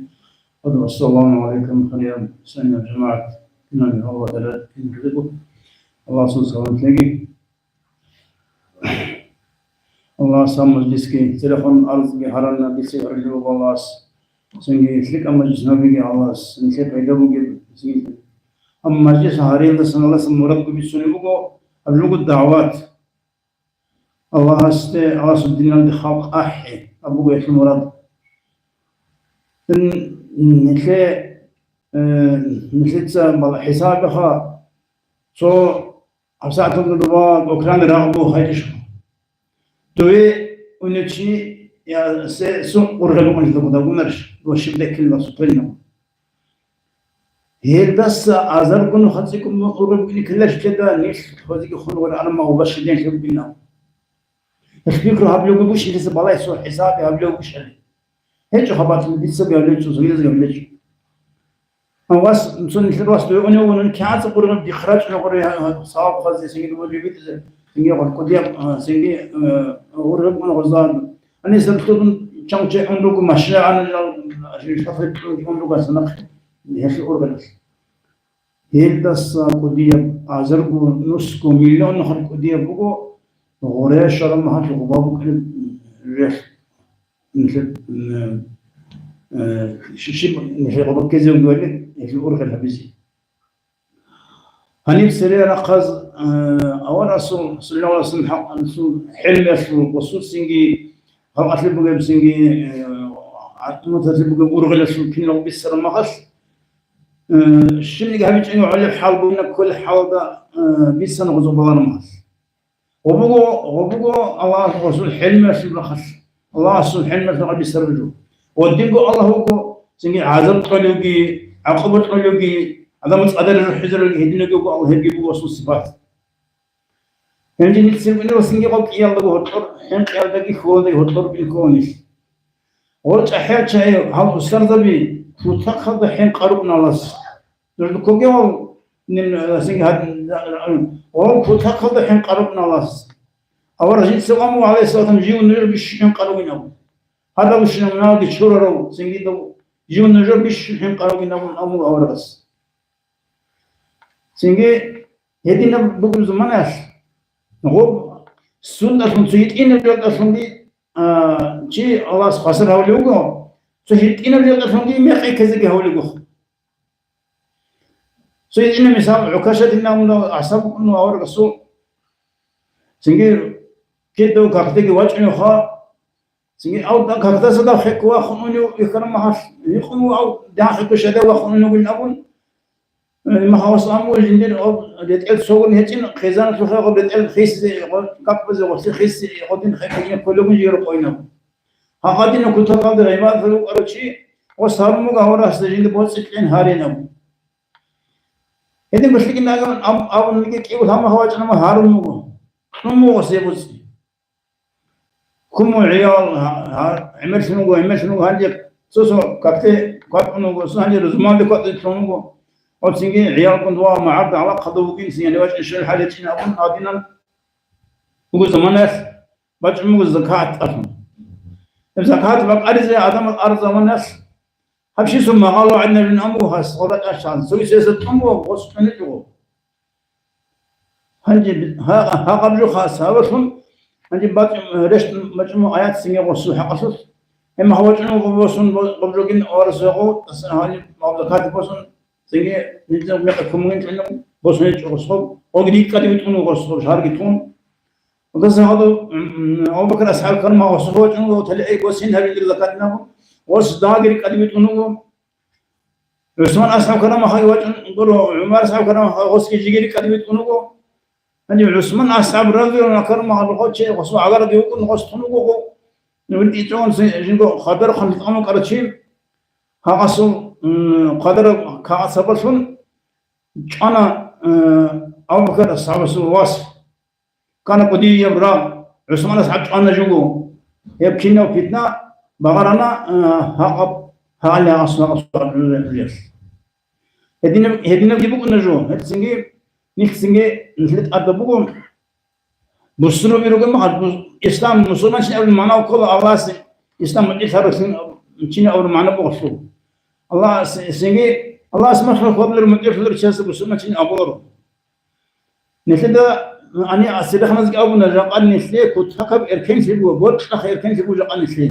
السلام عليكم, хириял мусулман жамагӀат, кинаб гьалаб тӀад кин кколеб. Аллагьасул саламат лъеги. Аллагьас гьаб мажлисги церехон арзги гьарана, дица гьарулев Аллагьас, цинги лъикӀаб мажлис гьабиги Аллагьас, нилъер пайда бугеб цинги. Амма мажлис гьариялдасан Аллагьас мурадго бицунеб буго, гьаб жуго дагӀват. Аллагьасде, Аллагьасул диналде халкъ ахӀи, гьаб буго гьелъул мурад. Ин нилъе, э, нилъеца бала хӀисабиха, цо ГьабсагӀаталда доба кӀокӀран рагъ буго гьайдищха. Дове унев чи, я, се, сун ургъел букӀунелъул гудагунарищ, дова щиб деккелила сутелинав. Гьелдаса азарго нуха цӀикӀкӀун ургъел букӀине ккеларищ ккеда, нилъ хвезеги хун вара арма гъоба щиденлъи букӀинав. Гьелъ пикру гьабулев бугищ, гьелъиса балай цо хӀисаби гьабулев бугищали. ГьечӀо хабар, дица гьавлечӀо, цогидаз гьавлечӀо. А вас, цо нилъер вас дугӀунев вугони, кигӀан цӀакъ ургъел дихъ рачӀунев гъоре, а, а, саваб хъвазе, синги дуба жибитӀизе, синги гъор кӀудияб, а, синги, э, ургъел кӀун гъозда. Гьанисеб лъугьун чанчӀей гьун руго, машгӀа гьанилал, а, ши-, шафгӀи кьун руго асанахъ, гьелъул ургъелалъ. Гьелдаса кӀудияб, азарго, нусго, миллион нухалъ кӀудияб буго, гъоре щвараб махалъ гъоба букӀинеб релъ. Нилъер, э, э, щи-, щиб нилъер гъоба ккезе вугевали, гьелъул ургъел гьабизе. Гьаниб цере рахъаз, э, аварагасул, саллаллагьу гӀалайгьи вассалам, хӀакъалъул, хӀелмиялъул, гъосул цинги, халкъалъе бугеб цинги, э, умматалъе бугеб ургъелалъул киналго бицараб махалъ, э, щибниги гьабичӀого гӀолеб хӀал бугина, кколеб хӀалалда, э, бицана гъозул балагьараб махалъ. Гъо буго, гъо буго Аллагьасул хӀелмиялъул рахъалъ, Аллагьасул хӀелмиялъул рахъалъ бицараб жо. Ва динго Аллагь вуго, цинги гӀазаб кьолевги, гӀакъуба кьолевги, гӀадамал цӀадаре рухӀизарулги гьединавги вуго Аллагь, гьебги буго Аллагьасул сипат. Гьанже нилъ цинги гъо кӀиялдаго гьоркьор, хӀинкъиялдаги хьулалдаги гьоркьор бихьуларо нилъ. Гъор чӀахӀиял чагӀи, гьал устарзаби, кутакалда хӀинкъарукӀуна Аллагьас. Нуж ккогевал нин, э, синги гьад-, гъор кутакалда хӀинкъарукӀуна Аллагьас. Авараг жинца ван вуго, гӀалайгьиссалату вассалам, жив нужер бищун хӀинкъаругин абун. Гьадаб щинаб муналги чурарав, цинги дов, жив нужер бищун хӀинкъаругин абун абун аварагас. Цинги гьединаб бугеб заманаялъ, гъоб сундалъун, цо гьитӀинаб жакъалъунги, а, чи Аллагьас хвасар гьавулев вуго, цо гьитӀинаб жакъалъунги мекъи ккезеги гьавулев вуго. Цо гьитӀинаб мисал, ГӀукашатил абунав асхӀаб вукӀун аварагасул, цинги кидав какдеги вачӀуневха, цинги ав дагь какдаса дагь хӀекку вахун унев ихьараб махалъ, гьикъун ав дагь хӀекку щадав вахун уневгин абун, э, махалас аму жиндир об ретӀел цогун гьечӀин, хъизаналъухъе гъоб ретӀел хисизе, гъо-, каппазе гъоси хиси, гъодин хӀеккине кколебун жиро къойнаб. Гьагъадинаб кутакалда гӀибадаталда вукӀарав чи, ва сарумуга гьаварасда жинда боцӀи кьен гьаринаб. Гьедин гулъикӀин абун, аб-, абун йиги кӀиго лъамаха вачӀанама гьарун вуго. Кьун вуго се боцӀи. Куму гӀиял, гьа-, гьа-, гӀемерлъун вуго, гӀемерлъун вуго, гьанже цо-цо какде кватӀун вуго, цо гьанже рузмалде кватӀилъун вуго. Оцинги гӀиялкун дова магӀарда гьалахъалда вугин, цин гьанив вачӀин щвел хӀал гьечӀин абун, гьадинан буго заманаялъ бачӀун буго закат абун. Гьеб закат бакъаризе адамал арзаманалъ, гьаб щисун магъало гӀадинабин аму гьас гъоба тӀашан, цоги цеса тун вуго, гъос кьуничӀого. Гьанже би-, гьа-, гьагъаб жо хас гьабалъун, гьанже батӀ-, рещтӀ бачӀун аят синего гъосул хӀакъалъулъ. Гьеб магъало вачӀун вуго босун бо-, гъоб жогин аварас вегъов, тӀасан гьаниб магъало закат босун, цинги нилъер мекъи кумугин чӀунун босун гьечӀо гъос гъоб, гъоги рикӀкӀаде витӀун вуго гъос гъоб, шарги тун. Даса гьадав, м, м, Абу Бакр асхӀаб кармагъ гъосухъ вачӀун вуго, талихӀай гос гьин гьабилри закатнаб, гъос дагьаги рикӀкӀаде витӀун вуго. ГӀусман асхӀаб кармахъаги вачӀун гуро, ГӀумар асхӀаб кармахъ гъосги жиги рикӀкӀаде витӀун вуго. Гьанив ГӀусман асхӀаб радияллагьу гӀангьу кармахъ гъо чи гъосул гӀагараде вукӀун гъос тун вуго гъо. ВитӀичӀогӀун цин жинго хабар хъван гьитӀун вукӀарав чи, гьагъасул, м, хъвадараб кагъат сабаблъун чӀвана, э, Абу Бакр асхӀабасул вас. Кана кӀудияб рагъ, ГӀусманас гьаб чӀвана жуго. Гьеб кинаб питна багъарана, а, гьагъаб, гьагъали гьагъас, гьагъас гьагъаб. Гьединаб, гьединабги букӀуна жо, гьединги, нилъцинги, нилъер тӀадаб буго. Бусурби ругел махал, бус-, ислам, мусулманчи абулеб магӀна ккола Аллагьасе, ислам мутӀигӀлъаралъин, чини абураб магӀна буго гъосул. Аллагьасе, цинги, Аллагьасе махал хваблъи мутӀигӀлъулев чиясда бусурманчи абуларо. Нилъеда ани асилаханазги абуна, жакъа нилъе кутакаб эркенлъи буго, бокьахъ эркенлъи буго жакъа нилъе.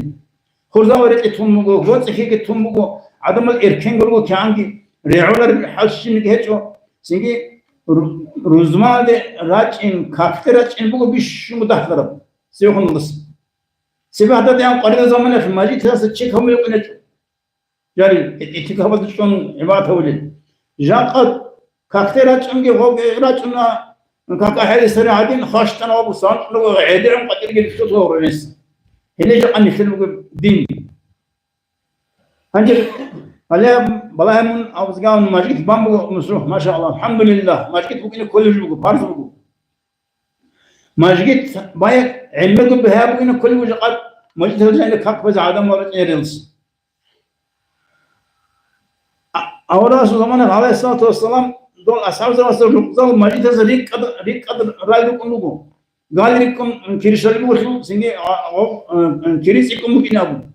Хурзал рекӀи тун буго, гоцӀихьиги тун буго, гӀадамал эркенго руго кигӀанги, регӀулареб хӀалщинги гьечӀо, цинги ру-, рузмалде рачӀин, какде рачӀин буго бищунго дагьлараб цевехун вугес. Цебе гьададигӀан къварилаб заманалъ мажгиталъа чек гьабулев кӀинечӀо. Жали, итикабазда чӀун гӀибадат гьабулел. Жакъа какде рачӀунги гъоги рачӀуна, кака хӀерисари гӀадин, хващтӀана ва бусанчӀуна ва гӀедегӀун къватӀирги рихьулъа гьоринес. Гьеле жакъа нилъер буго дин. Гьанже, балагье мун абузган мажгит бан буго мусрухъ, машааллагь, алхӀамдулиллагь, мажгит букӀине кколеб жо буго, парз буго. Мажгит бая гӀемерго бигьа букӀине кколеб жо къад, мажгиталда жаниб как базе гӀадамал рекъерилс. А-, аварагасул замана, гӀалайгьиссалату вассалам, дол асхӀабзабазда рукъзал мажгитазда рикӀкӀад, рикӀкӀад рал рукӀун руго. Гал рикӀкӀун кири щвалеб бугелъул, цинги, а, а, а, кири цӀикӀкӀун букӀин абун.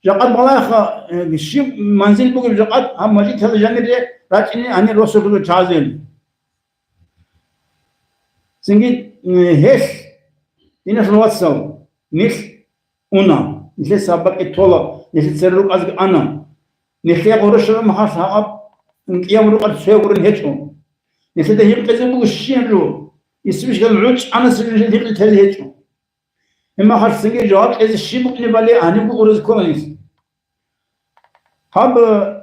Жакъад балагьеха, э, щиб манзил бугеб жакъад, гьаб мажгиталда жанире рачӀине гьанир росулъ руго чагӀазел. Цинги, э, гьелъ, диналъул вацал, нилъ уна, нилъеца гьаб бакӀи тола, нилъеца церер рукӀазги ана. Нилъее гъурущ гьабун махалъ гьаб кӀияб рукӀалъ цояб гурин гьечӀо. Нилъеда гьикъизе буго щиб жо, исбищал гӀучӀ анасеб жо гьикъи тел гьечӀо. Гьеб махалъ цинги жаваб кьезе щиб букӀинебали гьанибго урезе ккола нилъ. Гьаб, э,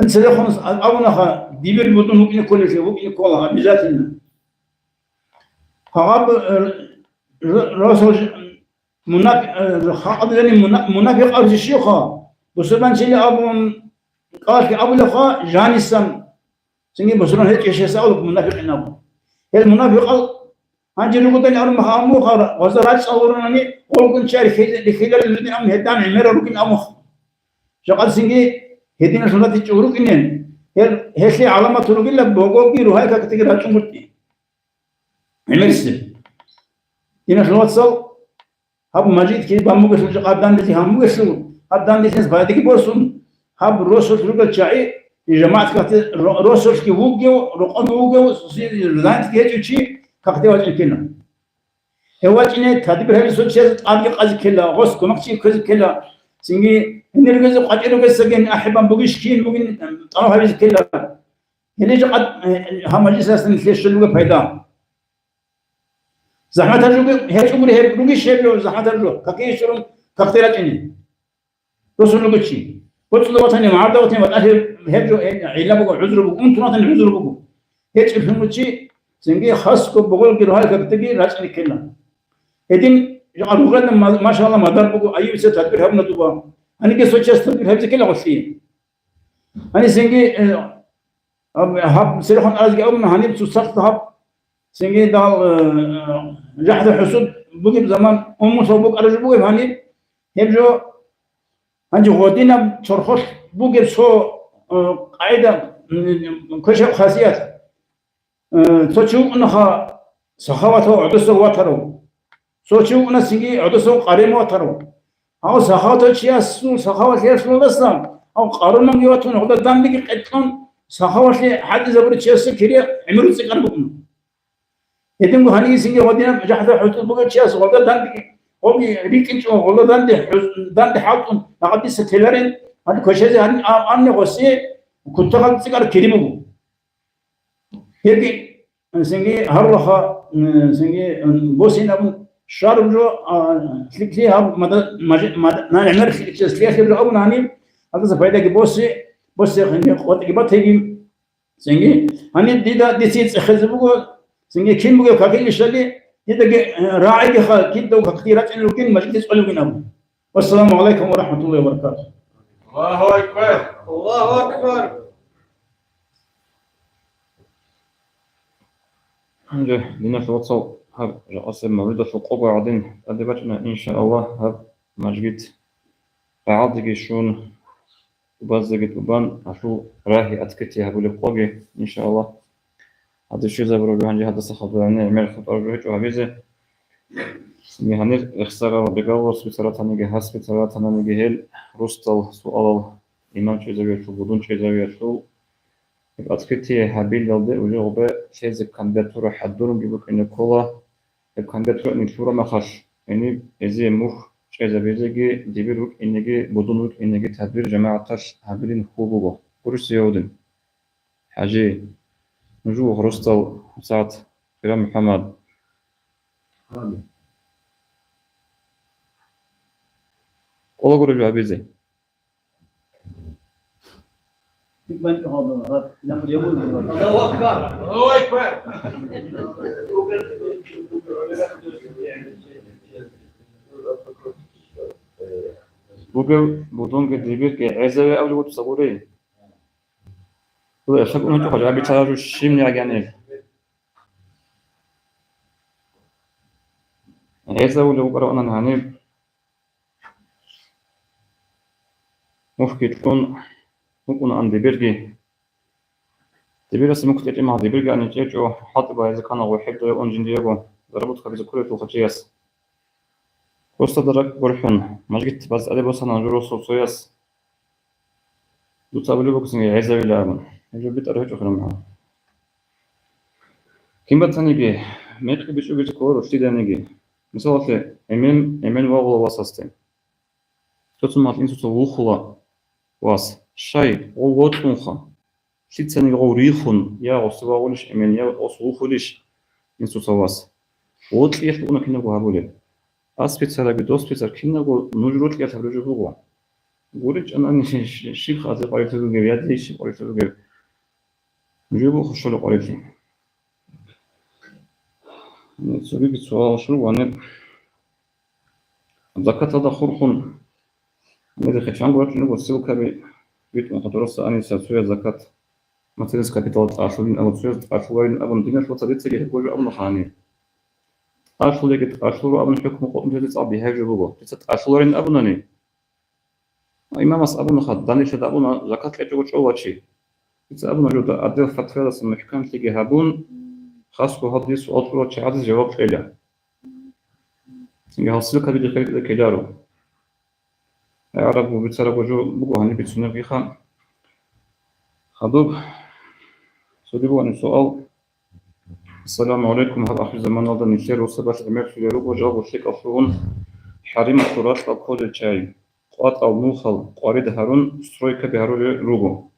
Церехун абунаха, дибир будун вукӀине кколелъе, вукӀине ккола, обязательно. Гьаб, э, р-, росул ж-, мунафи-, э, халкъалда жаниб муна-, мунафикъ абуси щивха? Бусурбанчили абун, кӀалалъги абулевха, жанисан, цинги бусурбан гьечӀищ гьес абулеб мунафикъин абун. Гьел мунафикъал Гьанже ругодан арумаха амухъа, гъоза рачӀал гъурунани, гъолгун чай рихьил-, рихьиларел ругин ам гьедан гӀемерал ругин амухъ. Жакъасинги гьединал суннатичӀого рукӀинин, гьел, гьелъие гӀаламат ругила богоги ругьай кактиги рачӀунгутӀи. ГӀемерисеб. Диналъул вацал, гьаб мажгитги бан бугелъул, жакъа данделъи гьан бугелъул, гьаб данделъиялъ пайдаги босун, гьаб росулъ ругел чагӀи, жамагӀат ккатӀи ро-, росулъги вугев, рокъоги вугев, занятги гьечӀев чи какде вачӀине ккела. Гьев вачӀине тадбир гьабизе цо чиясда тӀадги къазе ккела, гъос гунагьчи ккезе ккела, цинги гьенир ругезе къватӀир ругесаги ахӀи бан бугищ, кин бугин, тӀалаб гьабизе ккела. Гьеле жакъа, э, гьаб мажлисалъ нилъее щолеб буго пайда. ЗахӀматаб жо гьечӀогури гьеб, ругищ гьеб жо, захӀматаб жо, какие щурун, какде рачӀине. Росулъ руго чи. БоцӀуда ватани, магӀарда ватани, ватӀалъи гьеб жо, э, гӀилла буго, гӀузру буго, унтун ватани гӀузру буго. ГьечӀеблъун чи, цинги хасго бугелги ругьал какдеги рачӀине ккела. Гьедин жакъа ругъелда ма-, машалла мадар буго, айибица тадбир гьабуна дуба. Гьаниги цо чияс тадбир гьабизе ккела гъолъие. Гьанисенги, э, гьаб, гьаб, церехун аразги абуна, гьаниб цоцазда гьаб, цинги дал, э, жахӀда-хӀусуд бугеб заман, умумулъ букӀараб жо бугеб гьаниб, гьеб жо гьанже гъодинаб чорхолъ бугеб цо, э, къагӀида, м, квешаб хасият. Э, цо чи вукӀунаха сахаватав гӀодосав ватарав. Цо чи вукӀуна цинги гӀодосав къарен ватарав. Гьав сахаватав чиясул сахаватлъиялъулдасан, гьав къаруманги ватун, гьелда дандеги къетӀлъун, сахаватлъи гьатӀизабурав чиясул кири гӀемеру цӀикӀкӀараб букӀуна. Гьединго гьанивесинги гъодинаб жахӀда-хӀусуд бугев чияс гъолда дандеги, гъоги рикӀкӀинчӀого, гъолда данде хӀус-, данде хӀалтӀун, гьагъадиса теларин, гьаниб квешазе гьаниб а-, анни гъосие кутакаб цӀикӀкӀараб кири буго. Гьебги, цинги гьарулаха, м, цинги, м, босин абун щвараб жо, а, лъикӀлъи гьаб мада-, мажи-, мада-, на гӀемер лъикӀлъи лъиялъеб жо абун гьаниб, гьадаса пайдаги боси, боси гьаниб къотӀиги батиги. Цинги гьаниб дида дица цӀехезе буго, цинги кин бугев какилищали, дидаги, э, рагӀигиха, кидав какде рачӀунел ругин, мажгиталде цӀолев вугин абун. Вассаламу гӀалайкум ва рахӀматуллагьи ва баракатугь. Аллагьу акбар! Аллагьу акбар! Гьанже, диналъул вацал, гьаб жакъасеб мавлидалъул къого гӀадин тӀаде бачӀана, иншааллагь, гьаб мажгит рагӀалдеги щун, тӀубазеги тӀубан, гьалъул рагьи открытие гьабулеб къоги, иншааллагь. Гьадин щвезабураб гьанже гьадаса хадуб гӀемер хутӀараб жо гьечӀо гьабизе. Гьанир рехсарал бегавулас бицаратаниги, гьас бицаратананиги гьел росдал суалал имам чӀезавиялъул, будун чӀезавиялъул, Гьеб открытие гьабилалде уже гъубе лъезе кандидатура хӀадурунги букӀине ккола. Гьеб кандидатура нилъура махалъ, гьениб эзие мухь чӀезабизеги, дибир рукӀинеги, будун рукӀинеги тадбир жамагӀаталъ гьабилин хьул буго. Гурищ Зияудин? ХӀажи, нуж вуго росдал СагӀат, Пиран МухӀаммад. Амин. Кьолаго ружу гьабизе. Аллагьу акбар! Аллагьу акбар! Бугев будунги дибирги гӀезаве абулев вуцӀа гури. Дула эсакӀун гьечӀо, хъажаби чаражу щибни гӀагӀнил. ГӀезавулев вукӀараванан гьаниб. Мухьги кьун вукӀунаан дибирги. Дибираса мухь тӀечӀеб мехалъ дибирги ани чӀечӀо, хӀалтӀи багьизе ккана гъухӀеб дое ун жиндиего, заработка гьабизе кколелъул хъачияс. Просто дарак гурхӀун, мажгит базаралде босана журо сорсояс. Дуца абулеб буго цинги гӀезавила абун. Гьеб жо битӀараб гьечӀо хирам гьав. Кин батаниги, мекъи бичӀчӀулеб ккола рулъиданиги. Мисалалъе, эмен, эмен вагъула васасде. Цо-цо мал инсуца вухула вас. Щай, гъов вокьунха. Лъицаниги гъов рихун, я гъосе вагъулищ эмен, я гъос вухулищ инсуца вас. Вокьиялъ уна кинабго гьабулеб. Аспицараби доспицар кинабго нуж рокьиялъ гьабулеб жо буго. ГуричӀанани щиб хъазе къварилъи ругеб, я дие щиб къварилъи ругеб. Нужее бухъ щолеб къварилъи. Цогиги суал щугьаниб. Закаталда хурхун, гьаниб хъечанго вачӀун руго ссылкаби битӀун хадураса аниса цояз закат. Материнский капитал тӀалъулин абун, цояз тӀалъуларин абун, диналъ вацал дицаги гьеб гожо абуна хани. ТӀалъулеги тӀалъуларо абун хӀукму къотӀун дица цӀакъ бигьаяб жо буго. Дица тӀалъуларин абунани, имамас абуна ха, данделъ абуна, закат кьечӀого чӀола чи. Дица абуна жо, да, отдел фатваялдаса мухӀканлъиги гьабун, хасго гьаб дие суал кьурал чагӀазе жаваб кьела. Цинги гьал ссылкаби дихъе ккеларо. ГӀарабго бицарабго жо буго гьаниб бицунебгиха. Хадуб, цоги бугани суал. Ассаламу гӀалайкум, гьаб ахирзаманалда нилъер росабалъ гӀемерлъулел руго жал гъуллъекӀалъугьун хӀарималъул ракьал кколел чагӀи, къватӀал нухал къварид гьарун, стройкаби гьарулел руго.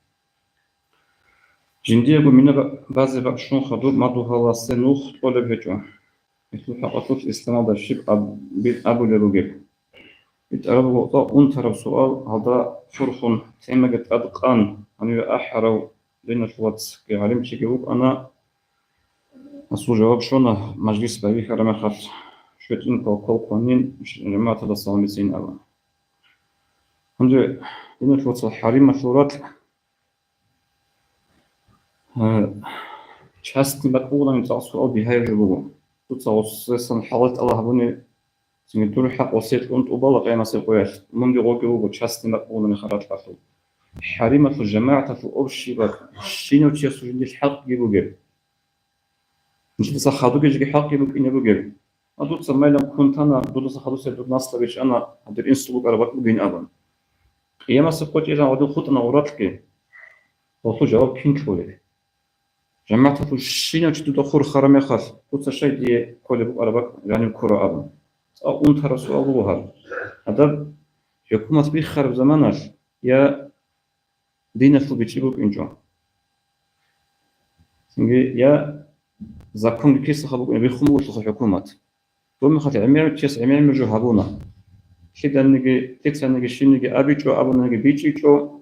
Жиндиего мина ба-, базе бакӀ щун хадуб мадугьаласе нух кьолеб гьечӀо. Гьелъул хӀакъалъулъ исламалда щиб аб-, бит абулеб бугеб? БитӀараб буго унтараб суал, гьалда хурхун, темаги тӀад къан, гьаниве ахӀарав диналъул вацги гӀалимчиги вукӀана, гьасул жаваб щвана, мажлис байбихьараб мехалъ, щветӀин квалквал кванин, жамагӀаталда салам бицин абун. Гьанже диналъул вацал хӀарималъул ракь Гьа, частный бакӀ бугони цӀакъ суал бигьаяб жо буго. Дуца гъосдасан хӀалат Аллагь гьабуни, цинги дур хӀакъ гъосе кьун тӀубала къиямасеб къоялъ, мунги гъоги вуго частный бакӀ бугони харалъалъул. ХӀарималъул жамагӀаталъул общий бакӀ, щинав чиясул жиндир хӀакъги бугеб. Нилъеца хадуги жеги хӀакъги букӀине бугеб. А дуца майлан ккун тана, дудаса хадусеб дур наслаб бичӀчӀана, гьадир инсул букӀараб бакӀ бугин абун. Къиямасеб къо чӀезан гьадин хутӀана гъуракьги. Гьалъул жаваб кин кьолеб? ЖамагӀаталъул щинав чи дуда хур хара мехалъ, дуца щай дие кколеб букӀараб бакӀ жанив ккура абун. ЦӀакъ унтараб суал буго гьаб. Гьадаб, хӀукумат биххараб заманалъ я диналъул бичӀчӀи букӀинчӀо. Цинги я законги кисаха букӀин биххун буголъулха хӀукумат. Доб мехалъ гӀемерав чияс гӀемер жо гьабуна. Лъиданиги, лъицаниги, щибниги абичӀо, абунаниги бичӀчӀичӀо.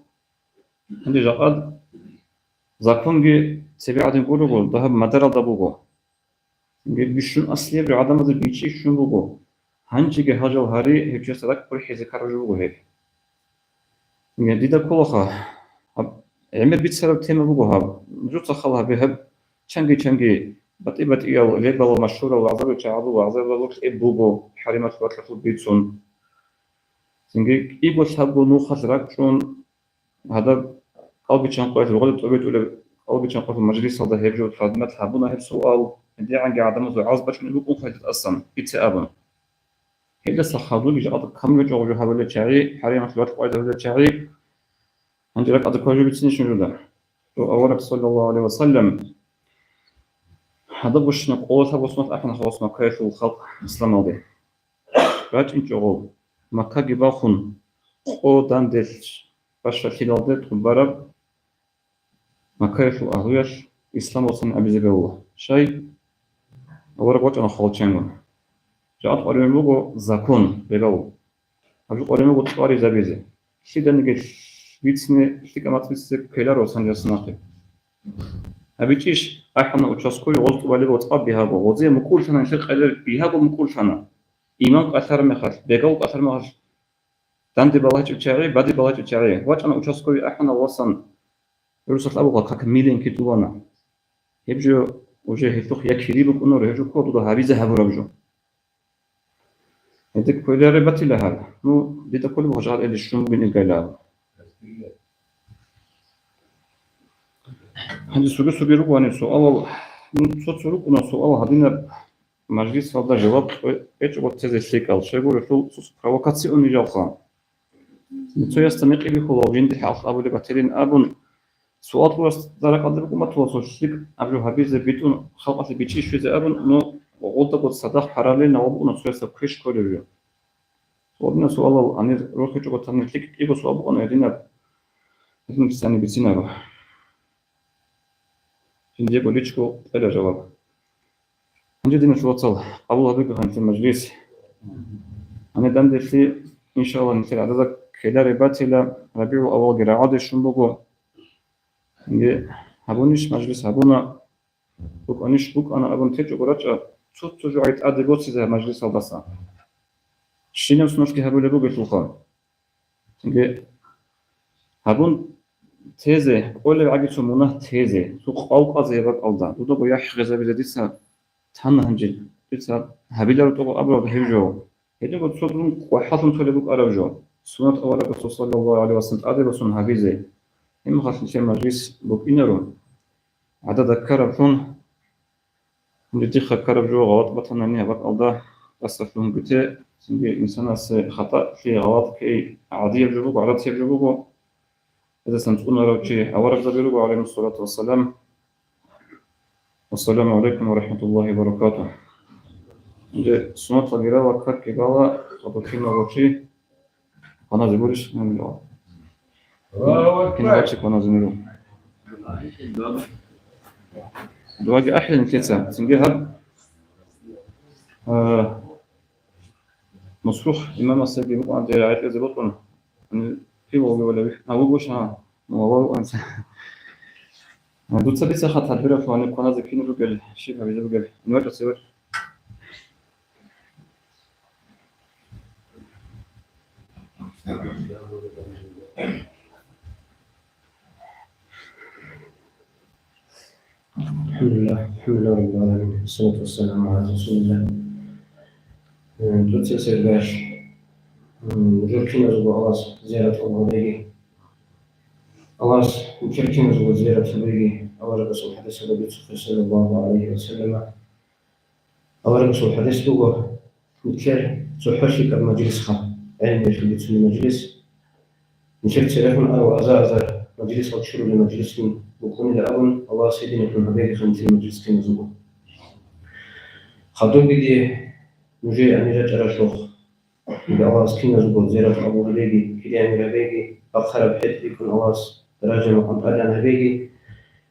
Гьанже жакъа законги цебе гӀадин гурого, дагьаб мадаралда буго. Цинги бищун аслияб жо гӀадамазда бичӀчӀи щун буго. Гьанжеги гьал жал гьари, гьев чияс ракӀ хъурхӀизе ккараб жо буго гьеб. Цинги дида кколаха, гьаб гӀемер бицараб тема буго гьаб. Нужеца хал гьабе гьаб, чанги-чанги, батӀи-батӀиял, лебалал машгьурал вагӀзаби чагӀазул вагӀзабазул кьеб буго, хӀаримат вакьалъул бицун. Цинги кӀиго-лъабго нухалъ ракӀчӀун, гьадаб кӀалбичан къоялъ, рогъода тӀобитӀулеб кӀалбичан къоялъ мажлисалда гьеб жо хадмат гьабуна гьеб суал, гьедигӀанги гӀадамазул гӀаз бачӀунеб букӀун хъайтӀа тӀасан, ице абун. Гьелдаса хадуги жакъа камлучӀого жо гьабулел чагӀи, хӀаримат вакьалъул къвайда гьабулел чагӀи, гьанже ракӀалда ккважу бицинищ нужеда? Авараг, саллаллагьу гӀалайгьи ва саллам, гьадаб бущина къоло лъабго соналъ ахӀана халас Маккаялъул халкъ исламалде. РачӀинчӀого, Маккаги бахун, къо данделъ бащалъиялде тӀубараб Маккаялъул агьлуялъ ислам босани абизе бегьула. Щай? Авараг вачӀана хвалчангун. Жакъа къваригӀун буго закон, бегьав. Гьаб жо къваригӀун буго кьваризабизе. Лъиданиги бицине, лъикӀа мацӀ бицине ккеларо санжасунахъе. АбичӀищ, ахӀана участковый гъоз тӀубалеб цӀакъ бигьаго. Гъозие мукӀурлъана нилъер къайдалъ, бигьаго мукӀурлъана. Имам кӀалъараб мехалъ, бегав кӀалъараб мехалъ, данде балагьичӀеб чагӀи, баде балагьичӀеб чагӀи. ВачӀана участковый, ахӀана васан. ГӀурусалъ абула, как миленький тӀубана. Гьеб жо уже гьелъухъ я кири букӀунаро, гьеб жо ккола дуда гьабизе гьабураб жо. Гьедин кколареб батила гьаб. Ну, дида кколеб буго жагьил гӀелиз щун бугин илгайилан. Гьанже цоги-цоги руго гьаниб суалал, ну, цо-цо рукӀуна суал гьадинаб мажлисалда жаваб кьечӀого тезе лъикӀал, щайгурелъул цо-цо провокационный жалха. Цоясда мекъи бихьула жинди хӀалкъ абулеб батилин абун, суал кьурасда ракӀалда букӀун батула цо лъикӀаб жо гьабизе битӀун халкъалъе бичӀчӀи щвезе абун, ну, гъолдаго цадахъ параллельно вабукӀуна цоясда квеш кколеб жо. Гьадинаб суалал гьанир рохичӀого тамни лъикӀ кӀиго суал букӀана гьадинаб, гьадинаб цоцани бицинаро. Жиндиего личго кьела жаваб. Гьанже, диналъул вацал, къабул гьабиго гьанже мажлис. Гьанже данделъи, иншаллагь, нилъер гӀадада ккелареб батила, РабигӀул аввалги рагӀаде щун буго. Гьанже гьабунищ мажлис гьабуна, букӀанищ букӀана абун течӀого рачӀа, цо-цо жо гӀай тӀаде боцизе гьаб мажлисалдаса. Щинаб соналъги гьабулеб бугелъулха. Цинги гьабун тезе, кӀолеб гӀаги цо мунагь тезе, цо къав кьазе гьеб бакӀалда, дудаго яхӀ гъезабизе дица тана гьанже, дица гьабиларо тӀокӀаб абураб гьеб жо. Гьединго цо дун кӀвахӀаллъун толеб букӀараб жо, суннат аварагасул саллаллагьу гӀалайгьи ва саллам тӀаде босун гьабизе. Гьеб мехалъ нилъер мажлис букӀинаро. ГӀадада ккараблъун, гьанже дихъа ккараб жо гъалатӀ батанани гьаб бакӀалда тӀасалъугьунгуте, цинги инсанасе хатӀалъи, гъалатӀ ккей гӀадияб жо буго, гӀадатияб жо буго. Гьедасан цӀунарав чи аварагзаби руго, гӀалайгьимуссалату вассалам. Вассаламу гӀалайкум ва рахӀматуллагьи ва баракатугь. Гьанже суннаталги рала, какги бала, хадуб кинабго чи кваназе гурищ? Аллагьу акбар. Кинабго чи кваназе гуро. Дугьаги ахӀилин лъица. Цинги гьаб, а, Мусрухъ имамасдаги букӀана, дир гӀеркьизе бокьун. Гьанив пивалги валев, а, вугош, а, ну, валав анца. А, дуца бица хатӀа биралъугьани кваназе кин ругел, щиб гьабизе бугеб. Нугьа кӀасе вач. الحمد لله، الحمد لله رب العالمين، والصلاة والسلام على رسول الله. Э, дуца сергаш, м, журкиназго Аллагьас зиярат гьабеги, Аллагьас мукеркиназго зиярат гьабеги, аварагасул хӀадисалда бицухъе, саллаллагьу гӀалайгьи ва саллама. Аварагасул хӀадис буго, нилъер цохӀо лъикӀаб мажлисха, гӀелмуялъул бицунеб мажлис. Нилъер церехун арав аза-азар мажлисал чурулел мажлисгун букӀунила абун, Аллагьас гьединлъун гьабеги нилъер мажлис киназего. Хадубги нужее гьанир рачӀаралъухъ, Аллагьас киназего зиярат къабул гьабеги, кири гьанир гьабеги, бахъараб хӀетӀ бикӀун Аллагьас даража-макъам тӀадегӀан гьабеги,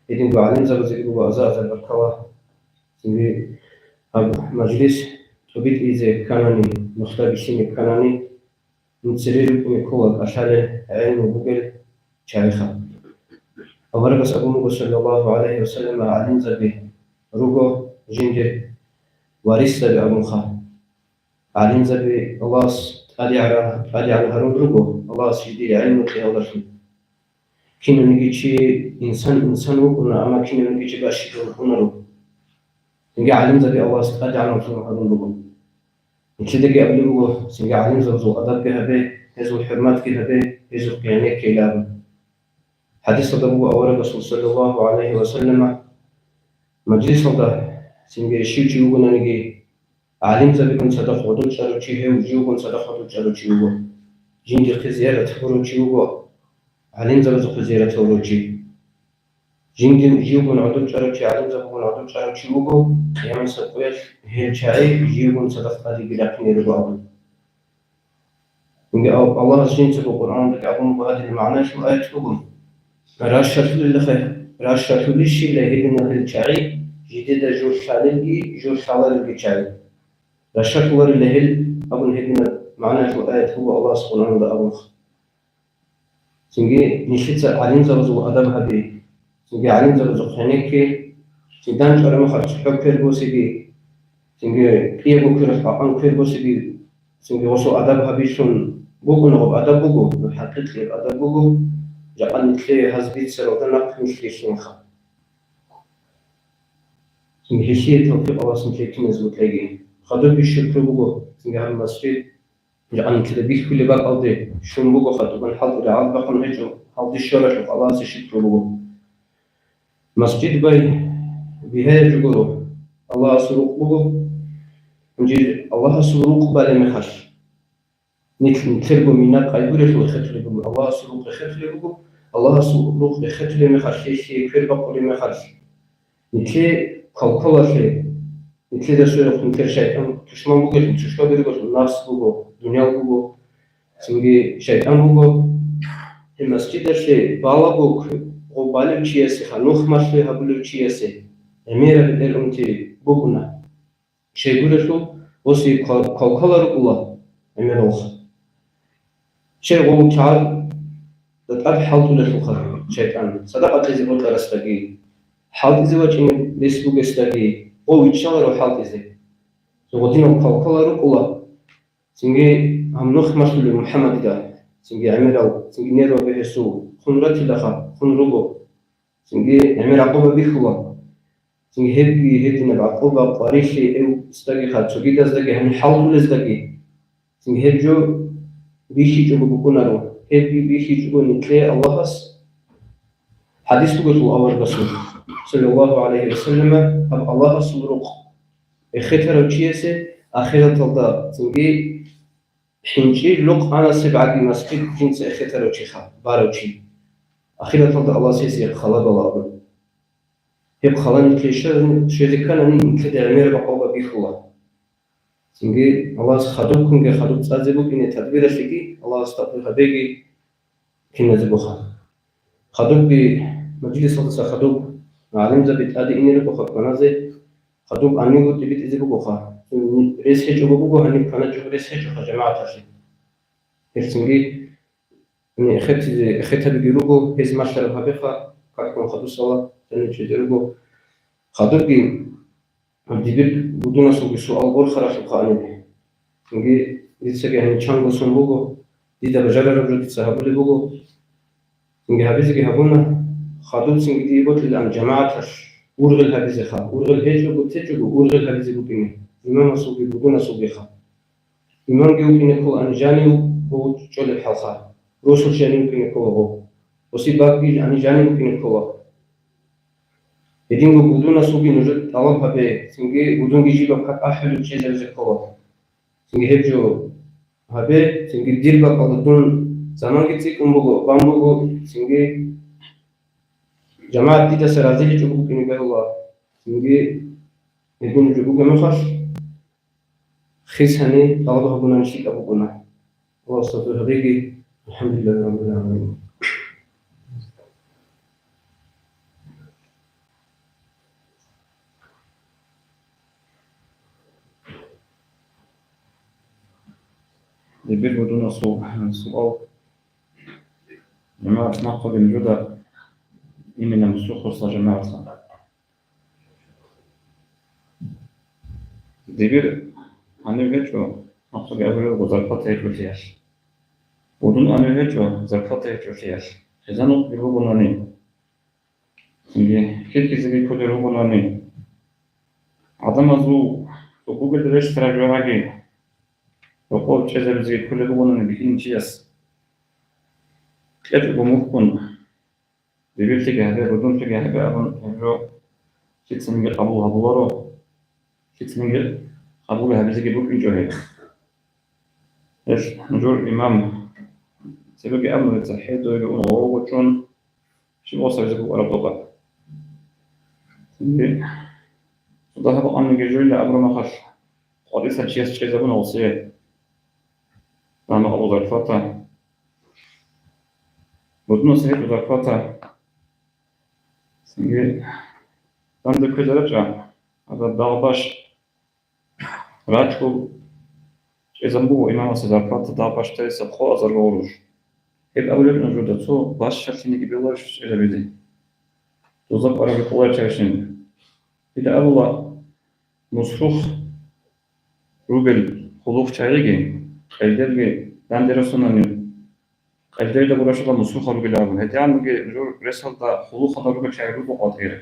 гьединго гӀалимзабазеги буго аза-азар баркала. Цинги гьаб мажлис тӀубитӀизе кканани, нухда бихьине кканани, нуцере рукӀине ккола кӀалъалел гӀелму бугел чагӀиха. Аварагас абун буго, саллаллагьу гӀалайгьи ва саллама, гӀалимзаби руго жиндир варисзаби абунха. ГӀалимзаби Аллагьас тӀадегӀан-, тӀадегӀан гьарун руго, Аллагьас жиндир гӀелму кьеялдалъун. Кинавниги чи инсан инсан вукӀуна, амма кинавниги чи бащизе вукӀунаро. Цинги гӀалимзаби Аллагьас тӀадегӀанлъун гьарун руго. Нилъедаги абулеб буго, цинги гӀалимзабазул адабги гьабе, гьезул хӀурматги гьабе, гьезухъ къиянеккейилан. ХӀадисалда буго аварагасул, саллаллагьу гӀалайгьи ва саллама, мажлисалда цинги щив чи вугонаниги, гӀалимзабигун цадахъ гъодор чӀарав чи гьев живгун цадахъ гъодор чӀарав чи вуго. Жиндихъе зиярат гьабурав чи вуго, гӀалимзабазухъе зиярат гьабурав чи. Жинди живгун гӀодов чӀарав чи, гӀалимзабигун гӀодов чӀарав чи вуго, къиямасеб къоялъ гьел чагӀи живгун цадахъ тӀадеги рахъине руго абун. Цинги Ал-, Аллагьас жинцаго Къуръаналдаги абун буго гьадинаб магӀналъул аят буго: «Ращалъулелха-, ращалъулищила гьединал гьел чагӀи, жидеда жо лъалелги, жо лъаларелги чагӀи. Ращалъуларила гьел», — абун гьединаб магӀналъул аят буго Аллагьас Къуръаналда абунха. Цинги нилъеца гӀалимзабазул адаб гьаби, цинги гӀалимзабазухъ гьенекке, цин дандчӀвараб мехалъ цохӀо квер босиги, цинги кӀиябго квералъ къвакъан квер босиги, цинги гъосул адаб гьабилъун букӀунеб адаб буго, хӀакъикъияб адаб буго, жакъа нилъее гьаз бицаралда нахъ нилъ рилълъинха. Цинги гьелъие тавфикъ Аллагьас нилъее киназего кьеги. Хадубги шукру буго, цинги гьаб масжид Жакъа нилъеда бихьулеб бакӀалде щун буго, хадубан хӀалтӀи рагӀалде бахъун гьечӀо, гьалде щваралъухъ Аллагьасе шукру буго. Масжид бай бигьаяб жо гуро, Аллагьасул рукъ буго. Гьанже Аллагьасул рукъ балеб мехалъ, нилъ-, нилъерго мина къайгурелъул эхетулеб буго, Аллагьасул рукъ эхетулеб буго, Аллагьасул рукъ эхетулеб мехалъ, гьелъие квер бакъулеб мехалъ, нилъее квалквалалъе, нилъеда сверухъ нилъер шайтӀан тушман бугелъул, тушба берголъул, нафс буго, дуниял буго, цинги шайтӀан буго. Гьеб масжидалъе балаго гъов балев чиясеха, нухмалъе гьабулев чиясе гӀемераб бетӀер унти букӀуна. Щайгурелъул, боси квал-, квалквала рукӀула гӀемералха. Щай гъов чагӀазда тӀад хӀалтӀулелъулха шайтӀан, садакъа кьезе бокьарасдаги, хӀалтӀизе вачӀине бес бугесдаги, гъов виччаларо хӀалтӀизе. Гъодинал квалквала рукӀула, цинги гьаб нухмалъулев МухӀаммадида, цинги гӀемерал, цинги нерваби гьесул, хун ратилаха, хун руго. Цинги гӀемер гӀакъуба бихьула. Цинги гьебги гьединаб гӀакъуба къварилъи эвцӀдагиха, цогидаздаги гьаниб хӀалтӀулездаги. Цинги гьеб жо бихьичӀого букӀунаро, гьебги бихьичӀого нилъее Аллагьас. ХӀадис бугелъул аварагасул, саллаллагьу гӀалайгьи ва саллама, гьаб Аллагьасул рукъ эхетарав чиясе ахираталда цинги ХӀинчӀи лукъанасеб гӀаги масжид жинца эхетарав чиха, барав чи. Ахираталда Аллагьас гьесие хала бала абун. Гьеб хала нилъее щвезани-, щвезе кканани, нилъеда гӀемер бакъалда бихьула. Цинги Аллагьас хадубккунги хадуб цӀазе букӀине тадбиралъеги Аллагьас тавфикъ гьабеги киназего ха. Хадубги, мажлисалдаса хадуб, гӀалимзаби тӀаде ине рукӀаха кваназе, хадуб гьанивго тӀибитӀизе бугоха. Рес гьечӀого буго, гьаниб кваначӀого рес гьечӀоха жамагӀаталъе. Гьелцинги, гьаниб эхетизе, эхетабиги руго, гьез малъараб гьабеха, какун хадусала, гьаниб чӀезе руго. Хадубги, Дибир будунасулги суал борхаралъухъа гьаниб. Цинги дицаги гьаниб чанго сон буго, дида бажарараб жо дица гьабулеб буго. Цинги гьабизеги гьабуна, хадуб цинги дие бокьилаан жамагӀаталъ ургъел гьабизеха, ургъел гьечӀого течӀого ургъел гьабизе букӀине, имамасулги будунасулгиха. Имамги вукӀине ккола гьаниб жанив гъов чӀолеб хӀалха, росулъ жанив вукӀине ккола гъов, оси бакӀги гьаниб жанив вукӀине ккола. Гьединго будунасулги нужер тӀалаб гьабе, цинги будунги жибаб как ахӀулеб чӀезабизе ккола. Цинги гьеб жо гьабе, цинги дир бакӀалда дун заманги цӀикӀкӀун буго, бан буго, цинги жамагӀат дидаса разиличӀого букӀине бегьула, цинги гьедин жо буго мехалъ, Хисани тӀалаб гьабунани лъикӀаб букӀуна. Аллагьас тавфикъ гьабеги. АлхӀамдулиллагьи раббил гӀаламин. Дибир будунасул суал. ЖамагӀат нахъуги нужеда именно мусухъусла жамагӀатла. Дибир гьанив гьечӀо, махсуги абулеб буго зарплата гьечӀолъиялъ. Будун гьанив гьечӀо, зарплата гьечӀолъиялъ. Хизанухъги бугунани, цинги хьихьизеги кколел ругунани, гӀадамазул цӀукӀкӀуги рещтӀараб жо гьаги, рокъов чӀезабизеги кколеб бугунани бихьинчияс. КьечӀого мухьун, Дибирлъиги гьабе, будунлъиги гьабе абун гьеб жо лъицаниги къабул гьабуларо, лъицаниги къабул гьабизеги букӀинчӀо гьеб. Гьелъ нужер имам цебеги абун, дица хӀедуги ун гъовго чӀун, щиб гъосабизе букӀараб тӀокӀаб. Цинги цо дагьаб къанниги жойилан абураб мехалъ, къватӀиса чияс чӀезабуна гъосие. Дагьаб къабул зарплата. Бузунаса гьечӀо зарплата. Цинги данде кквезарачӀа, гьадаб дагъбаш рачӀул чӀезабун буго имамасе зарплата дагъбаш тайса хъо азар гъуруш. Гьеб абулеб нужеда, цо бащалъиниги беларищ чӀезабизе. Доза къвараб рекъоларчайщин. Дида абула, мусрухъ ругел хъулухъ чагӀиги, къелдерги данде росунани, къелдерда гурашала мусрухъа ругел абун. ГьедигӀанги жур ресалда хъулухъалда ругел чагӀи руго къватӀир.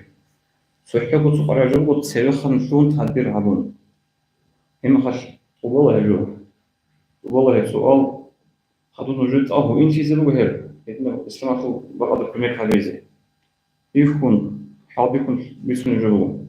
ЦохӀого цо къваригӀараб жо буго цевехъан лъун тадбир гьабун. Гьеб мехалъ тӀубала гьеб жо. ТӀубала гьеб суал. Хадуб нужер цӀакъ гьуинлъизе буго гьеб, гьединаб исламалъул бакӀалда кумек гьабизе. Бихьун, хӀалбихьун бицунеб жо буго.